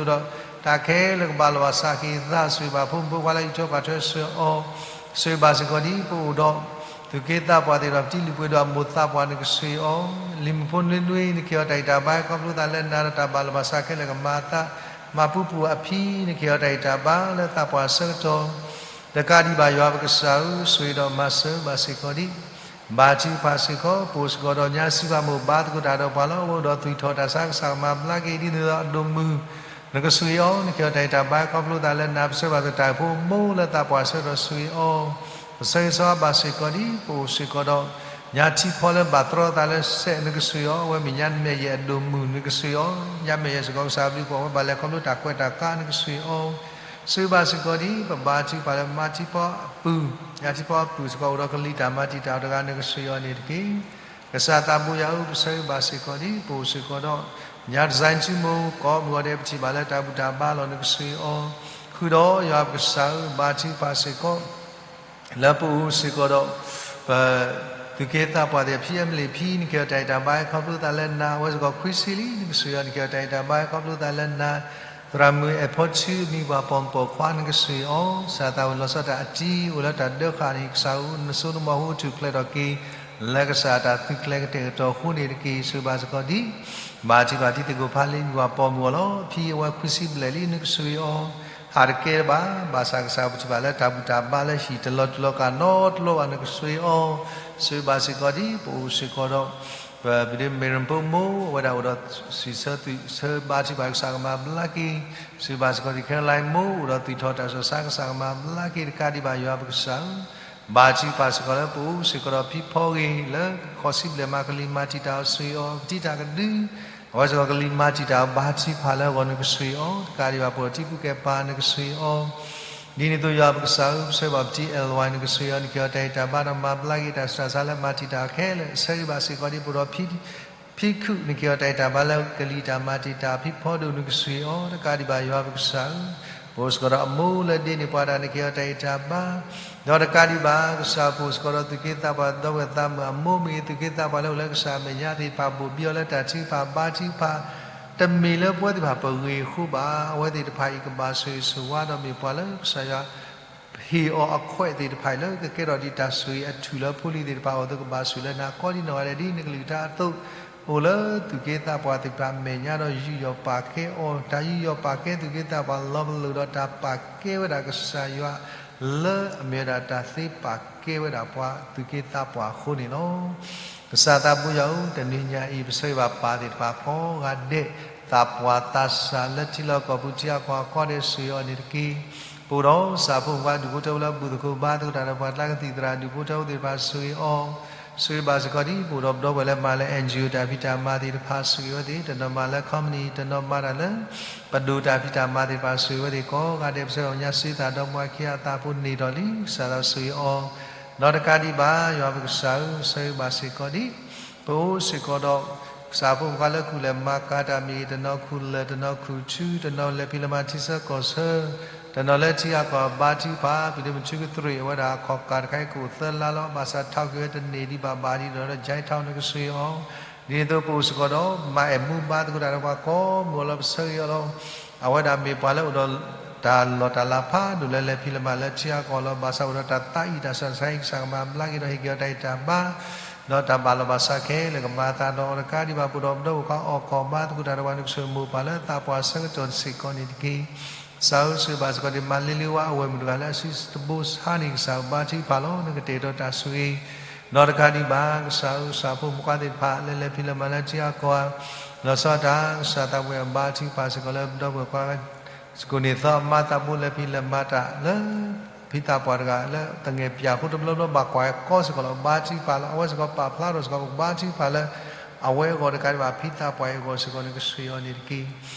တၢ်ခဲလၢာ်ကဘၣ်လီၤဘၣ်စးက့ၤအသး ဆိၣ်ဂ့ၤဘၣ်ဖိမုၣ်ဖိခွါလၢအံးထွဲကွၢ်ထွဲဆှၢအီၤ ဆိၣ်ဂ့ၤဘၣ်စ့ၢ်ကီးဒ်ပအိၣ်ဒီး သူၣ်က့သးပှၢ်သ့ၣ်ဒီးပတံၤလုၢ်ပှ့ၤဒီးအမိၢ်သးပှၢ် နကဆိၣ်ဂ့ၤအီၤ လံၤမုၣ်ဖိနွ့နွ့ နကဟ့ၣ်အီၤတၢ်ဂံၢ်တၢ်ဘါ ခီဖျိသးလၢနၤဒီးတၢ်ဘၣ်လီၤဘၣ်စးခဲလၢာ်ကမၤအသး မၤပူၤပူၤအဖံ နကဟ့ၣ်အီၤတၢ်ဂံၢ်တၢ်ဘါလၢသးပှၢ်ဆၢကတီၢ် တကးဒံးဘၣ်ယွၤပကစၢ်ဧၢ ဆိၣ်ဂ့ၤဒီးမၤစၢၤဘၣ်စ့ၢ်ကီးဒ် ဘါထုကဖၣ်စ့ၢ်ကီး ပအိၣ်စ့ၢ်ကီးဒီးညါစံးဘၣ်မိၢ်ဘါသကိးတၢ်ဒီးပှၤလီၤ အဝဲအိၣ်ဒီးသွံၣ်ထီၣ်တၢ်ဆါ ကစၢ်ကမၤဘျါက့ၤဒ်န့ၣ်ဒီးအဒိၣ်မုၢ် နကဆိၣ်ဂ့ၤအီၤ နကဟ့ၣ်အီၤတၢ်ဂံၢ်တၢ်ဘါ ခီဖျိသးလၢနၤ ပဆၢဂ့ၤဘၣ်သတးဖိမိၢ်လၢသးပှၢ်ဆၢကတီၢ်ဆိၣ်ဂ့ၤအီၤ ပဆၢဂ့ၤဆၢဝါဘၣ်စ့ၢ်ကီးဒ် ပအိၣ်စ့ၢ်ကီးဒီး ညါထံဖီလၢဘၣ်တြီသးလၢစဲး နကဆိၣ်ဂ့ၤအီၤ အဝဲမ့ၢ်ညါမဲာ်ယဲၢ်အဒိၣ်မုၢ် နကဆိၣ်ဂ့ၤအီၤ ညါမဲာ်ယဲၢ်စ့ၢ်ကီး ကစၢ်အဘျုးကိၣ်အဝဲဘၣ်လဲၤခီဖျိတၢ်ကွဲးတၢ်ကါ နကဆိၣ်ဂ့ၤအီၤ ဆိၣ်ဂ့ၤဘၣ်စ့ၢ်ကီးဒ် ပဘါထုကဖၣ်လၢမါထံဖီအပုၢ် ညါထံဖီအပုၢ်စ့ၢ်ကီး အိၣ်ဒီးကလံၤတၢ်မၤတံာ်တာ်အီၤတဂၤ နကဆိၣ်ဂ့ၤအီၤန့ၣ်တက့ၢ်. ကစၢ်သးဘိယွၤဧၢ ပဆၢဂ့ၤဘၣ်စ့ၢ်ကီးဒ် ပအိၣ်စ့ၢ်ကီးဒီး ညါတစဲးထူမိၢ် ကိးမုၢ်ဂီၤဒဲး ပထံၣ်ဘၣ်လၢတၢ်ဘူၣ်တၢ်ဘါလီၤ နကဆိၣ်ဂ့ၤအီၤ ဃုာ်ဒီးယွၤပကစၢ်ဧၢ ဘါထုကဖၣ်စ့ၢ်ကီး လၢပအိၣ်စ့ၢ်ကီးဒီး ပ သူၣ်က့သးပှၢ်သ့ၣ် ဖံအမလ့ၣ်ဖံ နကဟ့ၣ်အီၤတၢ်ဂံၢ်တၢ်ဘါ ခီဖျိသးလၢနၤ အဝဲစ့ၢ်ကီးခွံဆံလံ နကဆိၣ်ဂ့ၤအီၤ နကဟ့ၣ်အီၤတၢ်ဂံၢ်တၢ်ဘါ ခီဖျိသးလၢနၤ သရၣ်မုၣ်အဲၣ်ဖီထူ အမံၤပှၢ်ပိာ်မုၣ်ပိာ်ခွါ နကဆိၣ်ဂ့ၤအီၤ ကစၢ်သးဝံၤလီၤဆီဒၣ်တၢ်အတံၤ အိၣ်လၢတၢ်ဒၢဃာ်န့ၣ် ကစၢ်ဧၢ နစိနမီၢ်ဟူထူၣ်ဖျဲးထီၣ်က့ၤ လၢကစၢ်အတၢ်သုးကျဲၤကတဲာ်ကတီၤအဃိန့ၣ်တက့ၢ်. ဆိၣ်ဂ့ၤဘၣ်စ့ၢ်ကီးဒ် ဘါထုကဖၣ်တံၤသကိးဖးလံ မံၤပှၢ်ပိာ်မုၣ်အီၤလီၤ. ဖံအဝဲခွံဆံဘျဲၣ်လံ နကဆိၣ်ဂ့ၤအီၤ ဟးတကဲဘၣ် ဘၣ်ဆၣ်ကစၢ်ပထံၣ်ဘၣ်လၢတၢ်ဘူၣ်တၢ်ဘါလၢဟံၣ်တလီၤတူာ်လီၤကာ်နီတလီၤဘၣ် နကဆိၣ်ဂ့ၤအီၤ ဆိၣ်ဂ့ၤဘၣ်စ့ၢ်ကီးဒ် ပအိၣ်စ့ၢ်ကီးဒီး ပဒ့မ့ၢ်ရပိၢ်မိၢ် အဝဲဒၣ်အိၣ်ဒီးစံးဆၢသုးဆၢဘါထုကဖၣ် ကစၢ်ကမၤဘျါက့ၤ, စံးဘၣ်စ့ၢ်ကီး Caroline မိၢ် အိၣ်ဒီးသူၣ်ထီၣ်တၢ်ဆူးတၢ်ဆါ ကစၢ်ကမၤဘျါက့ၤ တကးဒံးဘၣ်ယွၤပကစၢ်ဧၢ, ဘါထုကဖၣ်စ့ၢ်ကီးလၢပအိၣ်စ့ၢ်ကီးဒီးဖံဖီဂ့ၤ လၢဃိးဆံဘျဲၣ်မး ကလံၤမၤတံာ်တာ်အီၤဆှံအီၤ ပတံာ်တာ်ကဒု အဝဲစ့ၢ်ကီးကလံၤမၤတံာ်တာ်အီၤ ဘါထုကဖၣ်လၢအဂီၢ် နကဆှံအီၤ, တကးဒံးဘၣ် ပအိၣ်ဒီးတံၤဖိကဲပၤ နကဆှံအီၤ ဒ်န့ၣ်အသိးယွၤပကစၢ်ဧၢ, ပဆၢဂ့ၤဘၣ်ပတံၤ L Y နကဆှံအီၤ နကဟ့ၣ်အီၤတၢ်ဂံၢ်တၢ်ဘါဒီးမၤဘျါက့ၤတၢ်ဆူးတၢ်ဆါလၢမၤတံာ်တာ်အီၤခဲလၢာ်, ဆၢဂ့ၤဘၣ်စ့ၢ်ကီးဒ်ပအိၣ်ဒီးဖံ ဖံခုၣ် နကဟ့ၣ်အီၤတၢ်ဂံၢ်တၢ်ဘါလၢကလံၤတၢ်မၤတံာ်တာ် ဖံဖီဒိၣ် နကဆှံအီၤ, တကးဒံးဘၣ်ယွၤပကစၢ်ဧၢ, ပအိၣ်စ့ၢ်ကီးဒီးအမိၢ်လၢဒ့န့ၢ်ပှၤတၢ် နကဟ့ၣ်အီၤတၢ်ဂံၢ်တၢ်ဘါ ဒီးတကးဒံးဘၣ် ကစၢ်ပအိၣ်စ့ၢ်ကီးဒီးသူၣ်က့သးပှၢ် ဒီပုၢ်ဝဲၢ်သးမုာ်အမိၢ် မ့ၢ်ဂ့ၤ သူၣ်က့သးပှၢ်လၢအိၣ်လၢကစၢ်အမဲာ်ညါသ့ၣ်တဖၣ် ဘိၣ်ဘံအီၤလၢတၢ်ထုကဖၣ်ဘါထုကဖၣ်, တမ့ၢ်လၢပဝဲသ့ၣ်တဖၣ်ပဂ့ၤအဃိဘၣ်, အဝဲသ့ၣ်တဖၣ်အံၤကဘၣ်ဆိၣ်ဂ့ၤဆိၣ်ဝါဒီးမ့ၢ်ပှၤလၢကစၢ်ယွၤ ဟ့ၣ်အီၤအခွဲးသ့ၣ်တဖၣ်အံၤလၢကကဲထီၣ်ဒ်တၢ်ဆိၣ်ဂ့ၤအထူၣ်လၢဖိလံၤသ့ၣ်တဖၣ်အအိၣ် သုကဘၣ်ဆိၣ်ဂ့ၤလၢနၤကိးဒ်နီၢ်ဂၤဒဲးဒ်နကလုၢ်ကထါအသိး, အိၣ်လၢသူၣ်က့သးပှၢ်သ့ၣ်တဖၣ်အမဲာ်ညါဒီးယူးယီၣ်ပာ်ကဲအီၤ, တၢ်ယူးယီၣ်ပာ်ကဲသူၣ်က့သးပှၢ်လီၤပလိာ်ဒီးတၢ်ပာ်ကဲဝဲဒၣ်ကစၢ်ယွၤ လၢအမ့ၢ်ဝဲဒၣ်တၢ်သ့ပာ်ကဲဝဲဒၣ်ပှၤသူၣ်က့သးပှၢ်အဃိန့ၣ်လီၤ. ကစၢ်သးဘိယွၤဧၢ, တနံၤညါအံၤ ပဆၢဂ့ၤဘၣ်ပၢ်သ့ၣ်တဖၣ်ကိးဂၤဒဲး, သးပှၢ်သးစၢ်လၢထံလီၢ်ကီၢ်ပူၤထံဂၤကီၢ်ဂၤကိးဂၤဒဲး ဆိၣ်ဂ့ၤအီၤန့ၣ်တက့ၢ်. ပအိၣ်ဒီးကစၢ်ဖိမုၣ်ခွါဒူၣ်ဖိထၢဖိလၢဘူၣ်သကိးဘါသကိးတၢ်ဒီးပှၤကျါ ကသံၣ်သရၣ်ဒူၣ်ဖိထၢဖိသ့ၣ်တဖၣ် ဆိၣ်ဂ့ၤအီၤ, ဆိၣ်ဂ့ၤဘၣ်စ့ၢ်ကီးဒ် ပအိၣ်ဒီးပဒီပုၢ်ဝဲၢ်လၢမၤလၢ N G O တၢ်ဖံးတၢ်မၤသ့ၣ်တဖၣ် ဆိၣ်ဂ့ၤဝဲသ့ၣ်, တနီၤမၤလၢ company, တနီၤမၤတၢ်လၢ ပဒိၣ်တၢ်ဖံးတၢ်မၤသ့ၣ်တဖၣ် ဆိၣ်ဂ့ၤဝဲသ့ၣ်ကိးဂၤဒဲး, ပဆၢဂ့ၤညါစ့သးဒီမါခံဂၤအသးဖိန့ၣ်ဒီးလံ, ကစၢ်သးဆိၣ်ဂ့ၤအီၤ, ဒီးတကးဒံးဘၣ် ယွၤပကစၢ်ဧၢ, ဆၢဂ့ၤဘၣ်စ့ၢ်ကီးဒ် ပအိၣ်စ့ၢ်ကီးဒီး ကစၢ်ဖိမုၣ်ခွါလၢကူၣ်လဲၤမၤကၤတၢ်မ့ၢ်ဂ့ၤ, တနီၤခူၣ်လၢၢ်, တနီၤခူၣ်ထု, တနီၤလဲၤဖံးလဲၤမၤထံဆၢကီၢ်ဆၢ, တနီၤလၢထံဂၤကီၢ်ဂၤဘါထုကဖၣ်, ပဒ့မုၣ်ထူကသရ့ၣ် အဝဲဒၣ်အခီၣ်ကၢ်တခါအံၤကအိၣ်သၢလါလီၤ, ဘၣ်ဆၣ်ထီၣ်က့ၤဝဲတန့ၢ်ဒံးဘၣ်ဘၣ်ဒံးဒီး ကၠဲထီၣ်နကဆှံအီၤ, ဒ်န့ၣ်အသိးပအိၣ်စ့ၢ်ကီးဒီး မၤအဲၣ်မူဘါသကိးတၢ်ဒီးပှၤကိးမုၢ်အလီၢ် ပဆၢဂ့ၤအီၤလီၤ. အဝဲဒၣ်မ့ၢ်ပှၤလၢအိၣ်ဒီး တၢ်လီၢ်တၢ်လၤဖးဒိၣ်လၢလဲၤဖံးလဲၤမၤလၢထံဂၤကီၢ်ဂၤလီၤ, ဘၣ်ဆၣ်အိၣ်ဒီးတၢ်သးအံၣ်တၢ်ဆူးတၢ်ဆါအံၤ ကစၢ်ကမၤဘျါက့ၤဒီးဟ့ၣ်က့ၤအီၤတၢ်ဂံၢ်တၢ်ဘါ ဒီးတၢ်ဘၣ်လီၤဘၣ်စးခဲလၢာ်ကမၤအသးဒီးအီၤတကးဒံးဘၣ် ပအိၣ်ဒီးပဒီပုၢ်ဝဲၢ်ခွါအီၣ်ကီၢ်ဘါသကိးတၢ်ဒီးပှၤ နကဆိၣ်ဂ့ၤမိၢ်ပၢ်လၢသးပှၢ်ဆၢကတီၢ်စ့ၢ်ကီးန့ၣ်တက့ၢ်. ကစၢ်ဧၢ, ဆိၣ်ဂ့ၤဘၣ်စ့ၢ်ကီးဒ်မၤလ့လ့ဝါအဝဲၢ်မုၣ်တဂၤလၢအစုတဘိဆါန့ၣ် ကစၢ်ဧၢ, ဘါထုကဖၣ်လီၤ နကတဲာ်ကတီၤတၢ်ဆိၣ်ဂ့ၤ ဒီးတကးဒံးဘၣ် ကစၢ်ဧၢ, ကစၢ်ဖိမုၣ်ခွါသ့ၣ်တဖၣ်လၢလဲၤဖံးလဲၤမၤလၢထံဂၤကီၢ်ဂၤ လီၤဆီဒၣ်တၢ် ကစၢ်သးပှၢ်ဘါထုကဖၣ်စ့ၢ်ကီးလၢပဒီပုၢ်ဝဲၢ်ခွါ စကိၣ်န့ၣ်သီအမါသးဘိလဲၤဖံးလဲၤမၤတၢ်လၢ ဖံသးပှၢ်တဂၤလၢသငဲၣ်ပၠးဖိတဘျီဘျီဘၣ်ကွၢ်ကီစ့ၢ်ကီးလီၤ. ဘါထုကဖၣ်လီၤ အဝဲစ့ၢ်ကီးပာ်ဖျါထီၣ်စ့ၢ်ကီး ကဘါထုကဖၣ်လၢ အဝဲအဂီၢ်တကးဒံးဘၣ် ဖံသးပှၢ်အံၤအဂီၢ်စ့ၢ်ကီး နကဆှံအီၤန့ၣ်တက့ၢ်.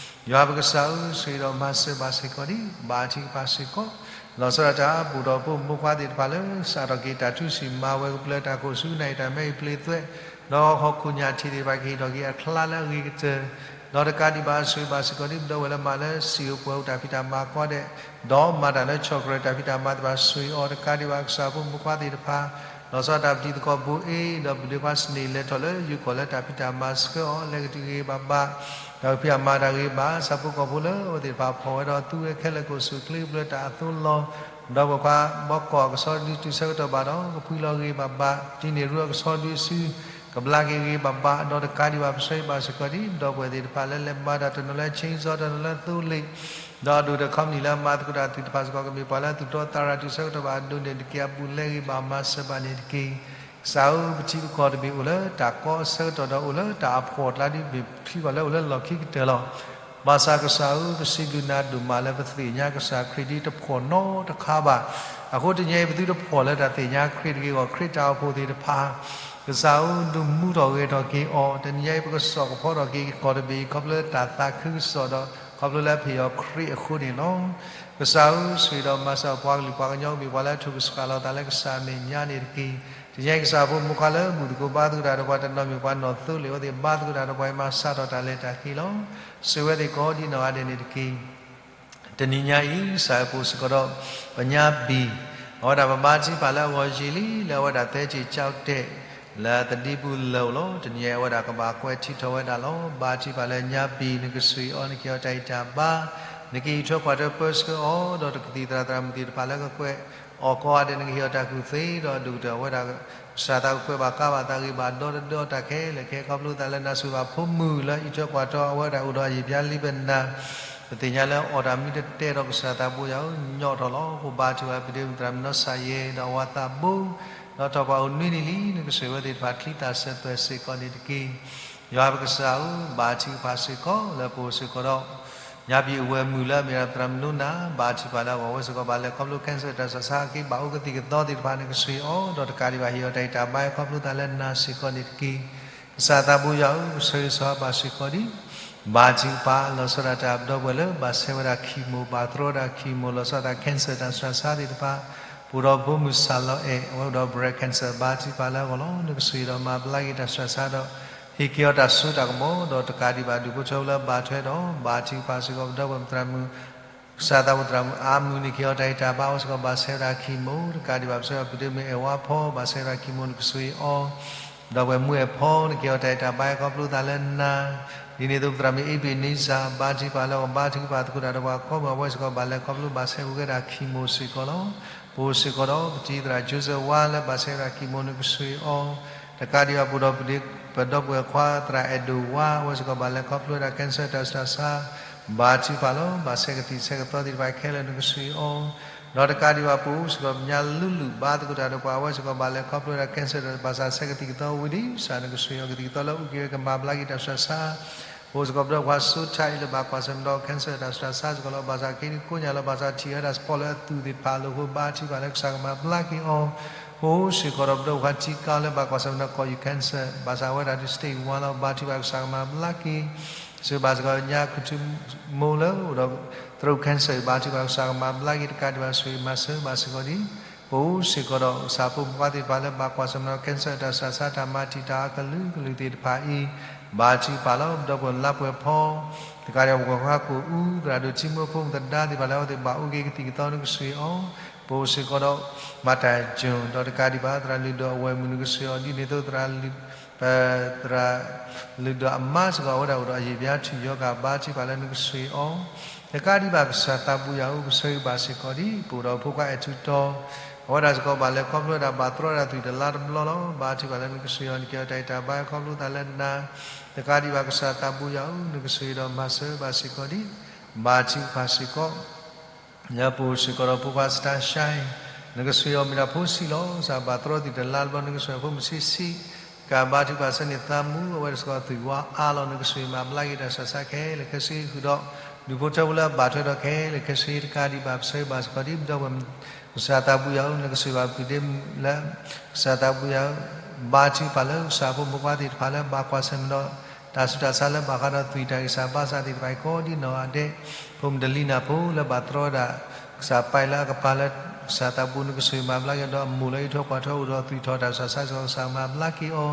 ယွၤပကစၢ်ဧၢ, ဆိၣ်ဂ့ၤဒီးမၤစၢၤဘၣ်စ့ၢ်ကီးဒ် ဘါထုကဖၣ်စ့ၢ်ကီး လီၤဆီဒၣ်တၢ် ပအိၣ်ဒီးဖိမုၣ်ဖိခွါသ့ၣ်တဖၣ်လၢ စးထီၣ်က့ၤတၢ်ထူစံၣ်မၤဝဲၤကပျၢၤ တၢ်ခိၣ်ဆူနၢ်အံၤ တၢ်မဲအံၤပျ့ၤသွဲး ဒီးဟီၣ်ခိၣ်ညၣ်ထံးသ့ၣ်တဖၣ် ကဟ့ၣ်ထီၣ်က့ၤအချါလၢအဂ့ၤကတၢၢ် ဒီးတကးဒံးဘၣ် ဆိၣ်ဂ့ၤဘၣ်စ့ၢ်ကီးဒ်ပဒီပုၢ်ဝဲၢ်လၢမၤလၢစံာ်ဧိၤပှဲၤဧိၤတၢ်ဖံးတၢ်မၤကိးဂၤဒဲး ဒီးမၤတၢ်လၢ chocolate တၢ်ဖံးတၢ်မၤသ့ၣ်တဖၣ် ဆိၣ်ဂ့ၤအီၤတကးဒံးဘၣ် ကစၢ်ဖိမုၣ်ဖိခွါသ့ၣ်တဖၣ် လီၤဆီဒၣ်တၢ် ပတံၤသကိးဘိအ့ၣ် ဒီးပဒ့ခွါစန့ၣ် လဲၤထီၣ်လၢယိၤကီၢ်လၢတၢ်ဖံးတၢ်မၤဆှၢအီၤ လဲၤကတုၤဂ့ၤဂ့ၤဘၣ်ဘၣ် တၢ်ကဖံးအမၤတၢ်ဂ့ၤဘၣ် ဆၣ်ဖိကီၢ်ဖိလၢအဝဲသ့ၣ်တဖၣ်ဖီၣ်ဝဲဒီးသူဝဲခဲလၢာ် ကအိၣ်ဆူၣ်ချ့ကပျၢၤတၢ်အသိးလီၤ. ဒီပုၢ်ဝဲၢ်ခွါ ဘီကီၢ်အကဆီတဒု တုၤဆၢကတီၢ်ဘၣ်ဒီး ကဖှံလီၤဂ့ၤဘၣ်ဘၣ် တံၤန့ၢ်ရူအကဆီဒုအစု ကဘျါက့ၤဂ့ၤဘၣ်ဘၣ် ဒီးတကးဒံးဘၣ် ပဆၢဂ့ၤဘၣ်စ့ၢ်ကီးဒ် ဒီပုၢ်ဝဲၢ်သ့ၣ်တဖၣ်လၢလဲၤမၤတၢ် တနီၤလၢ chainsaw တနီၤလၢသိလ့ၣ် ဒီးအဒိၣ်ဒီး company လၢမၤသကိးတၢ်သ့ၣ်တဖၣ်စ့ၢ်ကီး ကမ့ၢ်ပှၤလၢသူၣ်တီသးရၤ တုၤဆၢကတီၢ်ဘၣ် အဒိးန့ၢ်တက့ၢ် အဘူးလဲဂ့ၤဘၣ် မၤစၢၤဘၣ်န့ၣ်တက့ၢ်. ကစၢ်ဧၢ, ပထံပကီၢ်တဘ့ၣ်အိၣ်လၢတၢ်ကီအဆၢကတီၢ် ဒီးအိၣ်လၢတၢ်အဖှီၣ်အကျါဒ် ပထံကီၢ်လၢအိၣ်လၢလီၢ်ခံကတၢၢ်လီၤ. ဘၣ်ဆၣ်ကစၢ်ဧၢ, ပစံးဘျုးနၤဒိၣ်မးလၢပသ့ၣ်ညါကစၢ်ခရံာ်ဒ်တဖှီၣ်နီတခါဘၣ်. အဃိတနံၤအံၤ ပသုတဖှီၣ်လၢတၢ်သ့ၣ်ညါခရံာ်တဂ့ၤအဂီၢ် ခရံာ်တၢ်အိၣ်ဖှိၣ်သ့ၣ်တဖၣ် ကစၢ်ဧၢ, ဒုးမူထီၣ်ဂဲၤထီၣ်က့ၤအီၤ, တနံၤအံၤ ပကစိာ်ကဖီထီၣ်က့ၤကီၢ်တဘ့ၣ်အံၤ ခီဖျိလၢတၢ်သးခုကစီၣ်ဒီး ခီဖျိလၢအဖ့ၣ်အီၤခရံာ်အဃိန့ၣ်လီၤ. ကစၢ်ဧၢ, ဆိၣ်ဂ့ၤဒီးမၤစၢၤပှၤကလုာ်ပှၤကညီ ကမ့ၢ်ပှၤလၢအထုးကဆှၣ်လီၤသးလၢကစၢ်အမဲာ်ညါန့ၣ်တက့ၢ်. တနံၤအံၤ ကစၢ်ဖိမုၣ်ခွါလၢဘူၣ်သကိးဘါသကိးတၢ်ဒီးပှၤ တနီၤမ့ၢ်ပှၤနီၢ်သိလ့ၣ် အဝဲသ့ၣ်ဘါသကိးတၢ်ဒီးပှၤအံၤ မၤစးထီၣ်တၢ်လဲၤတၢ်က့ၤလီၤ. ဆိၣ်ဂ့ၤဝဲသ့ၣ်ကိးဒ်နီၢ်ဂၤဒဲးန့ၣ်တက့ၢ်. တနံၤညါအံၤ ကစၢ်ဧၢ, ပအိၣ်စ့ၢ်ကီးဒီး ပညါဘံၣ်, အဝဲဒၣ်ပဘါထုကဖၣ်လၢအဂီၢ်ယံာ်လံ လၢအဝဲဒၣ်သၢက့ၣ်ကၠီတဲာ် လၢသဒံပူၤလၢာ်အိၣ်လီၤ. တနံၤအံၤ အဝဲဒၣ်ကဘၣ်ကွဲးထံထီၣ်ဝဲဒၣ်လီၤ. ဘါထုကဖၣ်လၢညါဘံၣ် နကဆိၣ်ဂ့ၤအီၤ နကဟ့ၣ်အီၤတၢ်ဂံၢ်တၢ်ဘါ, နကအံးထွဲကွၢ်ထွဲပၢဆှၢအီၤ, ဒီးတကသံၣ်သရၣ်သရၣ်မုၣ်သ့ၣ်တဖၣ်လၢကကွဲးအီၤကိးဂၤဒဲး နကဟ့ၣ်အီၤတၢ်ကူၣ်သ့, ဒီးအဒိၣ်ကတၢၢ်အဝဲဒၣ် ကစၢ်သးကကွဲးဘၣ်ကါဘၣ်သးဂ့ၤဘၣ်ဒီတဒၢအီၤတၢ်ခဲလၢာ်ခဲဆ့ ခီဖျိသးလၢနၢ်စိၤဘၣ်ဖိမုၣ်လၢအံးထွဲကွၢ်ထွဲအဝဲဒၣ်အိၣ်ဒီးအယံာ်ပျါလံပနၢ် ပသ့ၣ်ညါလၢအီၣ်တၢ်မံတတဲာ်ဒီး ကစၢ်သးဘိယွၤဧၢ, ညီထီၣ်လီၤ. ပဘါထုကဖၣ်ပဒ့မုၣ်သရၣ်မုၣ်နီၢ်စၢ်ယဲၢ် ဒီးအဝၤသးဘိ ဒီးထီၣ်ပှၤအိၣ်နွံနံၣ်လံ နကဆိၣ်ဂ့ၤဝဲသ့ၣ်တဖၣ် ချံသၣ်စၢၤသွဲၣ်စ့ၢ်ကီးန့ၣ်တက့ၢ်. ယွၤပကစၢ်ဧၢ, ဘါထုကဖၣ်စ့ၢ်ကီး လၢပအိၣ်စ့ၢ်ကီးဒီး ညါပှၤအိၣ်ဝဲမုာ်လၢအမ့ၢ်ဒၣ်သရၣ်မုၣ်နိနၤ, ဘါထုကဖၣ်လၢအဂီၢ် အဝဲစ့ၢ်ကီးဘၣ်လဲၤခီဖျိ cancer တၢ်စှၤဆါ က့ၤဘၣ်အိၣ်ကသံၣ်ကသီသ့ၣ်တဖၣ် နကဆိၣ်ဂ့ၤအီၤ, ဒီးတကးဒံးဘၣ်ဟ့ၣ်အီၤတၢ်ဂံၢ်တၢ်ဘါ ခီဖျိသးလၢနၤစ့ၢ်ကီးန့ၣ်တက့ၢ်. ကစၢ်သးဘိယွၤဧၢ, ပဆၢဂ့ၤဆၢဝါဘၣ်စ့ၢ်ကီးဒံး ဘါထုကဖၣ် လီၤဆီဒၣ်တၢ်ပဒီပုၢ်ဝဲၢ်လၢ ဘၣ်ဆဲးဝဲဒၣ် chemo ဘၣ်တြီဝဲဒၣ် chemo လီၤဆီဒၣ်တၢ် cancer တၢ်စှၤဆါသ့ၣ်တဖၣ်, ပအိၣ်ဒီးဖိမုၣ်စၢ်လီၤအဲၣ် အဝဲအိၣ်ဒီး breast cancer ဘါထုကဖၣ်လၢအဂီၢ်လီၤ. နကဆိၣ်ဂ့ၤဒီးမၤဘျါက့ၤတၢ်စှၤဆါဒီး ဟ့ၣ်က့ၤအီၤတၢ်စိတၢ်ကမီၤ ဒီးတကးဒံးဘၣ်ဒူၣ်ဖိထၢဖိလၢဘၣ်ထွဲဒီး ဘါထုကဖၣ်စ့ၢ်ကီးပဒီပုၢ်ဝဲၢ်သရၣ်မုၣ် ကစၢ်သးဘိသရၣ်မုၣ်အါမုၢ်န့ၣ် က့ၤအီၤတၢ်ဂံၢ်တၢ်ဘါ အဝဲစ့ၢ်ကီးဘၣ်ဆဲးဝဲဒၣ် chemo တကးဒံးဘၣ် ပဆၢဂ့ၤဒီးပဒ့မုၣ်အဲၣ်ဝါဖီ ဘၣ်ဆဲးဝဲဒၣ် chemo နကဆိၣ်ဂ့ၤအီၤ ဒီပုၢ်ဝဲၢ်မူအဲၣ်ဖီ နက့ၤအီၤတၢ်ဂံၢ်တၢ်ဘါ ခီဖျိသးလၢနၤ, ဒ်န့ၣ်အသိးပသရၣ်မုၣ် အ့ဘ့ၣ်နံစၢ် ဘါထုကဖၣ်လၢအဂီၢ် ဘါထုကဖၣ်သကိးတၢ်ဒီးပှၤကိးဂၤ အဝဲစ့ၢ်ကီးဘၣ်လဲၤခီဖျိဘၣ်ဆဲးဝဲဒၣ် chemo စ့ၢ်ကီးလီၤ. ပအိၣ်စ့ၢ်ကီးဒီး ပတံၤသရၣ် Joseph ဝါလၢဘၣ်ဆဲးဝဲဒၣ် chemo နကဆိၣ်ဂ့ၤအီၤ, တကးဒံးဘၣ်ပအိၣ်ဒီးပဒီပုၢ်ဝဲၢ်ခွါသရၣ်အဲၣ်ဒိၣ်ဝါ အဝဲစ့ၢ်ကီးဘၣ်လဲၤခီဖျိဝဲဒၣ် cancer တၢ်စှၤဆါ ဘါထုကဖၣ်လီၤ. ဘၣ်ဆဲးကသံၣ်ဆဲးကသီသ့ၣ်တဖၣ်ခဲလၢာ် နကဆိၣ်ဂ့ၤအီၤ, ဒီးတကးဒံးဘၣ်ပအိၣ်စ့ၢ်ကီးပညါလုာ်လုာ် ဘါသကိးတၢ်ဒီးပှၤ အဝဲစ့ၢ်ကီးဘၣ်လဲၤခီဖျိဝဲဒၣ် cancer တၢ်ဘၣ်ဆဲးကသံၣ်ကသီဝံၤလံ ကစၢ်နကဆိၣ်ဂ့ၤအီၤ ကသံၣ်ကသီလၢအုၣ်က့ၤဝဲကမၤဘျါက့ၤတၢ်စှၤဆါ ပအိၣ်စ့ၢ်ကီးပဒီပုၢ်ဝဲၢ်ခွါစိထါအံၤလၢဘၣ်ကွၢ်ဆၢၣ်မဲာ်ဒီး cancer တၢ်စှၤဆါစ့ၢ်ကီးလီၤ. ဘၣ်ဆၣ်က့ၤဒုကိးညါလၢ ဘၣ်ဆၣ်ထံၣ်ဝဲဒၣ်စပီးလၢအသူၣ်သ့ၣ်တဖၣ်အလိၤအဃိ ဘါထုကဖၣ်လၢကစၢ်ကမၤဘျါက့ၤအီၤ, ပအိၣ်စ့ၢ်ကီးဒီးပဒီပုၢ်ဝဲၢ်ခွါထံကါလၢဘၣ်ကွၢ်ဆၢၣ်မဲာ်ဒီး ကီၢ်ယူၢ် cancer ဘၣ်ဆၣ်ဝဲဒၣ်ဒ် stage one လီၤ. ဘါထုကဖၣ်ကစၢ်ကမၤဘျါက့ၤ စ့ၢ်ဘၣ်စ့ၢ်ကီးညါ ခူထူမိၢ်လၢအိၣ်ဒီး throat cancer ဘါထုကဖၣ်ကစၢ်ကမၤဘျါက့ၤ တကးဒံးဘၣ်ဆိၣ်ဂ့ၤမၤစၢၤဘၣ်စ့ၢ်ကီးဒံး ပအိၣ်စ့ၢ်ကီးဒီး ကစၢ်ဖိမုၣ်ခွါသ့ၣ်တဖၣ်လၢဘၣ်ကွၢ်ဆၢၣ်မဲာ်ဒီး cancer တၢ်စှၤဆါ တၢ်မၤတံာ်တာ်အကလုာ်ကလုာ်သ့ၣ်တဖၣ်အံၤ ဘါထုကဖၣ်လီၤ. ပဒီပုၢ်ဝဲၢ်လါပှဲၤဖီ တကးဒံးဘၣ် ပှၤကွၢ်ကွၢ်ကိၣ်အူ သရၣ်ဒိၣ်ထံမိၢ်ဖိမုၣ်သဒါသ့ၣ်တဖၣ်လၢအဝဲသ့ၣ်ဘၣ်အိၣ်က့ၤကသံၣ်ကသီ နကဆိၣ်ဂ့ၤအီၤ, ပအိၣ်စ့ၢ်ကီးဒီး မၤတၢ်ယိၣ် ဒီးတကးဒံးဘၣ် သရၣ်လုၢ်ဒိၣ်အဝဲၢ်မုၣ် နကဆိၣ်ဂ့ၤအီၤ ဒ်န့ၣ်အသိး သရၣ် ပသရၣ်လုၢ်ဒိၣ်အမါစ့ၢ်ကီး အဝဲဒၣ်အိၣ်ဒီးအယံာ်ဘၣ်ထုးယီၤကၤ ဘါထုကဖၣ်လၢနကဆိၣ်ဂ့ၤအီၤ, တကးဒံးဘၣ် ကစၢ်သးဘိယွၤဧၢ, ပဆၢဂ့ၤဘၣ်စ့ၢ်ကီးဒံး ပအိၣ်ဒီးဖိခွါအဲၣ်ထူတီၤ အဝဲဒၣ်စ့ၢ်ကီးဘၣ်လဲၤခီဖျိဝဲဒၣ် ဘၣ်တြီဝဲဒၣ်သွံၣ်တလါတဘျီလီၤ. ဘါထုကဖၣ်လၢနကဆိၣ်ဂ့ၤအီၤ နက့ၤအီၤတၢ်ဂံၢ်တၢ်ဘါ ခီဖျိသးလၢနၤ, တကးဒံးဘၣ် ကစၢ်သးဘိယွၤဧၢ, နကဆိၣ်ဂ့ၤဒီးမၤစၢၤဘၣ်စ့ၢ်ကီးဒံး ဘါထုကဖၣ်စ့ၢ်ကီး လၢပအိၣ်စ့ၢ်ကီးဒီးဖိခွါစတၢ်ရှါအံၤ, နကဆိၣ်ဂ့ၤအီၤမ့ၢ်ဒၣ်ဖိဆံးလီၤ. ကစၢ်ဘၣ်တြီသွံၣ်တလါတဘျီ နကဆိၣ်ဂ့ၤဖိမုၣ်ဆံးဆံး, ကဘါထုကဖၣ်ဆၢန့ၣ်သးမူ အဝဲဒၣ်စ့ၢ်ကီးသွံၣ်ဝါအါလီၤ. နကဆိၣ်ဂ့ၤမၤဘျါက့ၤတၢ်စှၤဆါခဲလၢာ်ခဲဆ့ ဃုာ်ဒီး ဒူၣ်ဖိထၢဖိလၢအဘၣ်ထွဲဒီးခဲလၢာ်ခဲဆ့ တကးဒံးဘၣ် ပဆၢဂ့ၤဘၣ်စ့ၢ်ကီးဒံး ပဒီပုၢ်ဝဲၢ် ကစၢ်သးဘိယွၤဧၢ, နကဆိၣ်ဂ့ၤဘၣ်ပဒ့မုၣ်လၢ ကစၢ်သးဘိယွၤဧၢ, ဘါထုကဖၣ်လၢကစၢ်ဖိမုၣ်ဖိခွါသ့ၣ်တဖၣ်လၢဘၣ်ကွၢ်ဆၢၣ်မဲာ်ဒီး တၢ်ဆူးတၢ်ဆါလၢဘၣ်ဃးဒီးသွံၣ်တၢ်ဂံၢ်စၢ်ဘါစၢ်သ့ၣ်တဖၣ်အံၤကိးဒ်နီၢ်ဂၤဒဲး, ဖိမုၣ်တလံနၢ်ဖိလၢဘၣ်တြီဝဲဒၣ် ကစၢ်ပာ်လၢအကပၤလၢ ကစၢ်သးဘိနကဆိၣ်ဂ့ၤမၤဘျါက့ၤဒီး အမိၢ်လၢအံးထွဲကွၢ်ထွဲအိၣ်ဒီးသွံၣ်ထီၣ်တၢ်စှၤဆါစ့ၢ်ကီး ကစၢ်မၤဘျါက့ၤအီၤ,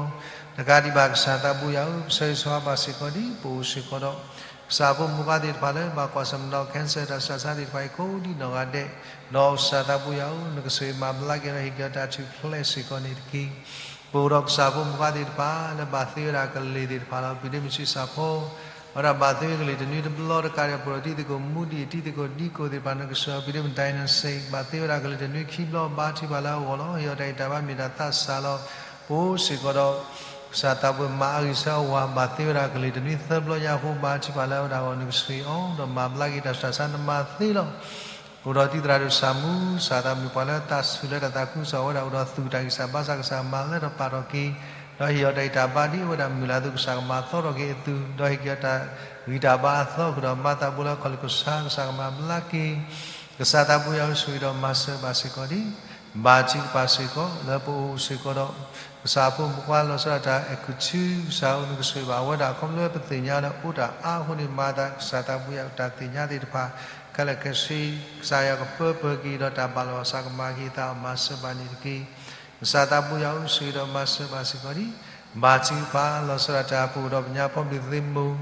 တကးဒံးဘၣ် ကစၢ်သးဘိယွၤဧၢ, ပဆၢဂ့ၤဆၢဝါဘၣ်စ့ၢ်ကီးဒံး ပအိၣ်စ့ၢ်ကီးဒီး ကစၢ်ဖိမုၣ်ဖိခွါသ့ၣ်တဖၣ်လၢဘၣ်ကွၢ်ဆၢၣ်မဲာ်ဒီး cancer တၢ်စှၤဆါသ့ၣ်တဖၣ်အံၤကိးဒ်နီၢ်ဂၤဒဲး, ဒီးကစၢ်သးဘိယွၤဧၢ, နကဆိၣ်ဂ့ၤမၤဘျါက့ၤဒီးဟ့ၣ်က့ၤအီၤတၢ်ထူၣ်ဖျဲးစ့ၢ်ကီးန့ၣ်တက့ၢ်. ပအိၣ်ဒီးကစၢ်ဖိမုၣ်ဖိခွါသ့ၣ်တဖၣ်လၢဘၣ်သ့ဝဲဒၣ်ကလံၤသ့ၣ်တဖၣ်လီၤ. ပဒ့မုၣ်ဆံးစၢ်ဖိ အဝဲဒၣ်ဘၣ်သ့ဝဲကလံၤတနွံတဘျီ တကးဒံးဘၣ် ပအိၣ်ဒီးတံၤသကိးမူဒံး တံၤသကိးဒံကိၢ်သ့ၣ်တဖၣ် နကဆိၣ်ဂ့ၤအီၤ ပဒ့မုၣ် ဒိၣ်နၣ်စ့ၣ် ဘၣ်သ့ဝဲဒၣ်ကလံၤတနွံခံဘျီ ဘါထုကဖၣ်လၢအဂီၢ်လီၤ. ဟ့ၣ်အီၤတၢ်ဂံၢ်တၢ်ဘါမ့ၢ်တၢ်သးစၢ်လီၤ. ပအိၣ်စ့ၢ်ကီးဒီး ကစၢ်သးဘိမၤအဂံၢ်ဆၢအဝၤ ဘၣ်သ့ဝဲဒၣ်ကလံၤတနွံသၢဘျီညါအဃိ ဘါထုကဖၣ်လၢအဝဲဒၣ်အဂီၢ် နကဆိၣ်ဂ့ၤအီၤ ဒီးမၤဘျါက့ၤတၢ်စှၤဆါနမၤသ့လီၤ. အိၣ်ဒီးတံၤသရၣ်ဒိၣ်ဆၣ်မူ ကစၢ်သးမုၣ်ပှၤလၢတၢ်ဆူၣ်လၢတၢ်သးခုကစီၣ် အဝဲဒၣ်အိၣ်ဒီးသွံၣ်တၢ်ဂံၢ်စၢ်ဘါစၢ် ကစၢ်မၤလၢထီၣ်ပာ်ထီၣ်က့ၤ, ဒီးဟ့ၣ်အီၤတၢ်ဂံၢ်တၢ်ဘါဒ်အဝဲဒၣ်မုၢ်လၢ်အသိး ကစၢ်ကမၤသီထီၣ်က့ၤအသုး ဒီးဟ့ၣ်က့ၤအီၤတၢ်ဂံၢ်တၢ်ဘါအသီ ဃုာ်ဒီးမၤသးဘိလၢအခီၣ်လ့ၣ်ကစၢ် ကစၢ်ကမၤဘျါက့ၤ ကစၢ်သးဘိယွၤဧၢ, ဆိၣ်ဂ့ၤဒီးမၤစၢၤဘၣ်စ့ၢ်ကီးဒံး ဘါထုကဖၣ်စ့ၢ်ကီး လၢပအိၣ်စ့ၢ်ကီးဒီး ကစၢ်ဖိမုၣ်ဖိခွါလီၤဆီဒၣ်တၢ်အဲၣ်ကူၣ်ထူ ကစၢ်ဧၢ, နကဆိၣ်ဂ့ၤဘၣ်ဝဲဒၣ် ခီဖျိလၢပသ့ၣ်ညါလၢအိၣ်တၢ်အါအဃိန့ၣ် မၤသးကစၢ်သးဘိယွၤ တၢ်သ့ၣ်ညါသ့ၣ်တဖၣ် ခဲလၢာ်ခဲဆ့ ကစၢ်ယွၤကပၢပၢၤက့ၤ ဒီးတၢ်ဘၣ်လီၤဘၣ်စးကမၤက့ၤအသး မၤစၢၤဘၣ်န့ၣ်တက့ၢ်. ကစၢ်သးဘိယွၤဧၢ, ဆိၣ်ဂ့ၤဒီးမၤစၢၤဘၣ်စ့ၢ်ကီးဒံး ဘါထုကဖၣ် လီၤဆီဒၣ်တၢ်ပအိၣ်ဒီးပညါဖီဘျုးသ့ၣ်မုၢ်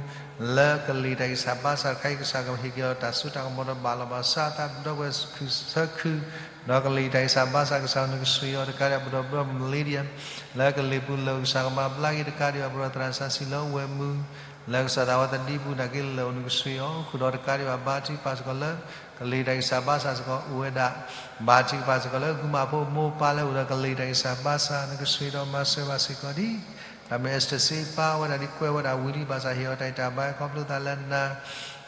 လၢကလံၤတၢ်ဂံၢ်စၢ်ဘါစၢ်တခါအံၤ ကစၢ်ကဟ့ၣ်က့ၤအီၤတၢ်စိတၢ်ကမီၤဒီးဘၣ်လီၤဘၣ်စးအသး ပဒီပုၢ်ဝဲၢ်ခုၣ်ဆၢခုၣ် ဒီးကလံၤတၢ်ဂံၢ်စၢ်ဘါစၢ် ကစၢ်နကဆိၣ်ဂ့ၤအီၤ တကးဒံးဘၣ်ပဒီပုၢ်ဝဲၢ် Melinda လၢကလံၤပူၤလၢာ် ကစၢ်ကမၤဘျါက့ၤ တကးဒံးဘၣ်ပဒီပုၢ်ဝဲၢ်သရၣ်စၢ်စံလၢဝဲၢ်မုၢ် လၢကစၢ်ဒၣ်ဝဲသဒံပူၤ နာ်က့လၢာ်အိၣ် နကဆိၣ်ဂ့ၤအီၤ ဃုာ်ဒီးတကးဒံးဘၣ် ဘါထုကဖၣ်စ့ၢ်ကီးလၢ ကလံၤတၢ်ဂံၢ်စၢ်ဘါစၢ်စ့ၢ်ကီးအိၣ်ဝဲဒၣ် ဘါထုကဖၣ်စ့ၢ်ကီးလၢ ကုမၤဖိမိၢ်ပၢ်လၢအိၣ်ဒီးကလံၤတၢ်ဂံၢ်စၢ်ဘါစၢ် နကဆိၣ်ဂ့ၤဒီးမၤစၢၤဘၣ်စ့ၢ်ကီးဒံး တၢ်မ့ၢ် Esther စ့ပၢ်ဝဲဒၣ်ဒ် ကွဲးဝဲဒၣ်ဝံၤလံ ဘၣ်ဆၣ်ဟ့ၣ်အီၤတၢ်ဂံၢ်တၢ်ဘါ ခီဖျိသးလၢနၤ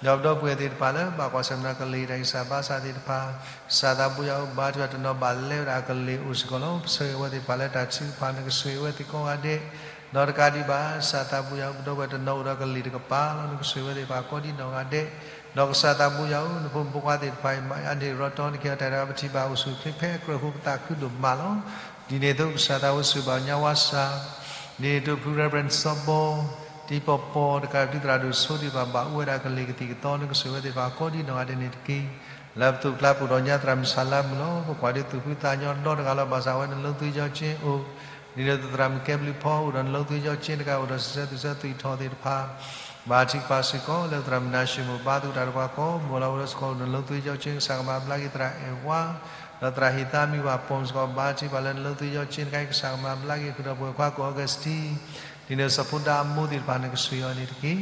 ဒီးပဒီပုၢ်ဝဲၢ်သ့ၣ်တဖၣ်လၢဘၣ်ကွၢ်ဆၢၣ်မဲာ်ဒီးကလံၤတၢ်ဂံၢ်စၢ်ဘါစၢ်သ့ၣ်တဖၣ်, ကစၢ်သးဘိယွၤဧၢ, ဘါထုကဖၣ်တနီၤဘၣ်လဲဝဲဒၣ်အကလံၤအိၣ်စ့ၢ်ကီးလီၤ. ပဆၢဂ့ၤအဝဲသ့ၣ်တဖၣ်လၢတၢ်ထုကဖၣ်နကဆိၣ်ဂ့ၤအဝဲသ့ၣ်ကိးဂၤဒဲး, ဒီးတကးဒံးဘၣ် ကစၢ်သးဘိယွၤဧၢ, ပဒီပုၢ်ဝဲၢ်တနီၤအိၣ်ဒီးကလံၤတကပၤလီၤ. နကဆိၣ်ဂ့ၤအဝဲသ့ၣ်တဖၣ်ကိးဒ်နီၢ်ဂၤဒဲး, ဒီးကစၢ်သးဘိယွၤဧၢ, နဖိမုၣ်ဖိခွါသ့ၣ်တဖၣ်အံၤ မၤအါန့ၢ်ရီတီနကဟ့ၣ်အီၤတၢ်ရဲၣ်တၢ်ကျဲၤ ပထံၣ်ဘၣ်အိၣ်ဆူၣ်အိၣ်ချ့ဖဲအကြၢးအဃိ ပသးခုဒိၣ်မးလီၤ. ဒ်န့ၣ်အသိး ကစၢ်သးဘိယွၤဧၢ ပဆၢဂ့ၤဘၣ်ညါဝါစၢ်, ဒ်န့ၣ်အသိး ဖု Reverend စီၤဘီ, တံၤပီၣ်ပီၣ် တကးဒံး ပတံၤသရၣ်ဒိၣ်စိသ့ၣ်တဖၣ် ဘၣ်အိၣ်ဝဲဒၣ်ကလံၤကသံၣ်ကသီ နကဆိၣ်ဂ့ၤအဝဲသ့ၣ်တဖၣ်ကိးဒ်နီၢ်ဂၤဒဲးန့ၣ်တက့ၢ်. လၢပသိၣ်ပကျါပအိၣ်ဒီးညါသရၣ်မုၣ်ဆၣ်လါမုၣ်လီၤ. ပကွၢ်ဒုးသူၣ်ဖှံသးညီဒီတဂၤလီၤ. ဘၣ်ဆၣ်ဝဲ နလုံးသွေးကြောကျဉ် အိၣ်, ဒ်န့ၣ်အသိးသရၣ်မုၣ်ကဲဘျုးဖီ အိၣ်ဒီးနလုံးသွေးကြောကျဉ်တဂၤ အိၣ်ဒီးစံးဆၢသူၣ်ဆၢသွံၣ်ထီၣ်သ့ၣ်တဖၣ်, ဘါထုကဖၣ်စ့ၢ်ကီး လၢသရၣ်မုၣ်နၤၡ့ၣ်မိၣ် ဘါသကိးတၢ်ဒီးပှၤကိးမုၢ်လီၤ. အိၣ်ဒီးစ့ၢ်ကီး အိၣ်ဒီးနလုံးသွေးကြောကျဉ် ကစၢ်ကမၤဘျါက့ၤသရၣ်အဲၣ်ဝါ ဒီးသရၣ်ဟ့ၣ်သါမံၤဘၣ်ပိာ်စ့ၢ်ကီး ဘါထုကဖၣ်လၢနလုံးသွေးကြောကျဉ်တခါအံၤ ကစၢ်ကမၤဘျါက့ၤဃုာ်ဒီးပဝဲၢ်ခွါကီၢ်အီကူးစတံ ဒ်န့ၣ်အသိးစီၤဖိဒါအမိၢ်သ့ၣ်တဖၣ် နကဆိၣ်ဂ့ၤအီၤန့ၣ်တက့ၢ်.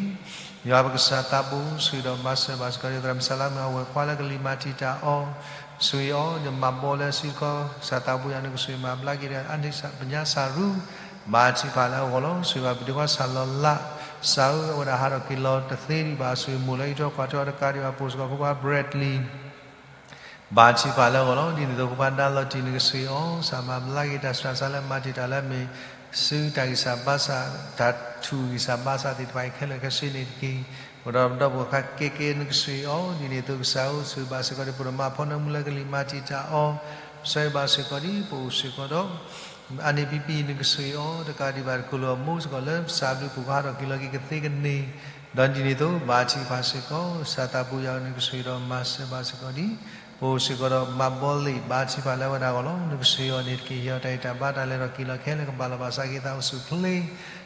ယွၤပကစၢ်သးဘိ ဆိၣ်ဂ့ၤဒီးမၤစၢၤဘၣ်စ့ၢ်ကီး ဒ်သရၣ်မုၣ်ဆၣ်လါမုၣ်အဝဲၢ်ခွါလၢကလံၤမၤတံာ်တာ်အီၤ, ဆိၣ်ဂ့ၤအီၤ နမၤဘီလၢစုတခီ ကစၢ်သးဘိယွၤ နကဆိၣ်ဂ့ၤမၤဘျါက့ၤဒီး အါန့ၢ်ပညါစၢ်ရူ ဘါထုကဖၣ်လၢအဂီၢ်လီၤ. ဆိၣ်ဂ့ၤဘၣ်ပဒ့ခွါစၢ်လီၤလး စၢ်ဧၢ အဝဲဒၣ်ဟးထီၣ်က့ၤလီၤတသ့ဒံးဘၣ် ဆိၣ်ဂ့ၤမိၢ်လၢအံးထွဲကွၢ်ထွဲအီၤတကးဒံးဘၣ် ပိာ်စ့ၢ်ကီးဖိခွါ Bradley ဘါထုကဖၣ်လၢအဂီၢ်လီၤ. ဒ်န့ၣ်အသိးဖိခွါနါလီၤတံၢ် နကဆိၣ်ဂ့ၤအီၤ ကစၢ်မၤဘျါက့ၤတၢ်ဆူးတၢ်ဆါလၢမၤတံာ်တာ်လၢအမ့ၢ် စုတၢ်ဂံၢ်စၢ်ဘါစၢ် တၢ်ထူၣ်ဂံၢ်စၢ်ဘါစၢ်သ့ၣ်တဖၣ်အံၤခဲလၢာ်ခဲဆ့န့ၣ်တက့ၢ်. အိၣ်ဒီးပဒီပုၢ်ဝဲၢ်ခွါကဲကဲ နကဆိၣ်ဂ့ၤအီၤ ဒ်န့ၣ်အသိးကစၢ်ဧၢ ဆိၣ်ဂ့ၤဘၣ်စ့ၢ်ကီး ဒ်ပဒိၣ်မးဖီနၢမူလၢကလံၤမၤတံာ်တာ်အီၤ ဆိၣ်ဂ့ၤဘၣ်စ့ၢ်ကီး ဒ်ပအိၣ်စ့ၢ်ကီးဒီး အါန့ၢ်ပံပံ နကဆိၣ်ဂ့ၤအီၤ တကးဒံးဘၣ် တကိၢ်လိာ်အမိၢ်စ့ၢ်ကီးလၢ ပစၢ်ဘျုးပူၤကဟးထီၣ်က့ၤလီၤက့ၤကသ့ကန့ၢ် ဒီးဒ်န့ၣ်အသိး ဘါထုကဖၣ်စ့ၢ်ကီး ကစၢ်သးဘိယွၤဧၢ နကဆိၣ်ဂ့ၤဒီးမၤစၢၤဘၣ်စ့ၢ်ကီး ဒ်ပအိၣ်စ့ၢ်ကီးဒီး မၤဘီလ့ၣ် ဘါထုကဖၣ်လၢအဝဲဒၣ်အဂီၢ်လီၤ. နကဆိၣ်ဂ့ၤအီၤန့ၣ်တက့ၢ်. ဟ့ၣ်အီၤတၢ်ဂံၢ်တၢ်ဘါ တၢ်လဲၤထီၣ်က့ၤလီၤခဲလၢာ် ကဘၣ်လီၤဘၣ်စးက့ၤသးအိၣ်ဆူၣ်အိၣ်ချ့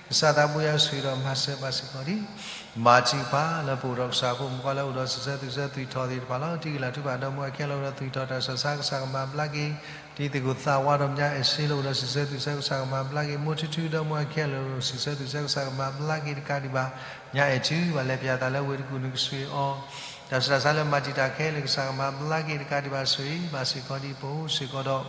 ကစၢ်သးဘိယွၤ ဆိၣ်ဂ့ၤဒီးမၤစၢၤဘၣ်စ့ၢ်ကီး ဒ် ဘါထုကဖၣ်လၢပအိၣ်ဒီးကစၢ်ဖိမုၣ်ဖိခွါလၢအိၣ်ဒီးစံးဆၢသူၣ်ဆၢသွံၣ်ထီၣ်သ့ၣ်တဖၣ်လီၤ. တံၤကလၤထူဘၣ်ဒီမါဝၤခဲလၢာ် အိၣ်ဒီးသွံၣ်ထီၣ်တၢ်ဆူးတၢ်ဆါ ကစၢ်ကမၤဘျါက့ၤ တံၤသကိးသးဝါဒီးမါအဲၣ်စ့လၢအိၣ်ဒီးစံးဆၢသူၣ်ဆၢ ကစၢ်ကမၤဘျါက့ၤ မိၢ်ထူထူဒီးမါဝၤခဲလၢာ် အိၣ်ဒီးစံးဆၢသူၣ်ဆၢ ကစၢ်ကမၤဘျါက့ၤ တကးဒံးဘၣ် ညါအဲၣ်ထူ ဘၣ်လဲၤပၠးသးလၢဝ့ၢ်တကူၣ် နကဆိၣ်ဂ့ၤအီၤ တၢ်ဆူးတၢ်ဆါလၢမၤတံာ်တာ်ခဲလၢာ် ကစၢ်ကမၤဘျါက့ၤ တကးဒံးဘၣ် ဆိၣ်ဂ့ၤဘၣ်စ့ၢ်ကီး ဒ်ပအိၣ်စ့ၢ်ကီးဒီး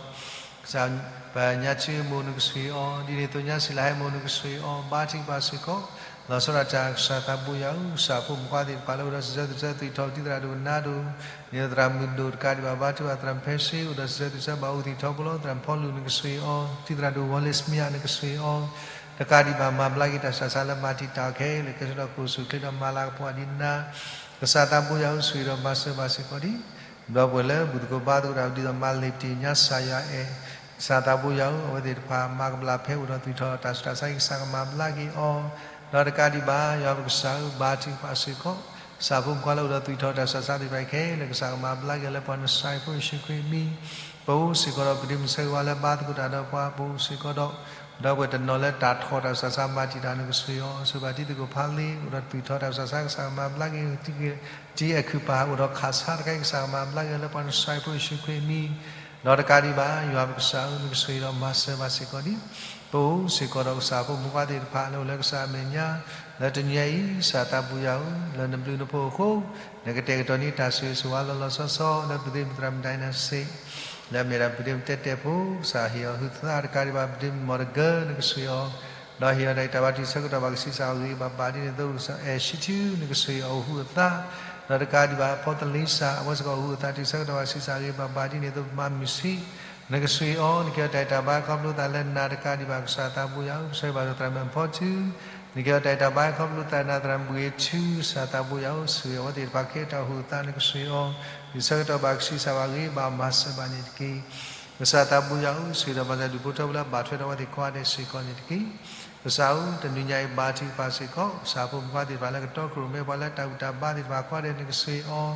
ကစၢ် ပညါထူမိၢ် နကဆိၣ်ဂ့ၤအီၤ ဒ်န့ၣ်အသိးညါစံးလၢဟဲမိၢ် နကဆိၣ်ဂ့ၤအီၤ ဘါထုကဖၣ်စ့ၢ်ကီး လီၤဆီဒၣ်တၢ် ကစၢ်သးဘိယွၤဧၢ ကစၢ်ဖိမုၣ်ဖိခွါသ့ၣ်တဖၣ်လၢအိၣ်ဒီးစံးဆၢသူၣ်ဆၢသွံၣ်ထီၣ် တံၤသရၣ်ဒိၣ်ကနါဒိၣ် ဒ်သိးသရၣ်မုၣ်ဒိၣ် တကးဒံးဘၣ် ဘါထုကဖၣ်သရၣ်ဖဲစ့ အိၣ်ဒီးစံးဆၢသူၣ်ဆၢ ဘၣ်အိၣ်သံးထီဖိလီၤ သရၣ်ဖီလူၤ နကဆိၣ်ဂ့ၤအီၤ တံၤသရၣ်ဒိၣ် ဝီၤလ့စမံယါ နကဆိၣ်ဂ့ၤအီၤ တကးဒံးဘၣ် မၤဘျါက့ၤတၢ်ဆူးတၢ်ဆါလၢမၤတံာ်တာ်ခဲလၢာ် ကဲဆၢထီၣ်ကအိၣ်ဆူၣ်အိၣ်ချ့ဒီးမၤလၤကပီၤဒ်နၤ ကစၢ်သးဘိယွၤဧၢ ဆိၣ်ဂ့ၤဒီးမၤစၢၤဘၣ်စ့ၢ်ကီး ဒ် ဒီပုၢ်ဝဲၢ်လၢဘူၣ်သကိးဘါသကိးတၢ် ဒ်သိးမၤလ့ၣ်ပတံၢ်ညါစၢ်ယွၤအဲၣ် ကစၢ်သးဘိယွၤဧၢ အဝဲသ့ၣ်တဖၣ် မၤကဘျၣ်ဖဲအိၣ်ဒီးသွံၣ်ထီၣ်တၢ်ဆူးတၢ်ဆါ ကစၢ်ကမၤဘျါက့ၤအီၤ ဒီးတကးဒံးဘၣ် ယွၤပကစၢ်ဧၢ ဘါထုကဖၣ်စ့ၢ်ကီး ကစၢ်ဖိမုၣ်ဖိခွါလၢအိၣ်ဒီးသွံၣ်ထီၣ်တၢ်ဆူးတၢ်ဆါသ့ၣ်တဖၣ်ခဲလၢာ် ကစၢ်ကမၤဘျါက့ၤလၢပှၤ နစၢ်ဖိယ့ၣ်ၡူးခရံာ်အမံၤ ပအိၣ်စ့ၢ်ကီးဒီး ပဒ့မုၣ်ဆၢဂ့ၤဝါလၢဘါသကိးတၢ်ဒီးပှၤ ပအိၣ်စ့ၢ်ကီးဒီး ဒီပုၢ်ဝဲၢ်တနီၤလၢတၢ်ထီၣ်တၢ်ဆူးတၢ်ဆါမၤတံာ်တာ် နကဆိၣ်ဂ့ၤအီၤ ဆိၣ်ဂ့ၤဘၣ်တံၤသကိးဖးလ့ အိၣ်ဒီးသွံၣ်ထီၣ်တၢ်ဆူးတၢ်ဆါ ကစၢ်ကမၤဘျါက့ၤ တံၤအခုၣ်ပာ် အိၣ်ဒီးခးဆါတခါ ကစၢ်ကမၤဘျါက့ၤလၢပှၤ နစၢ်ဖိယ့ၣ်ၡူးခရံာ်အမံၤ ဒီးတကးဒံးဘၣ် ယွၤပကစၢ်ဧၢ နကဆိၣ်ဂ့ၤဒီးမၤစၢၤဘၣ်စ့ၢ်ကီး ဒ်ပအိၣ်စ့ၢ်ကီးဒီး ကစၢ်ဖိမုၣ်ဖိခွါသ့ၣ်တဖၣ်လၢအိၣ်လၢကစၢ်အမဲာ်ညါ လၢတနံၤညါအံၤ ကစၢ်သးဘိယွၤဧၢ လၢနဘျုးနဖှိၣ်အဃိ နကတဲာ်ကတီၤန့ၢ်တၢ်ဆိၣ်ဂ့ၤဆိၣ်ဝါလီၤလီၤဆီဆီ လၢပဒ့မုၣ်သရၣ်မုၣ်ဒိၣ်နၤစ့ လၢအမ့ၢ်ဒၣ်ပဒ့မုၣ်တဲတဲဖိ ကစၢ်ဟ့ၣ်အီၤဟုသး တကးဒံးဘၣ် ပဒ့မုၣ်မီၢ်တဂၢၢ် နကဆိၣ်ဂ့ၤအီၤ ဒီးဟ့ၣ်အီၤတၢ်ဂံၢ်တၢ်ဘါ တုၤဆၢကတီၢ်ဘၣ်ကဆံးစၢ်အဂ့ၤဘၣ်ဘၣ် ဒ်န့ၣ်အသိး အဲၣ်ဆံထူ နကဆိၣ်ဂ့ၤအီၤ အိၣ်ဟုအသး ဒီးတကးဒံးဘၣ် ဖီသလ့စၢ် အဝဲစ့ၢ်ကီးအိၣ်ဟုအသး တုၤဆၢကတီၢ်ဘၣ်ကဆံးစၢ်အဂ့ၤဘၣ်ဘၣ် ဒ်န့ၣ်အသိး မၤမုၢ်ဆံး နကဆိၣ်ဂ့ၤအီၤ နကဟ့ၣ်အီၤတၢ်ဂံၢ်တၢ်ဘါ ခီဖျိသးလၢနၤ တကးဒံးဘၣ် ကစၢ်သးဘိယွၤဧၢ ပဆၢဂ့ၤဘၣ်သရၣ်မုၣ်ဖီထူ နကဟ့ၣ်အီၤတၢ်ဂံၢ်တၢ်ဘါ ခီဖျိသးလၢနၤ သရၣ်မုၣ်ဘှံးထူ ကစၢ်သးဘိယွၤဧၢ ဆိၣ်ဂ့ၤအဝဲသ့ၣ်တဖၣ် ကဟ့ၣ်တၢ်အိၣ်ဟုအသး နကဆိၣ်ဂ့ၤအီၤ တုၤဆၢကတီၢ်ဘၣ်ကဆံးစၢ်ဘၣ်အဂ့ၤဘၣ် မၤစၢၤဘၣ်န့ၣ်တက့ၢ် ကစၢ်သးဘိယွၤဧၢ ဆိၣ်ဂ့ၤဒီးမၤစၢၤဒူၣ်ဖိထၢဖိလၢဘၣ်ထွဲဒီးအဝဲသ့ၣ်ကိးဂၤဒဲးစ့ၢ်ကီးန့ၣ်တက့ၢ်. ကစၢ်ဧၢ တနံၤညါအံၤဘါထုကဖၣ်စ့ၢ်ကီး ကစၢ်ဖိမုၣ်ဖိခွါသ့ၣ်တဖၣ်လၢကတီခိၣ်ရိၣ်မဲပှၤလၢတၢ်ဘူၣ်တၢ်ဘါသ့ၣ်တဖၣ်ကိးဂၤဒဲး နကဆိၣ်ဂ့ၤ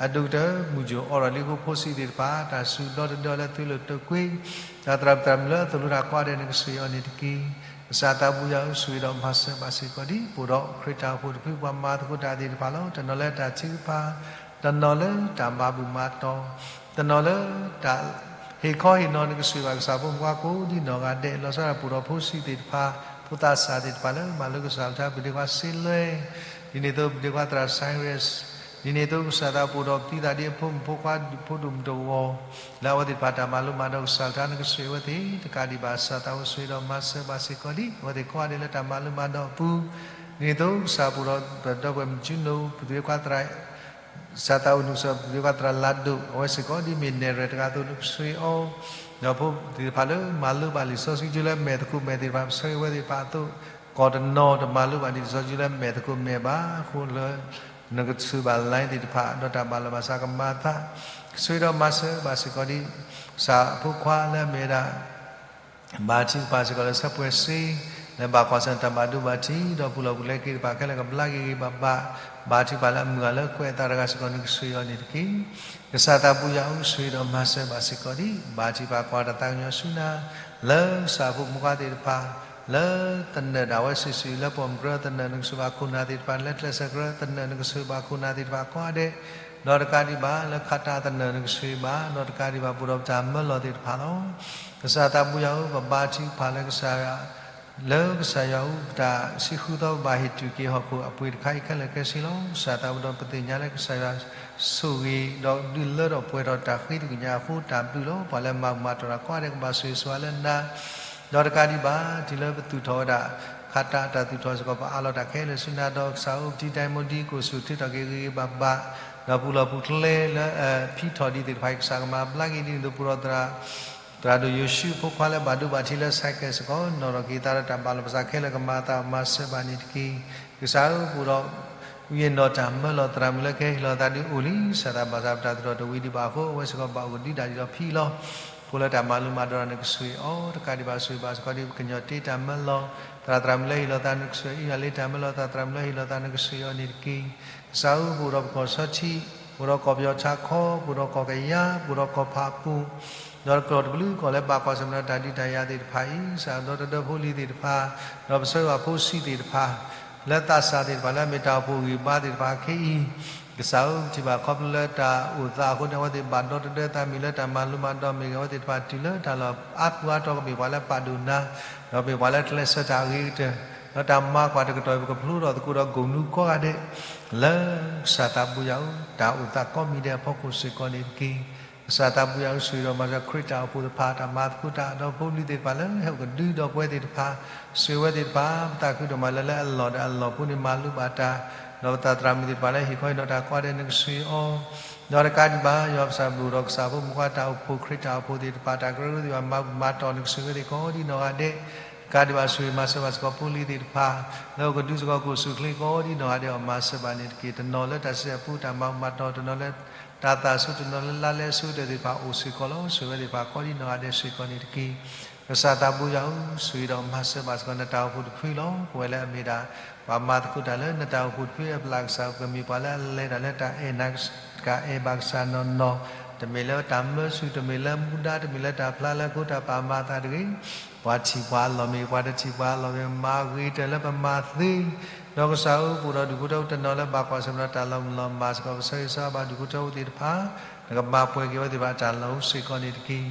အီၤ အဒိၣ်ကတၢၢ် မုၢ်ကိၣ်အိးထီၣ်လံအဃိ ဖိဆံးသ့ၣ်တဖၣ် တၢ်စူၤဒီတဒၢလၢသုးလိာ်တိာ်ကွံာ် တၢ်သရၣ်သရၣ်မုၣ်လၢအသိၣ်လိတၢ်ကိးဂၤဒဲး နကဆိၣ်ဂ့ၤအီၤန့ၣ်တက့ၢ်. ကစၢ်သးဘိယွၤဧၢ ဆိၣ်ဂ့ၤဒီးမၤစၢၤဘၣ်စ့ၢ်ကီး ဒ်ပအိၣ်ဒီးခရံာ်တၢ်အိၣ်ဖှိၣ်တဖု ပှၤမၤသကိးတၢ်သ့ၣ်တဖၣ်လီၤ. တနီၤလၢတၢ်ထုကဖၣ် တနီၤလၢတၢ်မၤဘူၣ်မၤတီၢ် တနီၤလၢတၢ်ဟ့ၣ်ခီဟ့ၣ်နီၤ နကဆိၣ်ဂ့ၤဘၣ်ကစၢ်ဖိမုၣ်ဖိခွါကိးဒ်နီၢ်ဂၤဒဲး လီၤဆီဒၣ်ပအိၣ်ဒီးဖိဆံးသ့ၣ်တဖၣ် ဖိသးစၢ်သ့ၣ်တဖၣ်လၢမၤလိကစၢ်လၢထါ ပဒ့ခွါစ့လွဲ ဒ်န့ၣ်အသိးပဒ့ခွါသရၣ် Cyrus ဒ်န့ၣ်အသိးကစၢ်သးပအိၣ်ဒီးပသံသးဒ်အဖိမုၣ်ဖိခွါဒူၣ်ဖိဒိၣ်မုၢ်တဂီၤ လၢအဝဲသ့ၣ်တဖၣ်တၢ်မၤလိမၤဒိးကစၢ်လၢထါ နကဆိၣ်ဂ့ၤအဝဲသ့ၣ် တကးဒံးဘၣ် ကစၢ်သးဘိဆိၣ်ဂ့ၤဒီးမၤစၢၤဘၣ်စ့ၢ်ကီး ဒ်အဝဲသ့ၣ်ကိးဂၤဒဲးလၢတၢ်မၤလိမၤဒိးအပူၤ ဒ်န့ၣ်အသိးကစၢ်ပအိၣ်ဒီးပဒီပုၢ်ဝဲၢ်မုၢ်ကၠူနိၣ် ပဒ့ခွါသရၣ် စၢသးအိၣ်နုၢ်ကစၢၢ်ပတြၢၤသရၣ်လၤဒိၣ် အဝဲစ့ၢ်ကီးဒ်မ့ၢ်နဲၣ်ရွဲၣ်တဂၤအသိး နကဆှ့အီၤ, ဒီးဖိသ့ၣ်တဖၣ်လၢမၤလိဘၣ်လံာ်စီဆှံကၠိလၢမဲာ်သကိးမဲာ်သ့ၣ်တဖၣ် ပဆှ့ဝဲသ့ၣ်တဖၣ်အသိး, ကိးတနီၤတမၤလိဘၣ်ဒံးလံာ်စီဆှံကၠိလၢမဲာ်သကိးမဲာ်ဘၣ်အဃိလၢ နကထုးဘၣ် line သ့ၣ်တဖၣ် ဒီးတၢ်ဘၣ်လီၤဘၣ်စးကမၤအသး, ကဆှ့ဒီးမၤစၢၤဘၣ်စ့ၢ်ကီးဒ် ကစၢ်အဖိခွါလၢအမ့ၢ်ဝဲဒၣ် ဘါထုကဖၣ်စ့ၢ်ကီးလၢဆၢပှဲၤစ့, လၢဘၣ်ကွၢ်ဆၢၣ်တၢ်ဘၣ်ဒိဘၣ်ထံး ဒီးပူၤလီၢ်ပူၤကျဲက့ၤတဖၣ်ခဲလၢာ်ကဘျါက့ၤဂ့ၤဂ့ၤဘၣ်ဘၣ်, ဘါထုကဖၣ်လၢအမုၢ်ဂၤလၢကွဲးအသးတဂၤစ့ၢ်ကီး နကဆှ့အီၤန့ၣ်တက့ၢ်. ကစၢ်သးဘိယွၤဧၢ, ကဆှ့ဒီးမၤစၢၤဘၣ်စ့ၢ်ကီးဒ် ဘါထုကဖၣ်ကွၢ်တၢ်သးကညီၤဆူနၤ, လၢကစၢ်အဖိမုၣ်ခွါသ့ၣ်တဖၣ် လၢသနၢၣ်ဒၣ်ဝဲစုာ်စုာ် လၢပိာ်မုၣ်ကရၢသနၢၣ် နကဆှ့ဘၣ်ခိၣ်နၢ်သ့ၣ်တဖၣ်, လၢကျဲးစၢးကရၢသနၢၣ် နကဆှ့ဘၣ်ခိၣ်နၢ်သ့ၣ်တဖၣ်ကိးဂၤဒဲး, ဒီးတကးဒံးဘၣ် လၢခးတၢ်သနၢၣ် နကဆှ့ဘၣ်, ဒီးတကးဒံးဘၣ် ဘူးဒီးပတၢ်မၢလီၤသ့ၣ်တဖၣ်လီၤ. ကစၢ်သးဘိယွၤဧၢ, ပဘါထုကဖၣ်လၢကစၢ်ယွၤ လၢကစၢ်ယွၤအူပတၢ်စံးဃုသီ ပဘၣ်ဟ့ၣ်တူၢ်က့ၤဟီၣ်ခိၣ်အပှ့ၤတခါအံၤခဲလၢာ်ခဲဆ့လီၤ. ကစၢ်သးဘိဒီးပသ့ၣ်ညါလၢကစၢ်ယွၤဆိၣ်ဂ့ၤ ဒီးဒုးလၢထီၣ်ပှဲၤထီၣ်တၢ်ဃ့သကွံၢ်ညါအဃိ တၢ်ဘျုးလီၤ. ပှၤလၢမၤဘူၣ်မၤတီၢ်တၢ်ကိးဂၤဒဲး ကဘၣ်ဆိၣ်ဂ့ၤဆိၣ်ဝါလၢနၤ, ဒီးတကးဒံးဘၣ် တုၤလၢပသူၣ်ထီၣ်ဝဲဒၣ် ခးတၢ်အတၢ်သူၣ်ထီၣ်စ့ၢ်ကီး ပအးလီၤတၢ်ခဲလၢာ်ဆူနၤ, ဒီးကစၢ်ဧၢ ပထံဒၣ်မူဒံကိၣ်ဆူၣ် ထုးထီၣ်က့ၤဂ့ၤဂ့ၤဘၣ်ဘၣ်, ဒီးပူၤလီၢ်ပူၤကျဲလၢအဖံးထီၣ်ဒံးသ့ၣ်တဖၣ်အံၤ ကစၢ်ကမၤဘျါက့ၤဒ်န့ၣ် ဒီးပူၤဒီး သရၣ်ဒိၣ်ယိၤၡူးအဖိခွါလၢဘၣ်ဒိဘၣ်ထံးလၢဆဲးကဲးစ့ၢ်ကီး နီၣ်ထီၣ်က့ၤသးဒီးတၢ်ဘၣ်လီၤပသးခဲလၢာ် ကမၤအသးမၤစၢၤဘၣ်န့ၣ်တက့ၢ်. ကစၢ်ဧၢ, ပအိၣ်ဒီး ဝံအနီၢ်တၢ်မၢလီၤသရၣ်မုၣ်လၢကဟဲဟ့ၣ်လီၤသးဒ်အိၣ်လံ, စၢ်သးဘၣ်ဆၣ်ပတၢ်သူၣ်ထီၣ်တဝံၤဒံးဘၣ်အဃိ အဝဲစ့ၢ်ကီးဘၣ်အိၣ်ကဒုဒၣ်ဒ်ဒီးဖံလီၤ. ဖိလၢတၢ်မၤလိမၤဒိးတၢ် နကဆိၣ်ဂ့ၤအီၤ, တကးဒံးဘၣ်ဆိၣ်ဂ့ၤဘၣ်စ့ၢ်ကီးဒ်ပကညီတ့တၢ်မၢလီၤ သရၣ်သရၣ်မုၣ်လၢဟ့ၣ်လီၤသး နကဆိၣ်ဂ့ၤ, အံၣ်ယွၤလ့တၢ်မၢလီၤ သရၣ်သရၣ်မုၣ်လၢဟ့ၣ်လီၤသး နကဆိၣ်ဂ့ၤအီၤန့ၣ်တက့ၢ်. ကစၢ်ဧၢ, ပအိၣ်ဒီးပကီၢ်စီထံ, ပအိၣ်ဒီးကီၢ်ပယီၤဆါခီ, ပအိၣ်ဒီးကီၢ်ကယၤ, ပအိၣ်ဒီးကီၢ်ဖးပူၤ, ဒီးတကျိာ်တဘျုးကီၢ်လၢဘၣ်ကွၢ်ဆၢၣ်မဲာ်ဒီးတၢ်ဒုးတၢ်ယၤသ့ၣ်တဖၣ်အံၤ, ကစၢ်ဒီတဒၢဖိလံၤသ့ၣ်တဖၣ်, ဒီးပဆၢဂ့ၤဘၣ်ဖိဆံးသ့ၣ်တဖၣ် လၢသးစၢ်သ့ၣ်တဖၣ်လၢအမ့ၢ်တၢ်အိၣ်ဖှိၣ်ဂံၢ်ဘါသ့ၣ်တဖၣ်အခဲအံၤ, ကစၢ်ဧၢ, ပထံၣ်ဘၣ်ခီဖျိလၢတၢ်အိၣ်သးအဃိန့ၣ် အဝဲသ့ၣ်ဘၣ်ဒီတဒၢသးမ့ၢ်လၢတၢ်မၤလိမၤဒိးမ့ၢ်ဂ့ၤ အဝဲသ့ၣ်တဖၣ်တုၤလၢတၢ်လီၢ်အါပူၤအါတီၤ ကမ့ၢ်ပှၤလၢပာ်ဒိၣ်နၤ, ဒီးမ့ၢ်ပှၤလၢကျဲးစၢးတၢ်အဂ့ၤကတၢၢ်, ဒီးတၢ်မၤကွၢ်တကတီၢ်အံၤ ပကဖျိထီၣ်သကိးဒီးကိၣ်နူကိးဂၤဒဲး, လၢကစၢ်သးဘိယွၤဧၢ, တၢ်အိၣ်သးကိးမံၤဒဲးအဖီခိၣ်စ့ၢ်ကီးန့ၣ်တက့ၢ်. ကစၢ်သးဘိယွၤဧၢ, ဆိၣ်ဂ့ၤဒီးမၤစၢၤခရံာ်တၢ်အိၣ်ဖှိၣ်တဖၣ်, တၢ်မၤသကိးတၢ်, ဒီးဖိပလံၤသ့ၣ်တဖၣ်လၢဟဲအိၣ်ကဒုဒီးပဝဲသ့ၣ်တဖၣ်, ဆိၣ်ဂ့ၤဝဲသ့ၣ်တဖၣ်, ပသးခုဒိၣ်မးလၢလၢအလီၢ်ဒီးအလီၢ်ဖိန့ၣ်မၤလိဘၣ်တၢ်, ဒီးပသရၣ်သရၣ်မုၣ်သ့ၣ်တဖၣ်လၢဟ့ၣ်ခီဟ့ၣ်နီၤတၢ်ကိးဂၤဒဲး နကဆိၣ်ဂ့ၤအီၤ, ဒီးတကးဒံးဘၣ် ယွၤပကစၢ်ဘိၣ်ဒီးကစၢ်ဖိမုၣ်ခွါတၢ်အိၣ်ဖှိၣ် ခရံာ်တၢ်အိၣ်ဖှိၣ်သ့ၣ်တဖၣ် တၢ်ကရၢကရိသ့ၣ်တဖၣ် မၤဘူၣ်မၤတီၢ် နကဆိၣ်ဂ့ၤဝဲသ့ၣ်ကိးဒ်နီၢ်ဂၤဒဲး, တကးဒံးဘၣ် ဆိၣ်ဂ့ၤမၤစၢၤဘၣ်စ့ၢ်ကီးဖိလံၤသ့ၣ်တဖၣ် လၢအကဒုးစ့ၢ်ကီးကိၣ်ဆူၣ်ချ့ကိးဒ်နီၢ်ဂၤဒဲး အီၤမၤစၢၤဘၣ်န့ၣ်တက့ၢ်. တနီၤလၢတၢ်စံးအပူၤ တၢ်မၤဘူၣ်မၤတီၢ်, တနီၤလၢတၢ်သးဆိ, တနီၤလၢလါလဲဆိကတၢၢ်သ့ၣ်တဖၣ် အိၣ်စ့ၢ်ကီးလီၤ. ဆိၣ်ဂ့ၤဝဲသ့ၣ်တဖၣ်ကိးဒ်နီၢ်ဂၤဒဲးစ့ၢ်ကီးန့ၣ်တက့ၢ်. ကစၢ်သးဘိယွၤဧၢ, ဆိၣ်ဂ့ၤဒီးမၤစၢၤဘၣ်စ့ၢ်ကီး နတၢ်အိၣ်ဖှိၣ်တဖုလီၤ. ပဝဲလၢအမ့ၢ်ဒၣ် ပှၤမၤသကိးတၢ်လၢနတၢ်အိၣ်ဖှိၣ်တဖုအပျၢ်ကစၢ် ပကမ့ၢ်ပှၤလၢအလဲၤတၢ်လၢတၢ်အဲၣ်နၤတၢ်အဲၣ်ဘၣ်ကစၢ်နီၢ်နီၢ်, တမ့ၢ်လၢတၢ်မၢဆူၣ်, တမ့ၢ်လၢမူဒါ, တမ့ၢ်လၢတၢ်ဖျါလၢခိတၢ်ပာ်မၤအသးတဂ့ၤ, ပှၤထံၣ်ပှၤအလီၢ်မ့ၢ်ဂ့ၤ, ပှၤတထံၣ်ပှၤအလီၢ်မ့ၢ်ဂ့ၤ, မၤဂ့ၤတၢၢ်လၢပမၤသ့, ဒီးကစၢ်ဧၢ, ပအိၣ်ဒီးဒူၣ်ဖိထၢဖိတနီၤလၢဘၣ်ကွၢ်ဆၢၣ်မဲာ်ဒီးတၢ်လီၤမုၢ်လီၤမၢ်စ့ၢ်ကီး ပဆၢဂ့ၤဆၢဝါဘၣ်ဒူၣ်ဖိထၢဖိသ့ၣ်တဖၣ်, နကမၤပှဲၤက့ၤဝဲသ့ၣ်တဖၣ်အတၢ်လီၢ်အိၣ်စ့ၢ်ကီးန့ၣ်တက့ၢ်.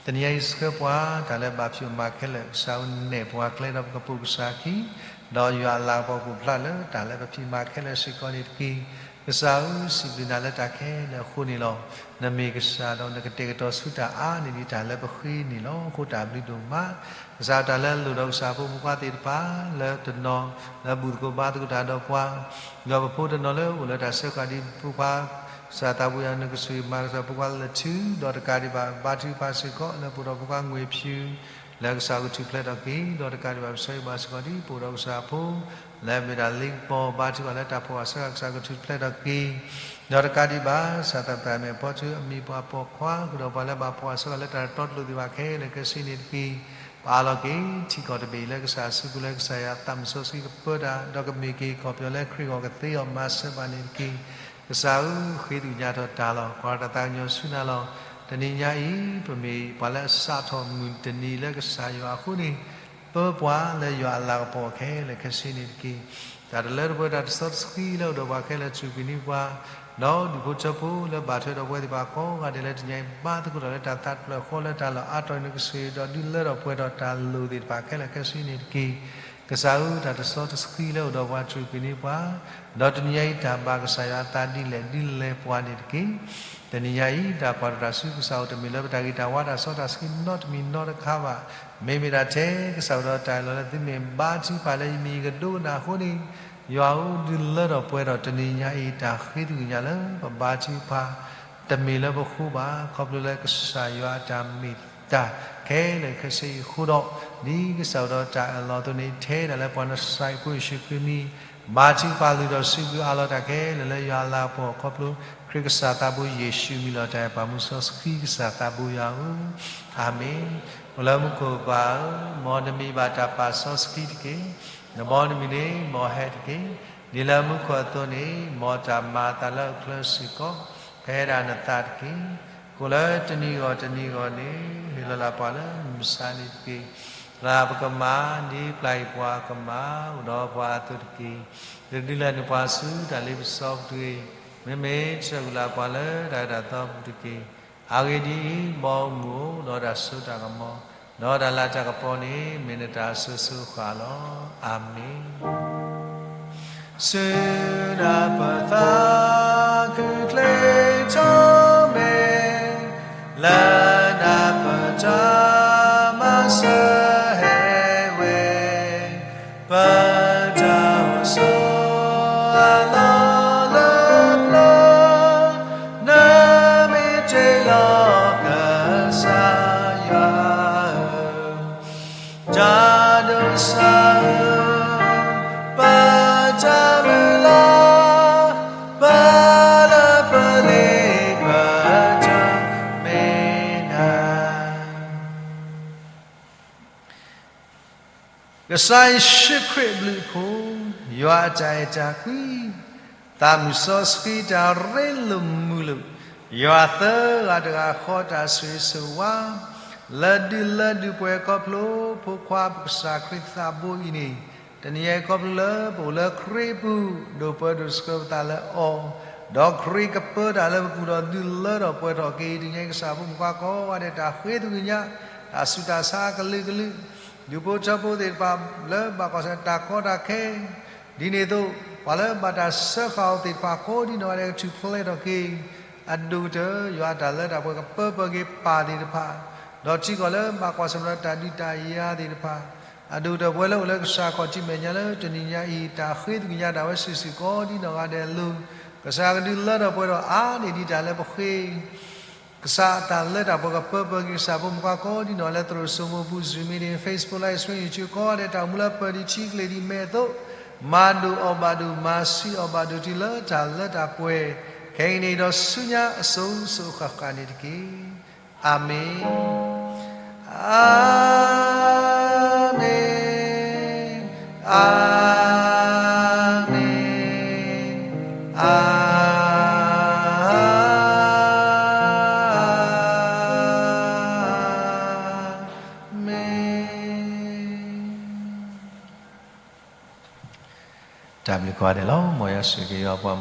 တနံၤအံၤဆှၢပှၤ တၢ်လၢဘၣ်ဖံးမၤခဲလၢာ် ကစၢ်ဧၢ, နဲၣ်ပှၤကျဲဒီးပကပိာ်ကစၢ်ခံ, ဒီးယွၤအလၤကပီၤကအိၣ်ဖျါလၢတၢ်လၢပဖံးမၤခဲလၢာ်စ့ၢ်ကီးန့ၣ်တက့ၢ်. ကစၢ်ဧၢ, စံးဘျုးနၤလၢတၢ်ခဲလၢာ်အဃိန့ၣ်လီၤ. နမ့ၢ်ကစၢ်ဒီးနကတဲာ်ကတီၤဆူတၢ်အါန့ၢ်ဒံးတၢ်လၢပဃ့န့ၣ်လီၤ. အဃိတၢ်ဘျုးဒိၣ်မး, ကစၢ်တၢ်လၢအလိၣ်ဒီးကစၢ်ဖိမုၣ်ဖိခွါသ့ၣ်တဖၣ် လၢတနီၤလၢဘူၣ်သကိးဘါသကိးတၢ်ဒီးပှၤ, ဒီးပဖိတနီၤလၢအိၣ်လၢတၢ်ဆၢဃာ်ဒ်ဖိခွါ, ကစၢ်သးဘိယွၤ နကဆိၣ်ဂ့ၤမၤစၢၤဖိခွါလၢထူ, ဒီးတကးဒံးဘၣ် ဘါထုကဖၣ်စ့ၢ်ကီးလၢပအိၣ်ဒီးဖိခွါငွေဖြူ လၢကစၢ်ကထူၣ်ဖျဲးထီၣ်က့ၤ, ဒီးတကးဒံးဘၣ် ပဆၢဂ့ၤဘၣ်စ့ၢ်ကီးဒ်ပအိၣ်ဒီးကစၢ်ဖိ လၢအမ့ၢ်ဒၣ်လ့ကပီၤ ဘါထုကဖၣ်လၢတၢ်ဖှီၣ်အဆၢကစၢ်ကထူၣ်ဖျဲးထီၣ်က့ၤ, ဒီးတကးဒံးဘၣ် ကစၢ်သးပတၢ်မ့ၢ်အဖီထုအမံၤပှၤပိာ်ခွါ ဃုာ်ဒီးပှၤလၢဘၣ်ဖှီၣ်အဆၢကတီၢ်လၢတၢ်တီတလိၤသ့ၣ်တဖၣ်ခဲလၢာ်ခဲဆ့န့ၣ်တက့ၢ်. ပအးလီၤက့ၤ ထံကီၢ်တဘ့ၣ်အံၤလၢကစၢ်အစုပူၤ လၢကစၢ်ယွၤသးစီဆှံကပၢတၢ် ဒီးကမ့ၢ်က့ၤကီၢ်ပယီၤလၢခရံာ်ဂီၢ်ကသ့အီၤ မၤစၢၤဘၣ်န့ၣ်တက့ၢ်. ကစၢ်ဧၢ, ဃ့သ့ၣ်ညါထီၣ်တၢ်လီၤ. ကွၢ်တၢ်သးကညီၤဆူနၤလီၤ. တနံၤညါအံၤ ပမ့ၢ်ပှၤလၢအစးထီၣ်မုၢ်တနံၤလၢကစၢ်ယွၤအဃိန့ၣ်, ပၢပှၤလၢယွၤအလၤကပီၤခဲလၢာ်ခဲဆ့န့ၣ်တက့ၢ်. တၢ်တလၢတပှဲၤ တၢ်တစီတဆှံလၢအိၣ်ဒီးပှၤခဲလၢာ် စူၢ်က့ၤန့ၢ်ပှၤ, ဒီးဒူၣ်ဖိထၢဖိလၢဘၣ်ထွဲဒီးပဝဲသ့ၣ်တဖၣ်ကိးဂၤဒဲးလၢတနံၤအံၤ ဘါသကိးတၢ်လၢတၢ်သးတဖျၢၣ်ဃီလၢတၢ်လီၢ်အါတီၤန့ၣ် ကဆိၣ်ဂ့ၤဒီးဒုးလၢထီၣ်ပှဲၤထီၣ်တၢ်လိၣ်သ့ၣ်တဖၣ်ခဲလၢာ်ခဲဆ့န့ၣ်တက့ၢ်. ကစၢ်ဧၢ, တၢ်တစီတဆှံလၢအိၣ်ဒီးပှၤ စူၢ်က့ၤန့ၢ်ပှၤ, ဒီးတနံၤညါအံၤ တၢ်ဘၣ်ကစၢ်ယွၤအသးဒ်လဲၣ်ဒ်လဲၣ်ပှၤန့ၣ်တက့ၢ်. တနံၤညါအံၤ တၢ်ကွၢ်တၢ်ဆူကစၢ်အိၣ် တမ့ၢ်လၢပတၢ်ဂ့ၤတၢ်ဝါတၢ်စီတၢ်ဆှံနီတမံၤနီတခါဘၣ်. မ့မ့ၢ်ဒၣ်ထဲကစၢ်အိၣ်ဒီးတၢ်အၢၣ်လီၤလၢသုမ့ၢ်ဘါထုကဖၣ်လၢယမံၤယကဒိကနၣ်အဃိန့ၣ်, ယွၤဧၢ, ဒုးလၢထီၣ်ပှဲၤထီၣ်တနံၤညါအံၤ တၢ်ဃ့သကွံာ်ညါလၢပဘါထုကဖၣ် တမ့ၢ်လၢပဃိဘၣ်, ခီဖျိလၢကစၢ်ယွၤအတၢ်မ့ၢ်တၢ် ခဲလၢာ်ခဲဆ့အံၤအဃိဒီး, ဒ်ကစၢ်အိၣ်ဒီးတၢ်အၢၣ်လီၤအသိးန့ၣ် ထဲဒၣ်လၢပှၤနစၤရ့းဖိယ့ၣ်ၡူးခရံာ်မံၤ ဘါထုကဖၣ်လုၢ်ထီၣ်စုကဝဲၤအါလီၤတၢ်ခဲလၢာ်လၢယွၤအလၤကပီၤ ခီဖျိခရံာ်ကစၢ်သးဘိယ့ၣ်ၡူးမံၤလီၤတၢ်အဲၣ်ပာ်မူစီဆှံကစၢ်သးဘိယွၤဧၢ, အၤမ့ၣ်. အိၣ်လၢမူခိၣ်ပၢ်ဧၢ, မ်နမံၤဘၣ်တၢ်ပာ်စီဆှံတက့ၢ်. နဘီနမုၢ်န့ၣ် မ်ဟဲတက့ၢ်. ဒ်လၢမူခိၣ်အသိးန့ၣ် မ်တၢ်မၤအသးလၢအချၢစ့ၢ်ကီး ဖဲဒၣ်နသးတက့ၢ်. ကိၣ်လၢတနံၤဂီၢ်တနံၤဂီၢ်န့ၣ် ဟ့ၣ်လီၤလၢပှၤလၢမုၢ်ဆါနံၤတက့ၢ်. ပျၢ်ပကမၣ် ဒ်ပျၢ်အံၤပှၤကမၣ် အိၣ်ဒီးပှၤအသိးတက့ၢ်. တဒုးလဲၤနုာ်ပှၤဆူတၢ်လ့ပစီပူၤတဂ့ၤ. မ့မ့ၢ်ဆၢကွံာ်လၢပှၤလၢတၢ်အၢတၢ်သီပူၤတက့ၢ်. အဂ့ၢ်ဒ်အံၤ, မ်အမုၢ်အိၣ်ဒီးတၢ်စိတၢ်ကမီၤ, ဒီးတၢ်လၤတၢ်ကပီၤန့ၣ် မ့ၢ်နတၢ်အစိၤစိၤအဃၣ်လီၤ. အၤမ့ၣ်. ဆူနၢ်ပၢၢ်သးခုချ့ထီၣ်မ့ၢ်, လၢနၢ်ပၢၢ်တၢ်မၤစၢၤဟဲဝဲ, ပတၢ်အိၣ်ဆိးအလီၢ်လၢပျၢၤ, နမ့ၢ်တ့ၢ်လီၤကစၢ်ယွၤဧၢ, တၢ်ဒိးစၢ်ဧၢ, ပတၢ်မုၢ်လၢ်, ပလၢပလ့ပတၢ်မ့ၢ်နၤ ကစၢ်ယ့ၣ်ၡူးခရံာ်အဘျုးအဖှိၣ်, ယွၤအတၢ်အဲၣ်တၢ်ကွံ, သးမုၢ်စီဆှံတၢ်ရ့လိာ်မုာ်လိာ်, ယွၤသၢဂၤတဂၤဃီတၢ်ဆိၣ်ဂ့ၤဆိၣ်ဝါ, လၢဒုးလၢဒုးပှဲၤခီဖျိ ဖိခွါပကစၢ်ခရံာ်သးဘိအံၤန့ၣ်, တနံၤအံၤခီဖျိလၢပအိၣ်လၢခရံာ်ပူၤ ဒိးပၢဒိးဆှၢပသးလၢအီၤ, ဒီးခရံာ်ကပၢတၢ်လၢပပူၤဒီးဒုးလၢထီၣ်ပှဲၤထီၣ်က့ၤ တနံၤအံၤကစၢ်ဖိမုၣ်ခွါကိးဂၤဒဲး တၢ်ဃ့သကွံာ်ညါ, တၢ်ဆူးတၢ်ဆါအကလုာ်ကလုာ်, ဒူၣ်ဖိထၢဖိသ့ၣ်တဖၣ်လၢဘၣ်ကွၢ်ဆၢၣ်တၢ်ကီတၢ်ခဲ, ဒ်န့ၣ်အသိး ပှၤလၢဘၣ်တၢ်စၢဃာ်အီၤသ့ၣ်တဖၣ်ကိးဒ်နီၢ်ဂၤဒဲး ကထူၣ်ဖျဲးထီၣ်က့ၤ, အဒိၣ်ကတၢၢ် ယွၤအတၢ်လၢတၢ်ပှဲၤကပၢပၢက့ၤပၢ်သ့ၣ်တဖၣ်, ဒီးထံကီၢ်လၢဘၣ်ကွၢ်ဆၢၣ်မဲာ်ဒီးတၢ်ဒုးတၢ်ယၤသ့ၣ်တဖၣ်, အဒိၣ်ကတၢၢ်ပဝဲလၢအိၣ်လၢကစၢ်ခီၣ်ထံးမဲာ်ညါလၢတနံၤညါအံၤ တၢ်ဃ့သကွံာ်ညါဒၣ်ဝဲစုာ်စုာ်ကိးဒ်နီၢ်ဂၤဒဲးအလိၤ, ကစၢ်ကဒုးလၢထီၣ်ပှဲၤထီၣ်အါန့ၢ်ဒံးတၢ်လၢပဃ့ ကစၢ်အတၢ်လၢတၢ်ပှဲၤကပၢပၢက့ၤကစၢ်ဖိမုၣ်ခွါကိးဒ်နီၢ်ဂၤဒဲးလၢ သရိာ်စိမိၤပူၤ Zoom meeting, Facebook Live Stream, YouTube ကိးဂၤဒဲး တၢ်အိၣ်မူလၢပၢၤဒံးထံကလ့ၤဒံးမဲာ်အသိး, မၤဒိၣ်အီၣ်ဘၣ်ဒိၣ် မၤဆံးအီၣ်ဘၣ်ဒိၣ်တုၤလၢတၢ်လၢတၢ်ပှဲၤ, ခဲအံၤန့ၣ်ဒီးဆူညါအစိၤစိၤအဃၣ်ဃၣ်န့ၣ်တက့ၢ်. အၤမ့ၣ်, အၤမ့ၣ်, အၤမ့ၣ်, အၤမ့ၣ်. တၢ်ဘျုးကိးဂၤဒဲးလီၤ. မ်ယွၤဆိၣ်ဂ့ၤက့ၤယွၤပှၤ